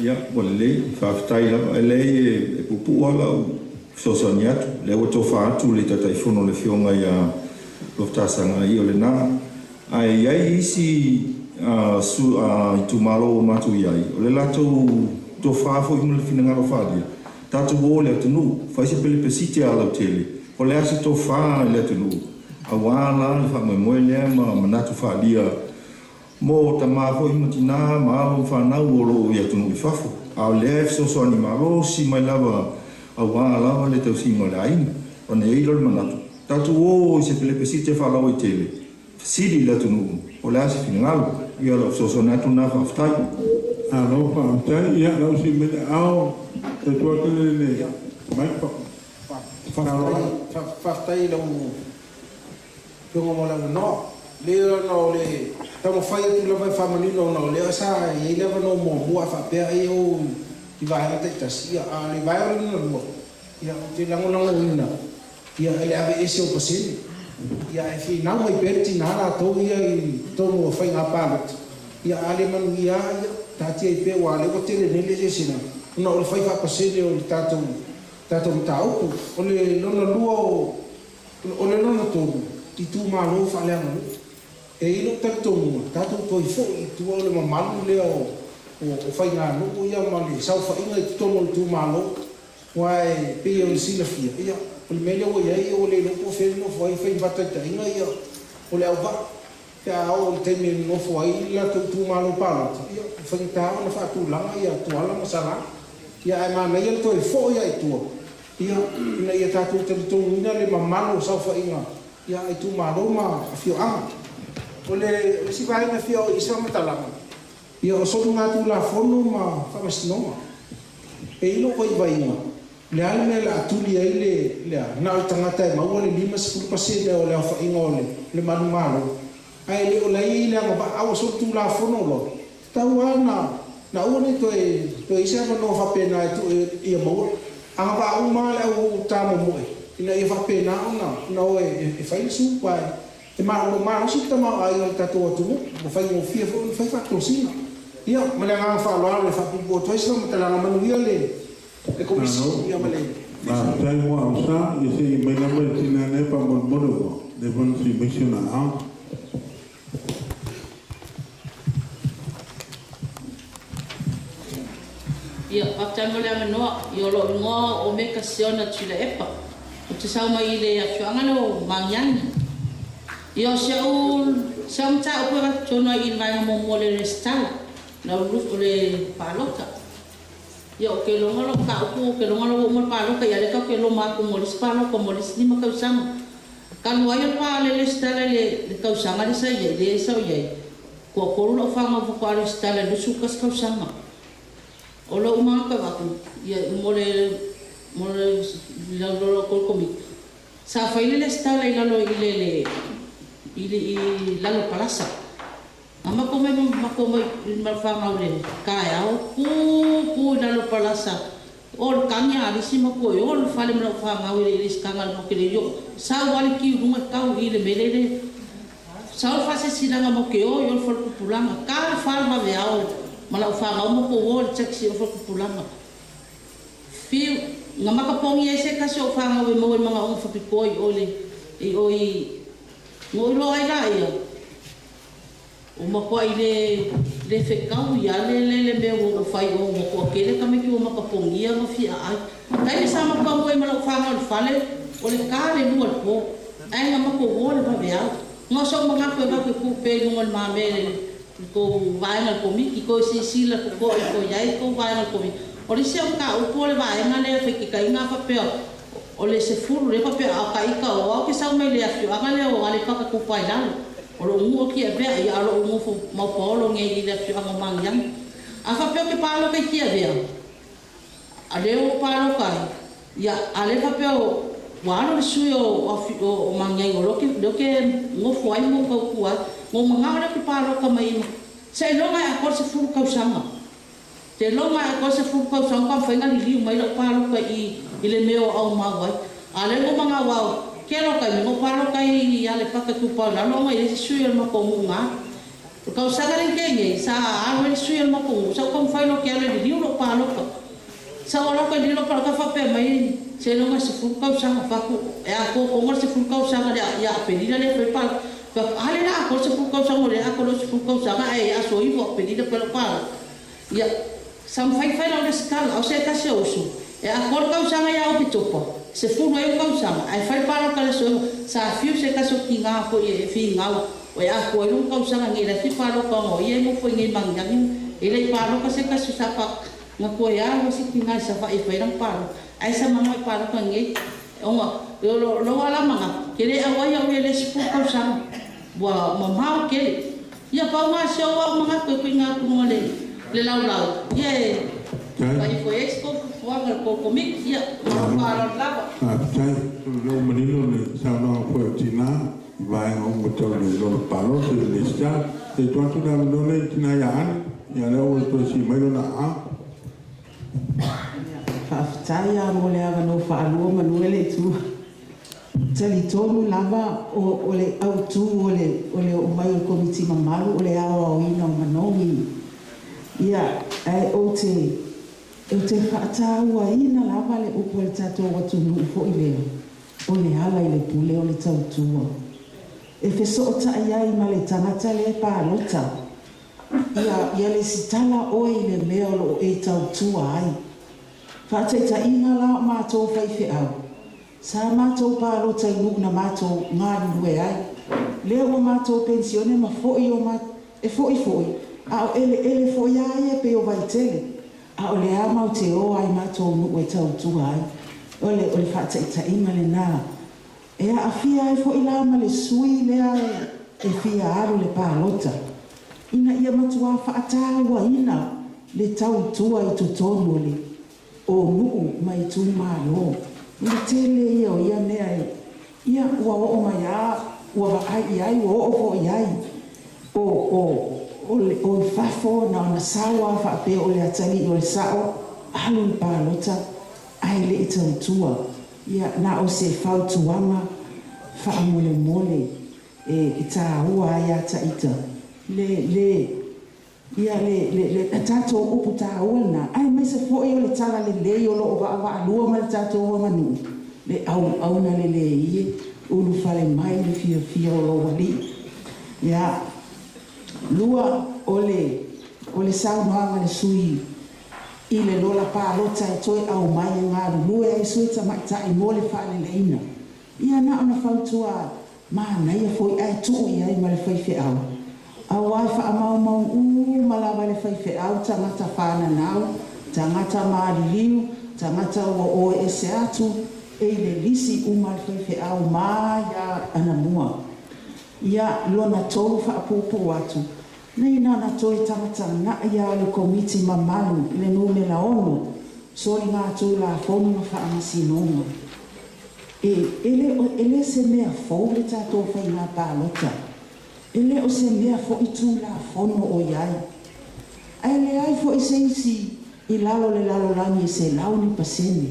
Ia, ua lelei, faafetai lava. E leai e puupuu lava lau fesoasoani atu. O lea ua tofa atu le Taitaifono le Afioga ia Loftasaga ia o lena. Ae i ai isi itumalo ua matou i ai, o le latou tofa foi ma le finagalo faaalia, tatou o i le atunuu, fai se pelepesite a lautele, o le a se tofa i le atunuu, auā la le faamoemoe lea ma manatu faaalia mo tamā foi ma tinā ma alo ma fanau o loo i atunuu i fafo, a o lea e fesoasoani malosi mai lava auā lava le tausiga o le aiga. Ona i ai lea o le manatu, tatou o i se pelepesite faalauaitele, fesili i le atunuu o le a se finagalo. Ia, o lau fesoasoani atu lena, faafetai. Malo faafetai. Ia, lau sii mai le aao, toe tuu atu le mic. Faafetai i lau Afioga mo le avanoa. Leai ona o le taumafai atu lava e faamanino ona o lea sa i ai le avanoa muamua a faapea ai e o i vaega taitasi, ia, a o le vaega lona lua, ia, ou te lagolagoina ia e le aveese o pasene, ia ae finau mai pea le tinā latou ia i totonu o faiga palota, ia a le manuia lava, ia taatia ai pea aua o lea ua tele nei le eseesega ona o le fai faapasene o le tatou tatou mataupu. O le lona lua o o le lona tolu, itumalo faaleaganuu. E i ai lou talitonuga, tatou toe foi i tua o le mamalu lea o o faiganuu ia ma le saofaiga i totonu o itumalo. Aua e pei ona silafia, ia, o le mea lea ua i ai, ua le iloa po o fea e nonofo ai, fai ma faataitaiga, ia, o le auvaa, pe a oo i le taimi e nonofo ai le latou itumalo palota, ia, ua faigata ona faatulaga ia Tuala ma Salani. Ia, ae manaia le toe foi lava i tua, ia, ina ia tatou talitonuina le mamalu o saofaiga, ia, a itumalo ma afioaga. O le isi vaega e fia oo i ai se faamatalaga, ia, o soligatulafono ma faamasinoga. E i ai lou vaivaiga, o le a le mea o le a tuli ai le, le a, na o le tagata e maua le 50% o le aofaiga o le, le manumalo, ae le o la e i ai le agavaa, a ua solitulafono loa, tatau lava ona, na aua ne i toe, toe i ai se avanoa faapena e tuu ia maua. Agavaa uma lava le au tamomoe, ina ia faapena ona, ona o e, e fai le supa e, e malosi le tamaoaiga o le tatou atunuu, ua faigofie foi ona fai faatosina. Ia, ma le agaga faaaloalo e faapuupuu atu ai se faamatalaga, manuia le le Komisi, ia ma le Faafetai mo au sa, ia se i mai lava le tina lea faamolemole ua leva ona sii mai si ona aao. Ia, faafetai mo le avanoa. Ia, o lou igoa o Meka Siona Tuilaepa. Ou te sau mai i le afioaga lea o Magiagi. Ia, o si au, si au mataupu e avatu tonu ai i le vaega muamua o le resitala, le au o le palota. Ia, ou te iloga lou mataupu, ou te iloga lou oo mo le palota, ia lea tatou te loma atu mo le isi palota mo le isi 5 tausaga. Talu ai o le pa le resitala i le, le tausaga lea sa i ai, lea sa i ai, toatolu lau fanau faatoa resitala i le 21 tausaga. O lou manatu avatu, ia, mo le, mo le, lalo o le Komiti, sa fai le resitala i lalo i le, le, i le, i lalo palasa. A matou mai matou mai ma le fanau i le taeao, pu pu i lalo palasa, o le tagi a alisi matou e o le fale ma lau fanau i le i le sitaga le matou te le i oo. Sau lava le kiu i luga e tau i le mea lele, sau le faasesilaga matou te o i o le faletupulaga, ta le fa le vaveao ma lau fanau matou o i le taxi i o le faletupulaga. Fiu, nga makapogi ai se kasi o whangau e maua i mga onga whapikoa i ole, i oi, ngoi loa ai la ia. O makoa i le, le whekau ia le le le mea o o whai o makoa kele kame ki o makapongia nga fia ai. Tai le sama pa moe ma lau whangau le fale, o le kā le lua le pō. Ai nga mako o le wawe au. Nga so mga koe wawe ku pe lunga le mame le ko vaenga le komiki, ko si sila ko ko i ko iai ko vaenga le komiki. O le sia o ka upo le vaenga le whai ki kai ngā whapea, o le se furu le whapea a ka ika o au ke sau mai le awhio, anga le o ale paka ku pai lalo. O lo ungu o ki a vea, ia alo ungu fu maupaolo nge i le awhio anga mangi anga. A whapea ke pālo kai ki a vea, a le o pālo kai, ia ale whapea o ua alo le sui o mangi o loke ngofu ai mo kau kua, ngo manga o le ke pālo ka mai ima. Se longa e a se furu kausanga. Te longa e a se furu kausanga ka whainga li liu mai lau pālo kai i le meo au mau ai. A le ngo manga wau, ke lo kai ngo pālo kai i ale paka tu pālo, lalo ngai le se sui o le mako ngu ngā. O kausanga le kenge, sa alo le sui o le mako ngu, sa uka mwhai lo ke alo le liu lo pālo ka. Sa o lo kai liu lo pālo ka whapea mai, se longa se furu kausanga whaku, e a kō kongo se furu kausanga le ia apelila le whai pālo. Whaku, ale la a kō se furu kausanga le a kō lo se furu kausanga e a so iwo apelila pelo pālo. Ia, sa mwhai whai lau le skala, au se kasi o usu. E a kō kausanga ia o pitopa, se furu e o kausanga, ai whai pālo ka le so iwo, sa whiu se kasi o ki ngā fo i e whii ngau. O e a kō e lunga kausanga ngi la whii pālo ka ngō, ia e mo fo i ngi mangi, e lei pālo ka se kasi sa pa ngā koe a o se ki ngā sa whai whai rang pālo. Ai sa manga i pālo ka ngi, onga, lo ala manga, ke le awai au e le sipu kausanga, ua mamao kele. Ia pau ngā se o au manga koe koe ngā tunga le lau lau. Ia e, whai fo expo, fuanga ko komik, ia, maro pālo lava. Faafetai, leo manino le saunoaga foi o tinā, i vaega uma tau le lola palota i le star. Te tu atu le avanoa nei tinā ia Ane, ia lea ua toe sii mai lona aao. Faafetai a mo le avanoa faalua manua le itu. Talitonu lava o le autū o le oo mai o le komiti mamalu o le aoaoina o manogi. Ia, ae ou te ou te faataauaina lava le upu a le tatou atunuu fo'i lea, o le ala i le pule o le tautua. E fesoota'i ai ma le tagata lea e palota. Ia, ia lesitala oe i le mea o loo e tautua ai. Faataitaiga la o matou faifeau, sa matou palota i nuu na matou galulue ai. Lea ua matou penisione ma fo'i o ma, e fo'i fo'i, a o eleele fo'i a ia pei o Vaitele, a o le a mau te o ai matou nuu e tautua ai. O le, o le faataitaiga lenā. E aafia ai fo'i la ma le sui lea e fia alu le palota, ina ia matuā faataauaina le tautua i totonu o le o nuu ma itumālō. O le tele ia o ia mea e, ia, ua oo mai a, ua vaai i ai, ua oo fo'i ai. O, o, o le, o i fafo na ona sao a faapea o le atalii o le sa'o, alu le palota, ae le'i tautua. Ia, na o se fautuaga faamolemole e, e tāua ai iā ta'ita. Le, le, ia le, le, le tatou upu tāua lenā, aemaise fo'i o le tala lelei o loo vaavaalua ma le tatou aganuu, le auauna lelei e ulufale mai le fiafia o lou alii. Ia, lua, o le, o le saunoaga a le sui i le lola palota e toe aumai e galulue ai sui tamaita'i mo le faaleleina. Ia na ona fautua manaia foi ae tuu i ai ma le faifeau. Auā e faamaumau uma lava e le faifeau tagata fananau, tagata maliliu, tagata ua oe ese atu, e i le lisi uma a le faifeau ma ia anamua. Ia lona tolu faapuupuu atu, nei na ona toe tagataga'i a le Komiti mamalu i le numera 6, soligatulafono ma faamasinoga. E, e le o, e le se mea fou le tatou faigā palota. E le o se mea fo'i tulafono o iai. Ae leai fo'i se isi i lalo o le lalolagi e 100 ni pasene.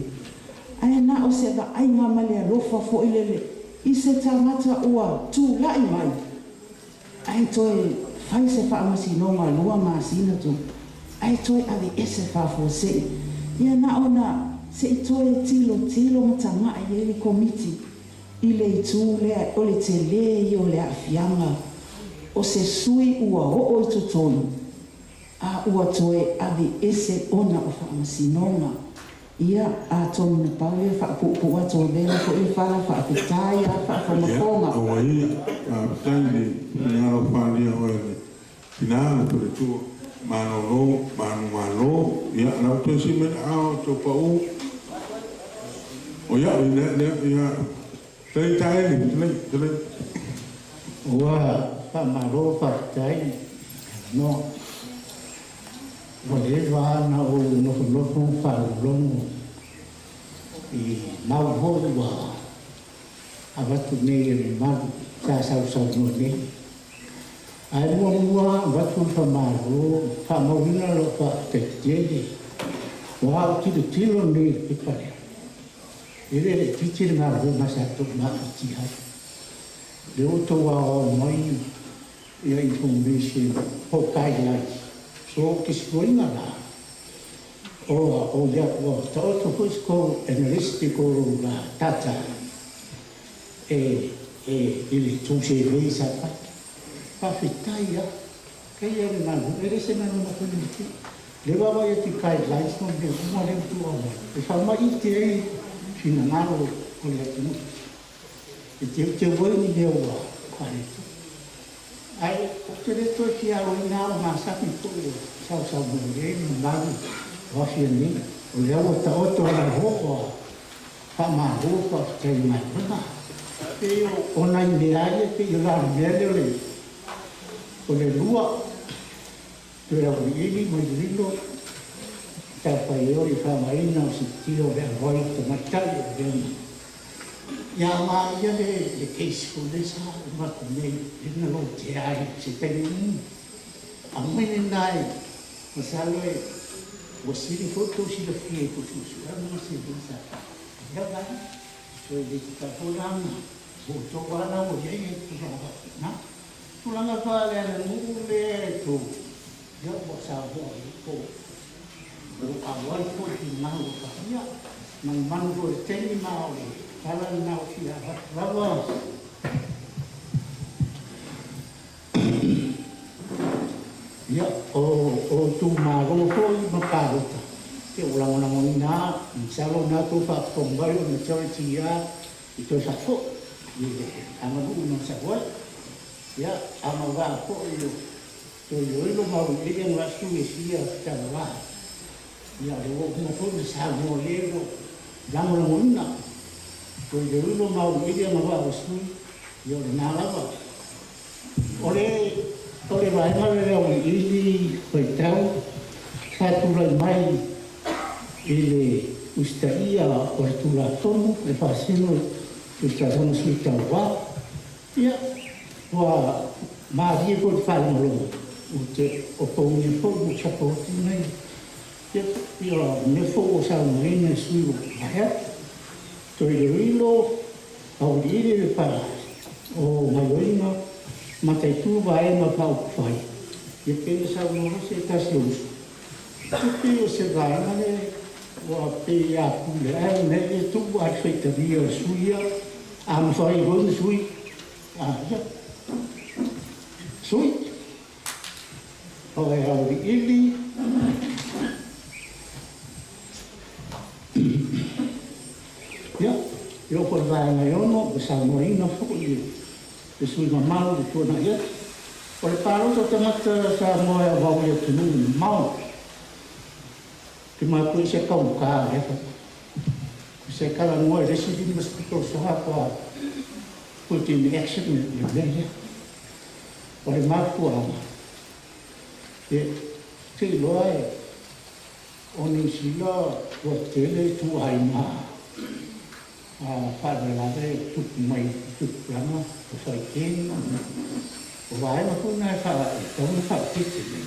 Ae na o se vaaiga ma le alofa fo'i le le i se tagata ua tula'i mai ae toe fai se faamasinoga 2 masina tu ae toe aveese faafuase'i. Ia na ona Se'i toe tilotilo ma taga'i ai le Komiti i le itū lea o le telē ia o le a'afiaga o se sui ua oo i totonu a ua toe aveese ona o fa'amasinoga. Ia atonu na pau lea fa'apu'upu'u atu o lea fo'i le fala fa'afetai a fa'afogafoga. Aua ia, faafetai le finagalo faaalia oe le tinā le faletua malōlō manumalo. Ia la ua toe sii mai le aao o Taupaʻu o ia'u lea lea ia fetalai Taeli fetalai fetalai. Ua faamalo faafetai no ua leva ana ou nofonofo ma faalogologo i mau fo'i ua avatu nei e mamalu sa sausaunoa nei. Ae muamua avatu le faamalo faamauina lou faafetai tele ua au tilotilo nei i le pepa lea. E le laitiiti le galuega sa tou mafatia ai. Lea ua tou aoao mai ia information po o guidelines. So o ke sikuaiga la o o ia ua taoto foi se kou analytical data e e i le tou survey sa fai. Faafetai a kei ia le galuega e le se galuega foi lenei. Le vaavaai atu i guidelines ma mea uma lea ua tuu aumai e faamaite ai finagalo o le atunuu e teuteu ai ni mea ua faaletonu. Ae ou te le toe fia aloina a o masani foi o sausaunoa i ai le mamalu o afia nei. O lea ua taoto a le oo a faamalo faafetai i le galuega. Pei o nai mea ia pei o la le mea lea o le o le lua toe auiliili ma iloilo matafaioi i le faaaogaina o sikitia o le auai o tamaitai o lea ma ia ma ia le le case foi lea sa uma atu nei lea na lotea ai se taimi umi. Aumai lena e masalo e ua sili foi tou silafia i tou suesuega ma seleni sa fai. Ia vaega so e le tatau foi la ona outou lava la ua i ai e tulaga faapena. Tulaga faaleaganuu lea e tou ia ua saunoa i ai po o auai foi finagalo ua faia. Manumanu foi i le taimi ma o le tala lena o fia avatu lava. Ia, o o itumalo foi ma palota, ia ua lagolagoina lava, masalo o lena tou faafofoga mai o le majority lava i toe faafoi i le aganuu na sau ai. Ia, a mauvaa foi o toe iloilo ma auiliili ana sui e fia talava. Ia, o lea ua uma foi ona saunoa i ai o lo o lagolagoina toe iloilo ma auiliili ana vaa o sui, ia o lena lava. O le o le vaega lea o le auiliili faitau sa tulai mai i le usitaia o le Tulafono e faasino i le talosaga sui tauva. Ia, ua malie foi le faalogologo ou te opogia foi ua sapoti nei ia ia mea foi ua saunoaina e sui ua vae atu. Toe iloilo auiliili le pa o gaioiga mataitu vaega faaupufai ia pei ona saunoa foi se tasi o uso. E pei o se vaega lea ua pei a pule ae nei e tuu a le faitalia o le sui ia a mafai foi ona sui a ia sui o e auiliili ia e oo foi i le vaega e ono ua saunoaina foi e le sui mamalu ua tuanai atu. O le palota o tagata Samoa e auvao i atunuu mamao ke matou se taugata lea fai. Se talanoa i le isi 50 tausaga faatoa put in action le mea lea. O le mafuaaga, e te iloa e o Niu Sila ua tele ituaiga faalavelave e tupu mai i tupulaga o faitino o vaega foi na e tatau ona faaopoopo nei.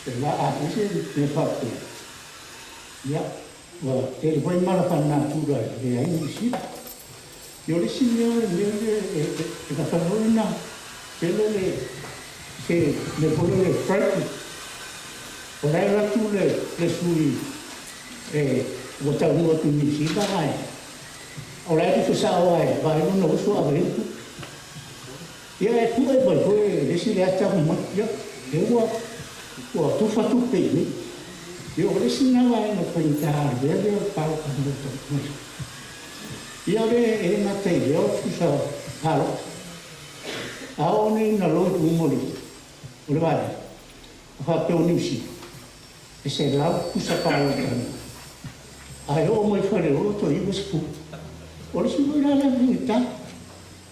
E la a ese mea faapea, ia, ua tele foi mala faalenatura e avea ai Niu Sila. Ia o le isi mea o le mea lea e mafai foi ona tele le se mea foi lea o le frightening. O la e alu atu le sui e Ua taunuu atu i Niusila ae o la e tusa sa'o ai vaai lona uso ave ai le tupe. Ia e pu'e mai foi e le isi le ata ma mai ia lea ua ua tufa tupe i inei. Ia o le isi lena vaega faigata o le mea lea o le palota mo le taumafa. Ia o le e le gata i lea o le pusa palota. A oo nei ina load uma o le o le vaega, faapea o Niu Sila, e 100 pusa palota ae oo mai Faleolo toe 90. O le isi foi la lea faigata.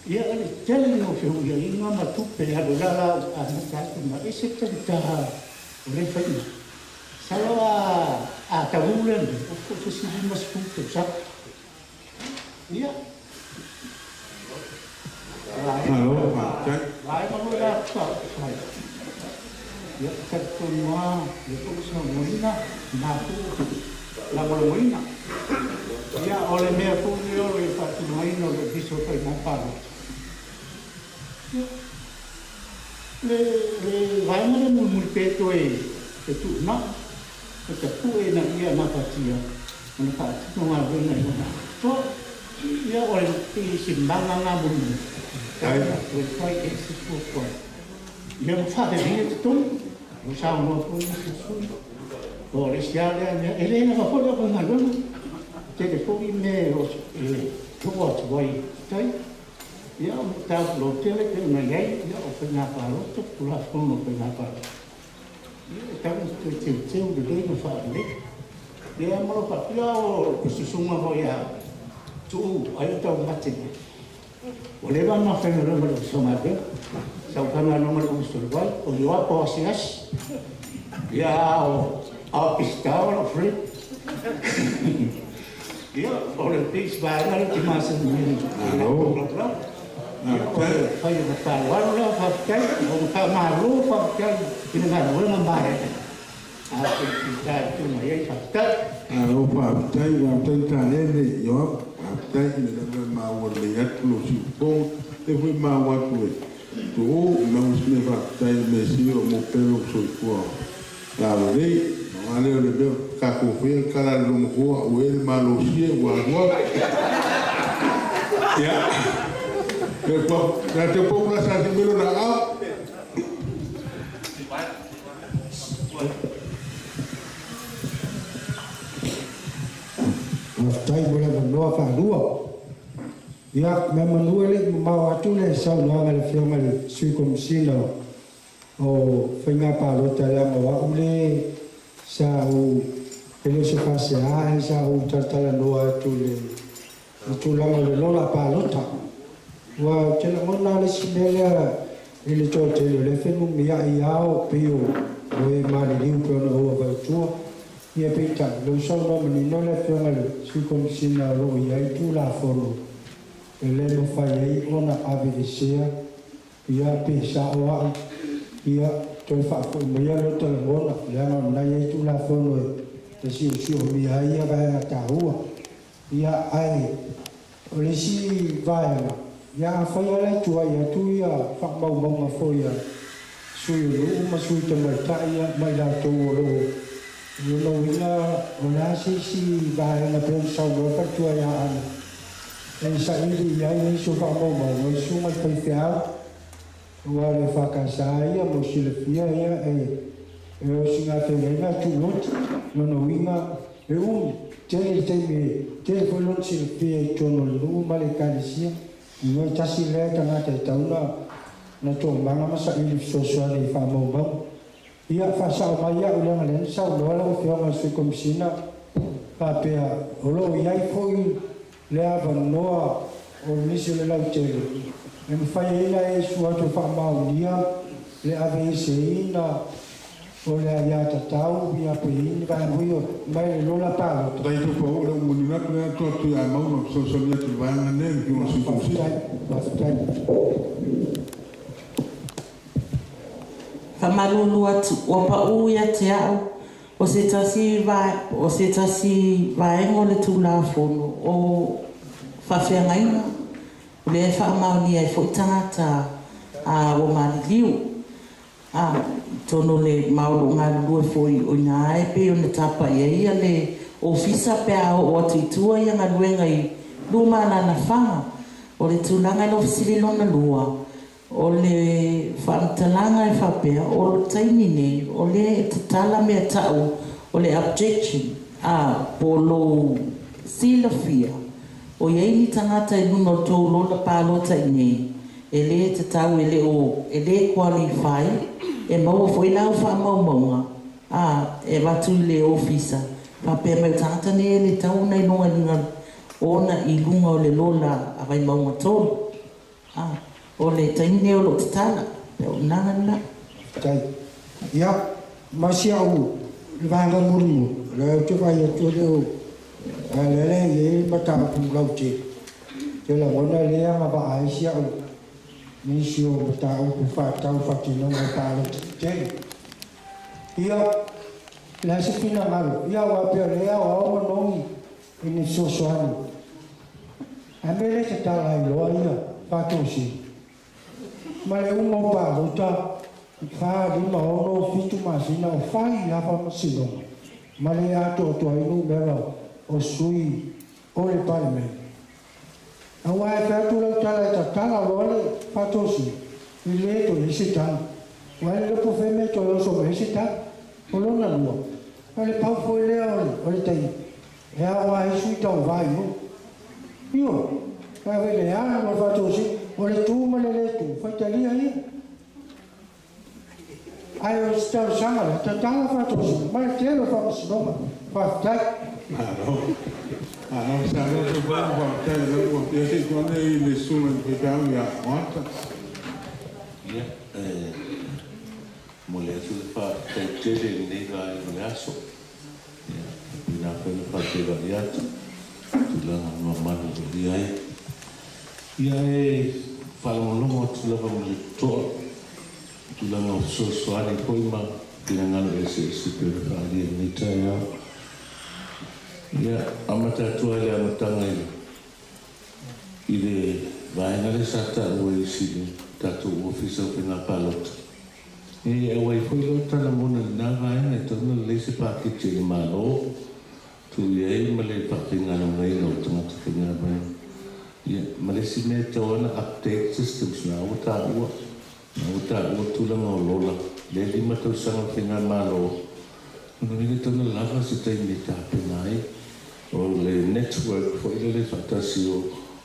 Ia o le tele o fehuiaiga ma tupe e alu la la amata atu ma ese le taugata o lea faiga. Masalo a taunuu lea mea, ua po o se isi 50 tausaga. Ia. Malo, faafetai. Vaega foi la fai. Ia, talitonu lava lea foi ua saunoaina, matou lagolagoina. Ia, o le mea foi lea o le faatinoina o le Ofisa o Faiga Palota. Ia, le le vaega lea mulimuli pe toe e tuuna'u e tapu'e ina ia gafatia ona faatino galuega i lona atoa. Ia, o le pei se maga lena mulimuli toe fai ai se fuafuaga. Ia, ma faaleleia totonu, ua saunoa foi nisi o sui usufono. O le isi lava lea mea, e le lava foi le aufaigaluega, tele foi mea e oo atu ai i tai. Ia, o mataupu lautele pei ona i ai, ia, o faiga palota, Tulafono o Faiga Palota. Ia, e tatau ona toe teuteu lelei ma faalelei. Ia, ma lou faapea o le susuga foi ia Tuuu, ai o taumate mai. Ua leva ona faigaluega ma le Ofisa o Galuega. Sa ou faigaluega ma le Ofisa o le Vai, o Ioapo asiasi. Ia, a o Peseta o lou friend. Ia, o le pei se vaega lea ou te masani ai i le latou. Ia, o le fai o le faaaloalo la, faafetai. O le faamalo, faafetai i le galuega maeaea. A o se fita e tu mai ai, faafetai. Malo faafetai, faafetai Taele Ioapo, faafetai i le lava e maua lelei atu lou siufofoga, lea foi e maua atu e Tuuu, ma isi mea faafetai i le mea sili o maua pea lou soifua lalelei. Aua lea o le mea tatou faia le tala a le logofoa, ua i ai le malosi e ua alu alu. Ia, ia te pau la sa si melo na au. Faafetai mo le avanoa faalua. Ia, meamanu e le i mamao atu le saunoaga a le Afioga i le Sui Komesina o Faiga Palota leaga o a'u le sa ou e le o se faasea ae sa ou talatalanoa atu i le tulaga o le lola palota. Ua ou te lagona lava le isi mea lea i le toatele o lea e fenumia'i lava o pei o e maliliu pei ona ou avaitua. Ia peitai, o lea ua saunoa manino le Afioga i le Sui Komesina o lo o i ai Tulafono e le mafai ai ona aveesea. Ia, pe sa'o a'u, ia, toe faafoi maia lota lagona, leaga o lena e i ai Tulafono e siosiomia ai ia vaega taua. Ia, ae o le isi vaega, ia afai lava la e tuai atu ia faamaumauga foi a sui o nuu ma sui tamaitai ia ma i latou o lo o lona uiga o le a se isi vaega pei ona saunoa le faletua ia Ana e saili i ai nisi o faamaumauga i susuga i le faifeau aua o le EFKS ia mo silafia ia e E osigafeagaiga tuulotu, lona uiga e umi tele le taimi e tele foi lona silafia i totonu o le nuu ma le ekalesia. Ioe, tasi lea tagata e tatau ona na toomaga ma saili fesoasoani i faamaumauga. Ia, faasao mai au leaga lea na saunoa lau Afioga i le Sui Komesina faapea o lo o i ai foi le avanoa o nisi o le lautele e mafai ai ona e sua atu e faamaonia le aveeseina o le aiatatau ia pe i ni vaega foi o mai le lola palota. Tai tau pau le umuli atu lea atu atu ia mau na fesoasoani atu i le vaega lenei le Afioga i le Sui Komesina. Faafetai. Faamalulu atu, ua paʻu ia te a'u o se tasi o se tasi vaega o le Tulafono o faafeagaiga, o lea e faamaonia ai foi tagata a ua maliliu a i totonu o le ma o lo o galulue foi o i ina e pei ona tapa'i ai le ofisa pe a oo atu i tua ia galuega i luma alalafaga. O le tulaga i lou fesili lona lua, o le faamatalaga e faapea o le taimi nei o lea e tatala mea ta'u o le objection a po lou silafia o iai ni tagata i luga o tou lola palota i nei e lē tatau e lē o e lē qualify e maua fo'i lau faamaumauga a e avatu i le ofisa faapea mai o tagata nei e le tau ona iloga i ona i luga o le lola a Vaimauga 3 a o le taimi nei o loo tatala le auaunaga lena. Tai. Ia, ma si au le vaega mulimuli, o lea ou te vaai atu le o a le le i mataupu lautele. Te lagona lea agavaa ai si au nisi o mataupu faatatau faatinoga o palota tetele. Ia, le a se finagalo, ia aua pea o lea aoao manogi i ni fesoasoani. Ae mea le tatala ai loa ia faatosina. Ma le uma o palota, 4, 5, 6, 7 masina o fai lava faamasinoga ma le atoatoa ai numera o sui o le Palemene. Aua e fai atu lau tala e tatala loa le faatosina, e le toe i ai se tala. Ua e le po fea mea toe oso mai ai se tala. O lona lua, o le pau foi lea o le taimi, e ao ai sui tauvā i nuu. Ioe, ae le alu o le faatosina, o le tu ma le lē tu, faitalia ia. Ae o se talosaga lea, tatala faatosina ma le tele o faamasinoga. Faafetai. Malo. Malo, sa lea se pa faafetai le ua ia se tuane i le susuga i le faifeau ia Moata. Ia, momoli atu le faafetai tele i lenei vaega o le aso. Ia, faapena foi ona faafeiloai atu tulaga mamalu o i ai. Ia, e faalogologo atu lava ma le totoa tulaga o fesoasoani foi ma finagalo eseese pei ona faaalia i lenei taeao. Ia, amata atu ai le amataga i le vaega lea sa taua e isi i le tatou Ofisa o Faiga Palota. E auai foi lau talagona i lena vaega e tatau ona lelei se paketi a le Malo tuu i ai ma le faafaigaluegaina o tagata faigaluega. Ia, ma le isi mea e tatau lava ona update systems na ua taua, na ua taua tulaga o lola, lea e 5 tausaga o le faigamalo, ona uiga e tatau ona lava se taimi e tapena ai o le network foi lele faatasi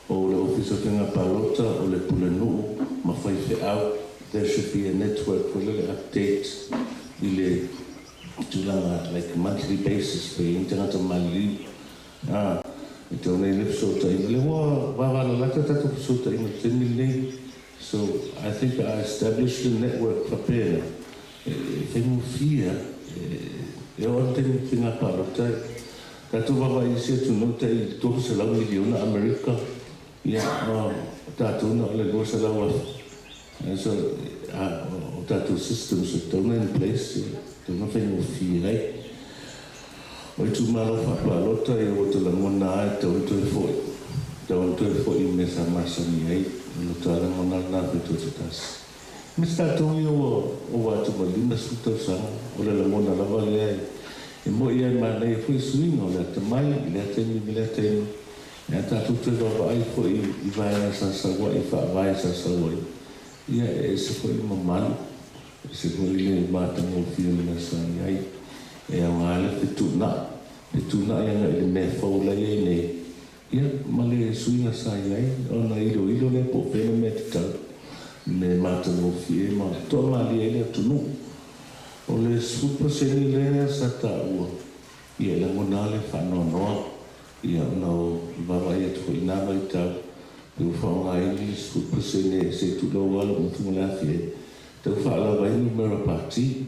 o le Ofisa o Faiga Palota, o le Pulenuu ma faifeau. There should be a network foi lele update i le tulaga like monthly basis pe i ai ni tagata maliliu a e tau nei le fesootaiga. O lea ua vavalalata tatou fesootaiga i le taimi lenei. So I think I established a network faapena e faigofie a e oo atu taimi faiga palota e tatou vaavaai i isi atunuu tai 300 miliona Amerika, ia o tatou na o le 200,000. So o tatou systems e tatau ona in place, e tatau ona faigofie ai. O itumalo faapalota, ia ua talagona lava e tatau ona toe fo'i, tatau ona toe fo'i i mea sa masani ai. O lo ta lagona lena fitoitasi. Ma se tatou ia ua ova atu ma le 50 tausaga, o le lagona lava lea e mo'i ai manaia foi suiga o le atamai i lea taimi ma lea taimi. E a tatou toe vaavaai foi i vaega sa sau ai, faavae sa sau ai, ia e ese foi le mamalu, e ese foi le matagofie o le mea sa i ai. E aoga le fetuunai, fetuunai agai i le mea fou la i ai nei, ia ma le suiga sa i ai, ona iloilo lea po o fea le mea tatau, le mea matagofie ma toamalie ai le atunuu. O le 10% lea sa taua, ia e lagona lava le faanoanoa, ia ona o le vaavaai atu foi i na vaitau, pe ua faaaogaina le 10% se i tulou lava lou gutu ma le afi ai, tau faalava ai numera pati.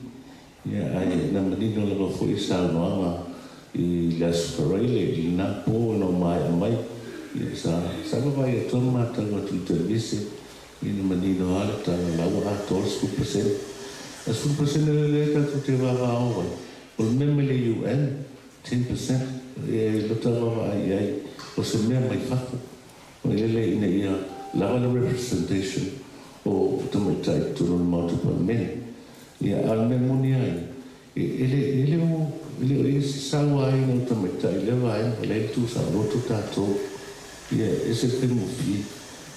Ia ae na manino lava foi i saunoaga i le Aso Faraile i lena po ona o maea mai, ia sa sa vaavaai atu lava ma matau atu i le televise, ia na manino lava le tala la ua atoa le 10%. A 10% lea lea tatou te vavao ai, o le mea mai le UN, 10%, ia e lota vaavaai i ai, o se mea mai fafo. O lele ina ia lava le representation o tamaitai i totonu o le Maota Palemene. Ia, a o le mea moni ai, e le o e le o i ai se sauaina o tamaitai. tai le vaega o lea e tusaoloto tatou ia e ese le faigofie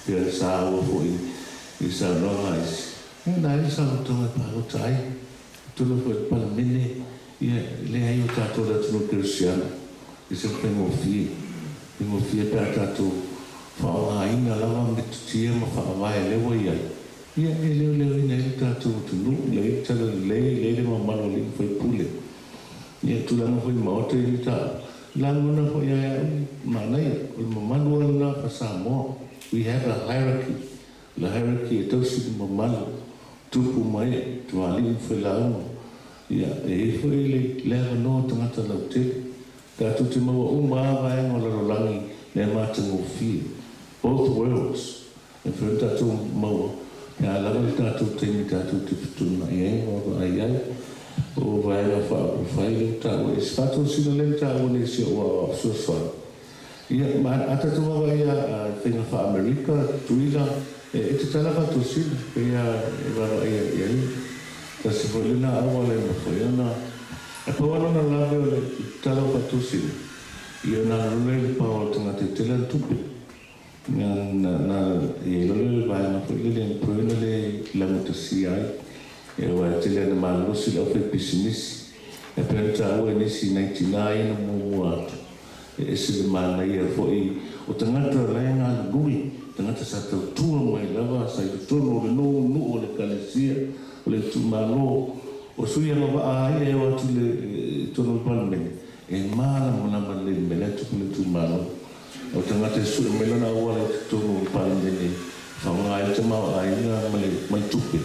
pei ona saua fo'i i saunoaga a isi ia na ai le saolotoga e palota ai totonu foi o le Palemene ia leai o tatou le atunuu kerisiano e se faigofie faigofie pe a tatou faaaogaina lava metotia ma faavae lea ua i ai ia e leoleoina ai le tatou atunuu leai le talalelei leai le mamalu o alii ma faipule ia tulaga foi i maota i le lagona foi ia au manaia o le mamalu a lena faa-Samoa. We have a hierarchy. O le hierarchy e tausi le mamalu tupu ma ee tamalii ma failauga ia e i ai foi le avanoa o tagata lautele tatou te maua uma a vaega o lalolagi le matagofie both worlds e mafai ona tatou maua pe a lava le tatou taimi tatou te fetuunai ai ma vaavaai ai o vaega faaupufai lea ua taua e se faatosina lea na taua nei e si o'u aoao fesoasoani ia ma a tatou vaavaai i faiga faa-Amerika Tutuila e tatala faatosina pei a e vaavaai i ai tasi foi lena auala e mafai ona ae pau lava lona lave o le tatala o faatosina ia ona alu lea i le pao o le tagata e tele ana tupe na na i ai loa lea o le vaega foi lele e mafai ona le laugatasia ai aua e tele ana malolosi le aufaipisinisi e pei ona taua e nisi nai tinā ia na muamua atu e ese le manaia foi o tagata la e galulue tagata sa tautua mai lava sa i totonu o le nuu o le ekalesia o le itumalo o sui agavaa ai e o atu i le totonu o le Palemene e malamalama lelei i le mea la e tupu i le itumalo o tagata e sue mai lona auala i totonu o le Palemene e faaaoga ai le tamaoaiga ma le ma le tupe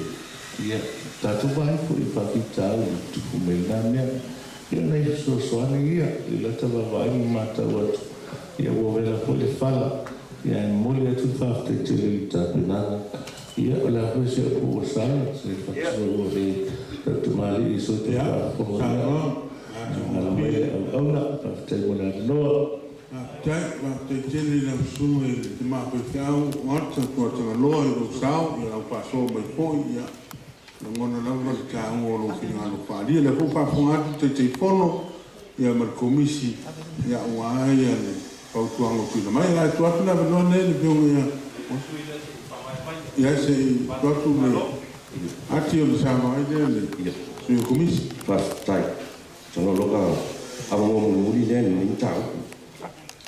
ia tatou vaai foi i faafitauli i tupu mai lena mea ia nai fesoasoani ia i lata vaavaai ma matau atu ia ua vela foi le fala ia ae momoli atu le faafetai tele i le tapenaga ia o le a foi si au poo ua sala se fatu ua le tautamalii i so outou faafofoga ia alo mai le auauna faafetai mo le avanoa. Faafetai, faafetai tele i lau susuga i le tama faifeau o Ata Tuatagaloa i lou sao, ia lau faasoa mai foi, ia lagona lava le taua o lou finagalo faaalia. O lea foi ua faafofoga atu le Taitaifono ia ma le Komisi ia aua ia le fautuaga ua tuuina mai. O le a tuu atu le avanoa lenei i le Afioga ia ia se i tuu atu le ati o le saunoaga lea i le Sui o le Komisi. Faafetai. Masalo o lou avanoa mulimuli lea i lenei mataupu.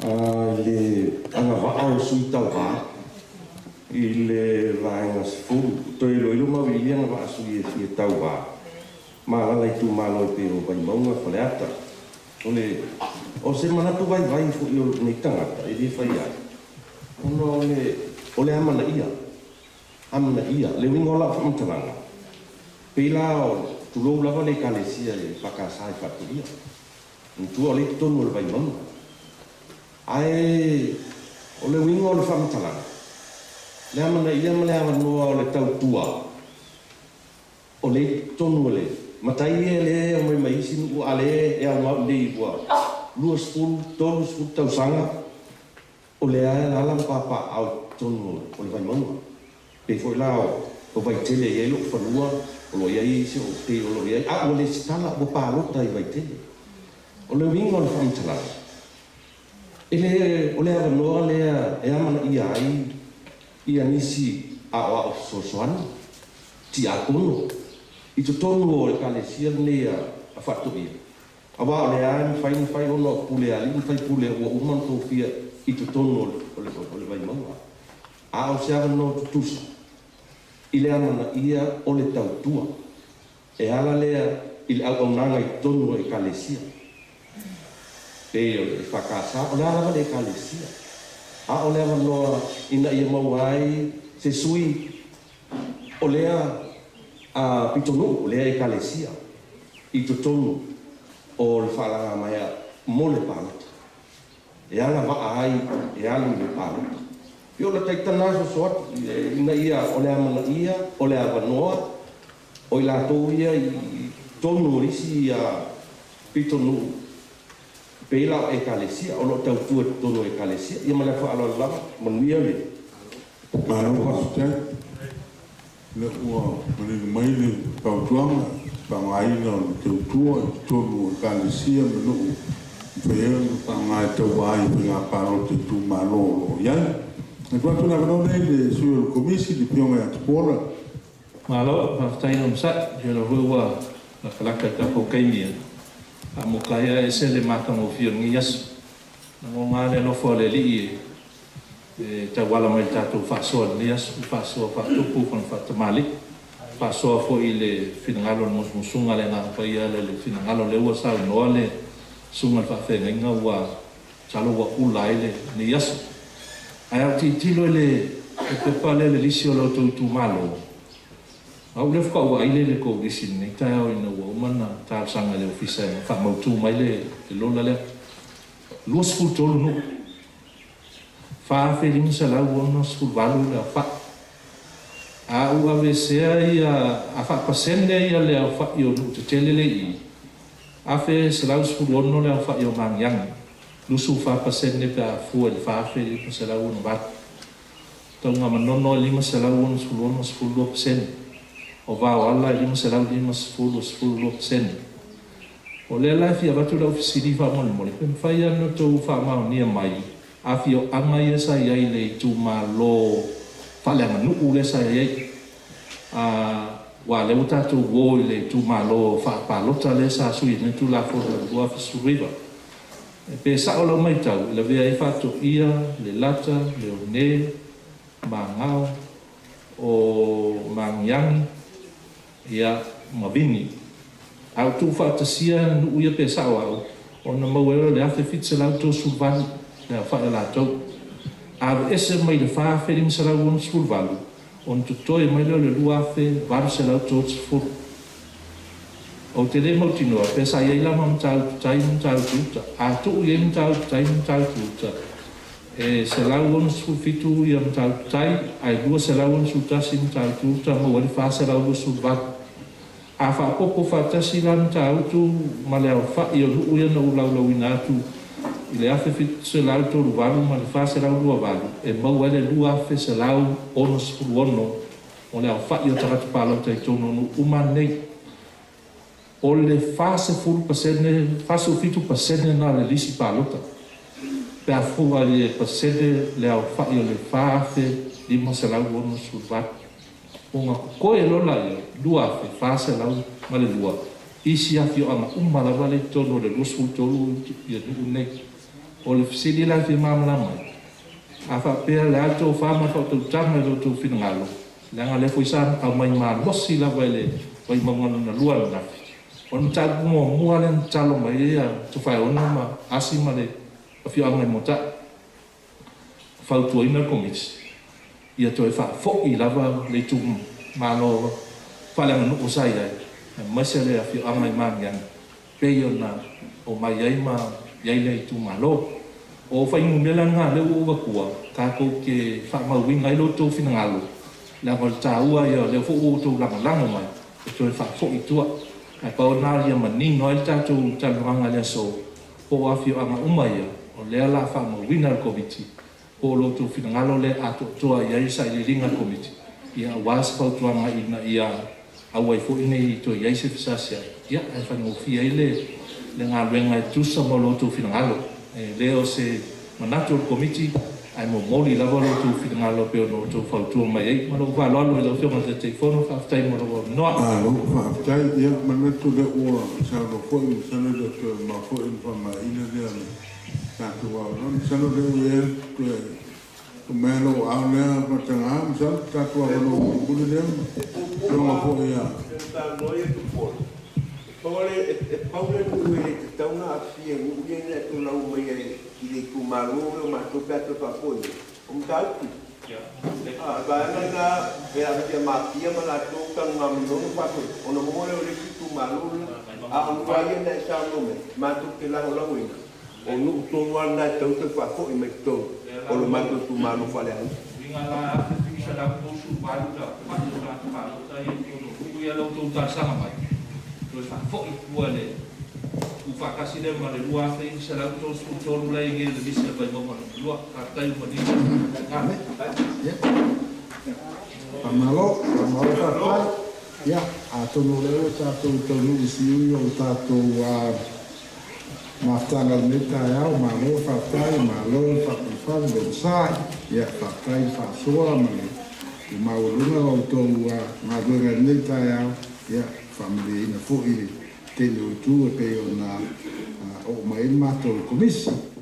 I le agavaa o sui tauva i le vaega 10, toe iloilo ma auiliili agavaa sui e fia tauva ma alaala i itumalo e pei o Vaimauga, Faleata. O le o se manatu vaivai foi o lenei tagata e le fai ai ona o le o le amanaia amanaia le uiga o lau faamatalaga pei la o tulou lava le ekalesia e EFKS i Faatoia matua o lea i totonu o le Vaimauga ae o le uiga o le faamatalaga le amanaia ma le avanoa o le tautua o lea i totonu o le matai ia lea e omai mai isi nuu a lea e aumau iinei ua 20, 30 tausaga o lea e alaala ma papaaao i totonu o le Vaimauga. Pei foi la o Vaitele e i ai lou fanua o lo o i ai si ou pei o lo o i ai a ua lesitala ua palota i Vaitele. O le uiga o le faamatalaga e le o le avanoa lea e amanaia ai ia nisi aoao fesoasoani tiakono i totonu o Ekalesia lenei a Faatoia aua o lea e mafai ona fai ona o pule a alii ma faipule ua uma ona tofia i totonu o le Vaimauga a o se avanoa tutusa i le amanaia o le tautua e ala lea i le auaunaga i totonu o Ekalesia pei o le EFKS o le a lava le Ekalesia a o le avanoa ina ia maua ai se sui o lea pitonuu o lea Ekalesia i totonu o le faalagamaea mo le palota e agavaa ai e alu i le palota. Pei o le taitana soso atu ina ia o le amanaia o le avanoa o i latou ia i totonu o isi pitonuu pei la o Ekalesia o lo o tautua i totonu o Ekalesia. Ia ma le faaaloalo lava, manuia le Malo faafetai. Lea ua manino mai le fautuaga, faaaogaina o le tautua i totonu o Ekalesia ma nuu mafai ai ona faaaoga e tauā i faiga palota i itumalo o loo iai. E tuu atu le avanoa lenei i le sui o le Komisi, le Afioga ia Tupuola. Malo, faafetai onosai, ia lea foi ua latalata i le tatou taimi e faamoka ai, ae ese le matagofie o lenei aso. Lagona lava le alofa o le Alii e tauala mai i le tatou faasoa i lenei aso, le faasoa faatupu ma le faatamalii, faasoa foi i le finagalo o le musumusuga a le Agaga Paia e ala i le finagalo lea ua saunoa le susuga i le faafeagaiga ua masalo ua ula ai lenei aso. Ae a ou tilotilo i le pepa lea le lisi o lo outou itumalo, au lea faatoa ou vaai lea i le tou lisi i lenei taeao ina ua uma ona talosaga i le Ofisa e faamautu mai le lola lea. 23 nuu, 4,568 le aofai. A ou aveesea ia, a faapasene ia le aofai o nuu tetele lea i i, 1,116 le aofai o Magiagi, 24% pe a fua i le 4,568. Tanugamanono e 566, 12%. O Vaoala e 550, 12%. O lea la e fia avatu lau fesili faamolemole, pe mafai lava ona outou faamaonia mai afioaga ia sa i ai i le itumalo faaleaganuu lea sa i ai, aua o lea ua tatou o i le itumalo faapalota lea sa sui ai nei le Tulafono i le 2019. Pe sao lau matau, e lavea ai Faatoia, Lelata, Leone, Magao, o Magiagi, ia, ma Vini. A ou tuufaatasia nuu ia pe sao au, ona maua ai loa le 1,738 le aofai o latou. A aveese mai le 4,568, ona totoe mai lea o le 2,830. Ou te le mautinoa pe sa i ai la ma Matautu Tai ma Matautu Uta. A tuu i ai Matautu Tai ma Matautu Uta, e 167 ia Matautu Tai ae 261 Matautu Uta, maua ai le 428. A faaopoopo faatasi la Matautu ma le aofai o nuu ia na ou laulauina atu i le 1,738 ma le 428, e maua ai le 2,166 o le aofai o tagata palota i totonu o nuu uma nei. O le 40%, 47% lena o le lisi palota, pe a fua i le pasene le aofai o le 4,568. Ona totoe loa laia, 2,402 isi afioaga uma lava lea i totonu o le 23 ia nuu nei. O le fesili la e fia malamalama ai, a faapea le a le tofa ma le faautautaga i lo outou finagalo, leaga o lea foi sa aumai malosi lava i le Vaimauga lona lua ananafi, o le mataupu muamua lea na tatalo mai ai ia Tofaeono ma Asi ma le afioaga i Moata'i, fautuaina le Komiti ia toe faafoi lava le itumalo faaleaganuu sa i ai, aemaise le afioaga i Magiagi pei ona omai ai ma i ai le itumalo. O fuainumera na lea ua ou avatua tatou te faamauina ai lo outou finagalo, leaga o le taua ia o lea foi ua outou lagolago mai e toe faafoi i tua. Ae pau lena ia manino ai le tatou talanoaga i le aso, po o afioaga uma ia o lea o le a faamauina e le Komiti, po o lo outou finagalo lea atoatoa i ai sailiiliga a le Komiti, ia aua se fautuaga ina ia aua ai foi ne i toe i ai se fesaseai, ia ae faigofie ai le galuega e tusa ma lo outou finagalo. E le o se manatu o le Komiti, ae momoli lava lo outou finagalo pei ona outou fautua mai ai. Ma lou faaaloalo i lau Afioga i le Taitaifono, faafetai mo lou avanoa. Malo faafetai. Ia, manatu lea ua saunoa foi, masalo e le o toe mamao foi ona faamaeaina lea o le tatou avanoa. Masalo lea ua i ai le toe tuu mai lou aao lea faataga, masalo tatou avanoa mulimuli lea ma afioga foi ia. E pau le nuu e le tatau ona aafia i nuu ia na e tolau mai ai i le itumalo o matou pe a toe faafoi mai, o Matautu. A, o le vaega lena e aafia mafia ma latou Tanugamanono faafoi, ona maua lea o le isi itumalo lena. A o nuu lava ia na e saunoa mai, matou te lagolagoina, o nuu tonu lava lena e tatau ona toe faafoi mai i totonu o le matou itumalo faaleaganuu. Uiga la 1738 le aofai o tagata palota ia i totonu o nuu ia lea ua outou talosaga mai, toe faafoi i tua le tuufaatasi lea ma le 2,133 la e i ai nei i le lisi a le Vaimauga lona lua. Faafetai ua manino le Faamalo, faamalo faafetai. Ia, atonu o lea ua tatou taunuu i siui o le tatou Mafutaga lenei taeao, malo faafetai, malo le faapalifali le onosai, ia faafetai le faasoa ma le maualuga o outou galuega i lenei taeao, ia faamalieina foi le tele o itu e pei ona oo mai ai le matou komisi.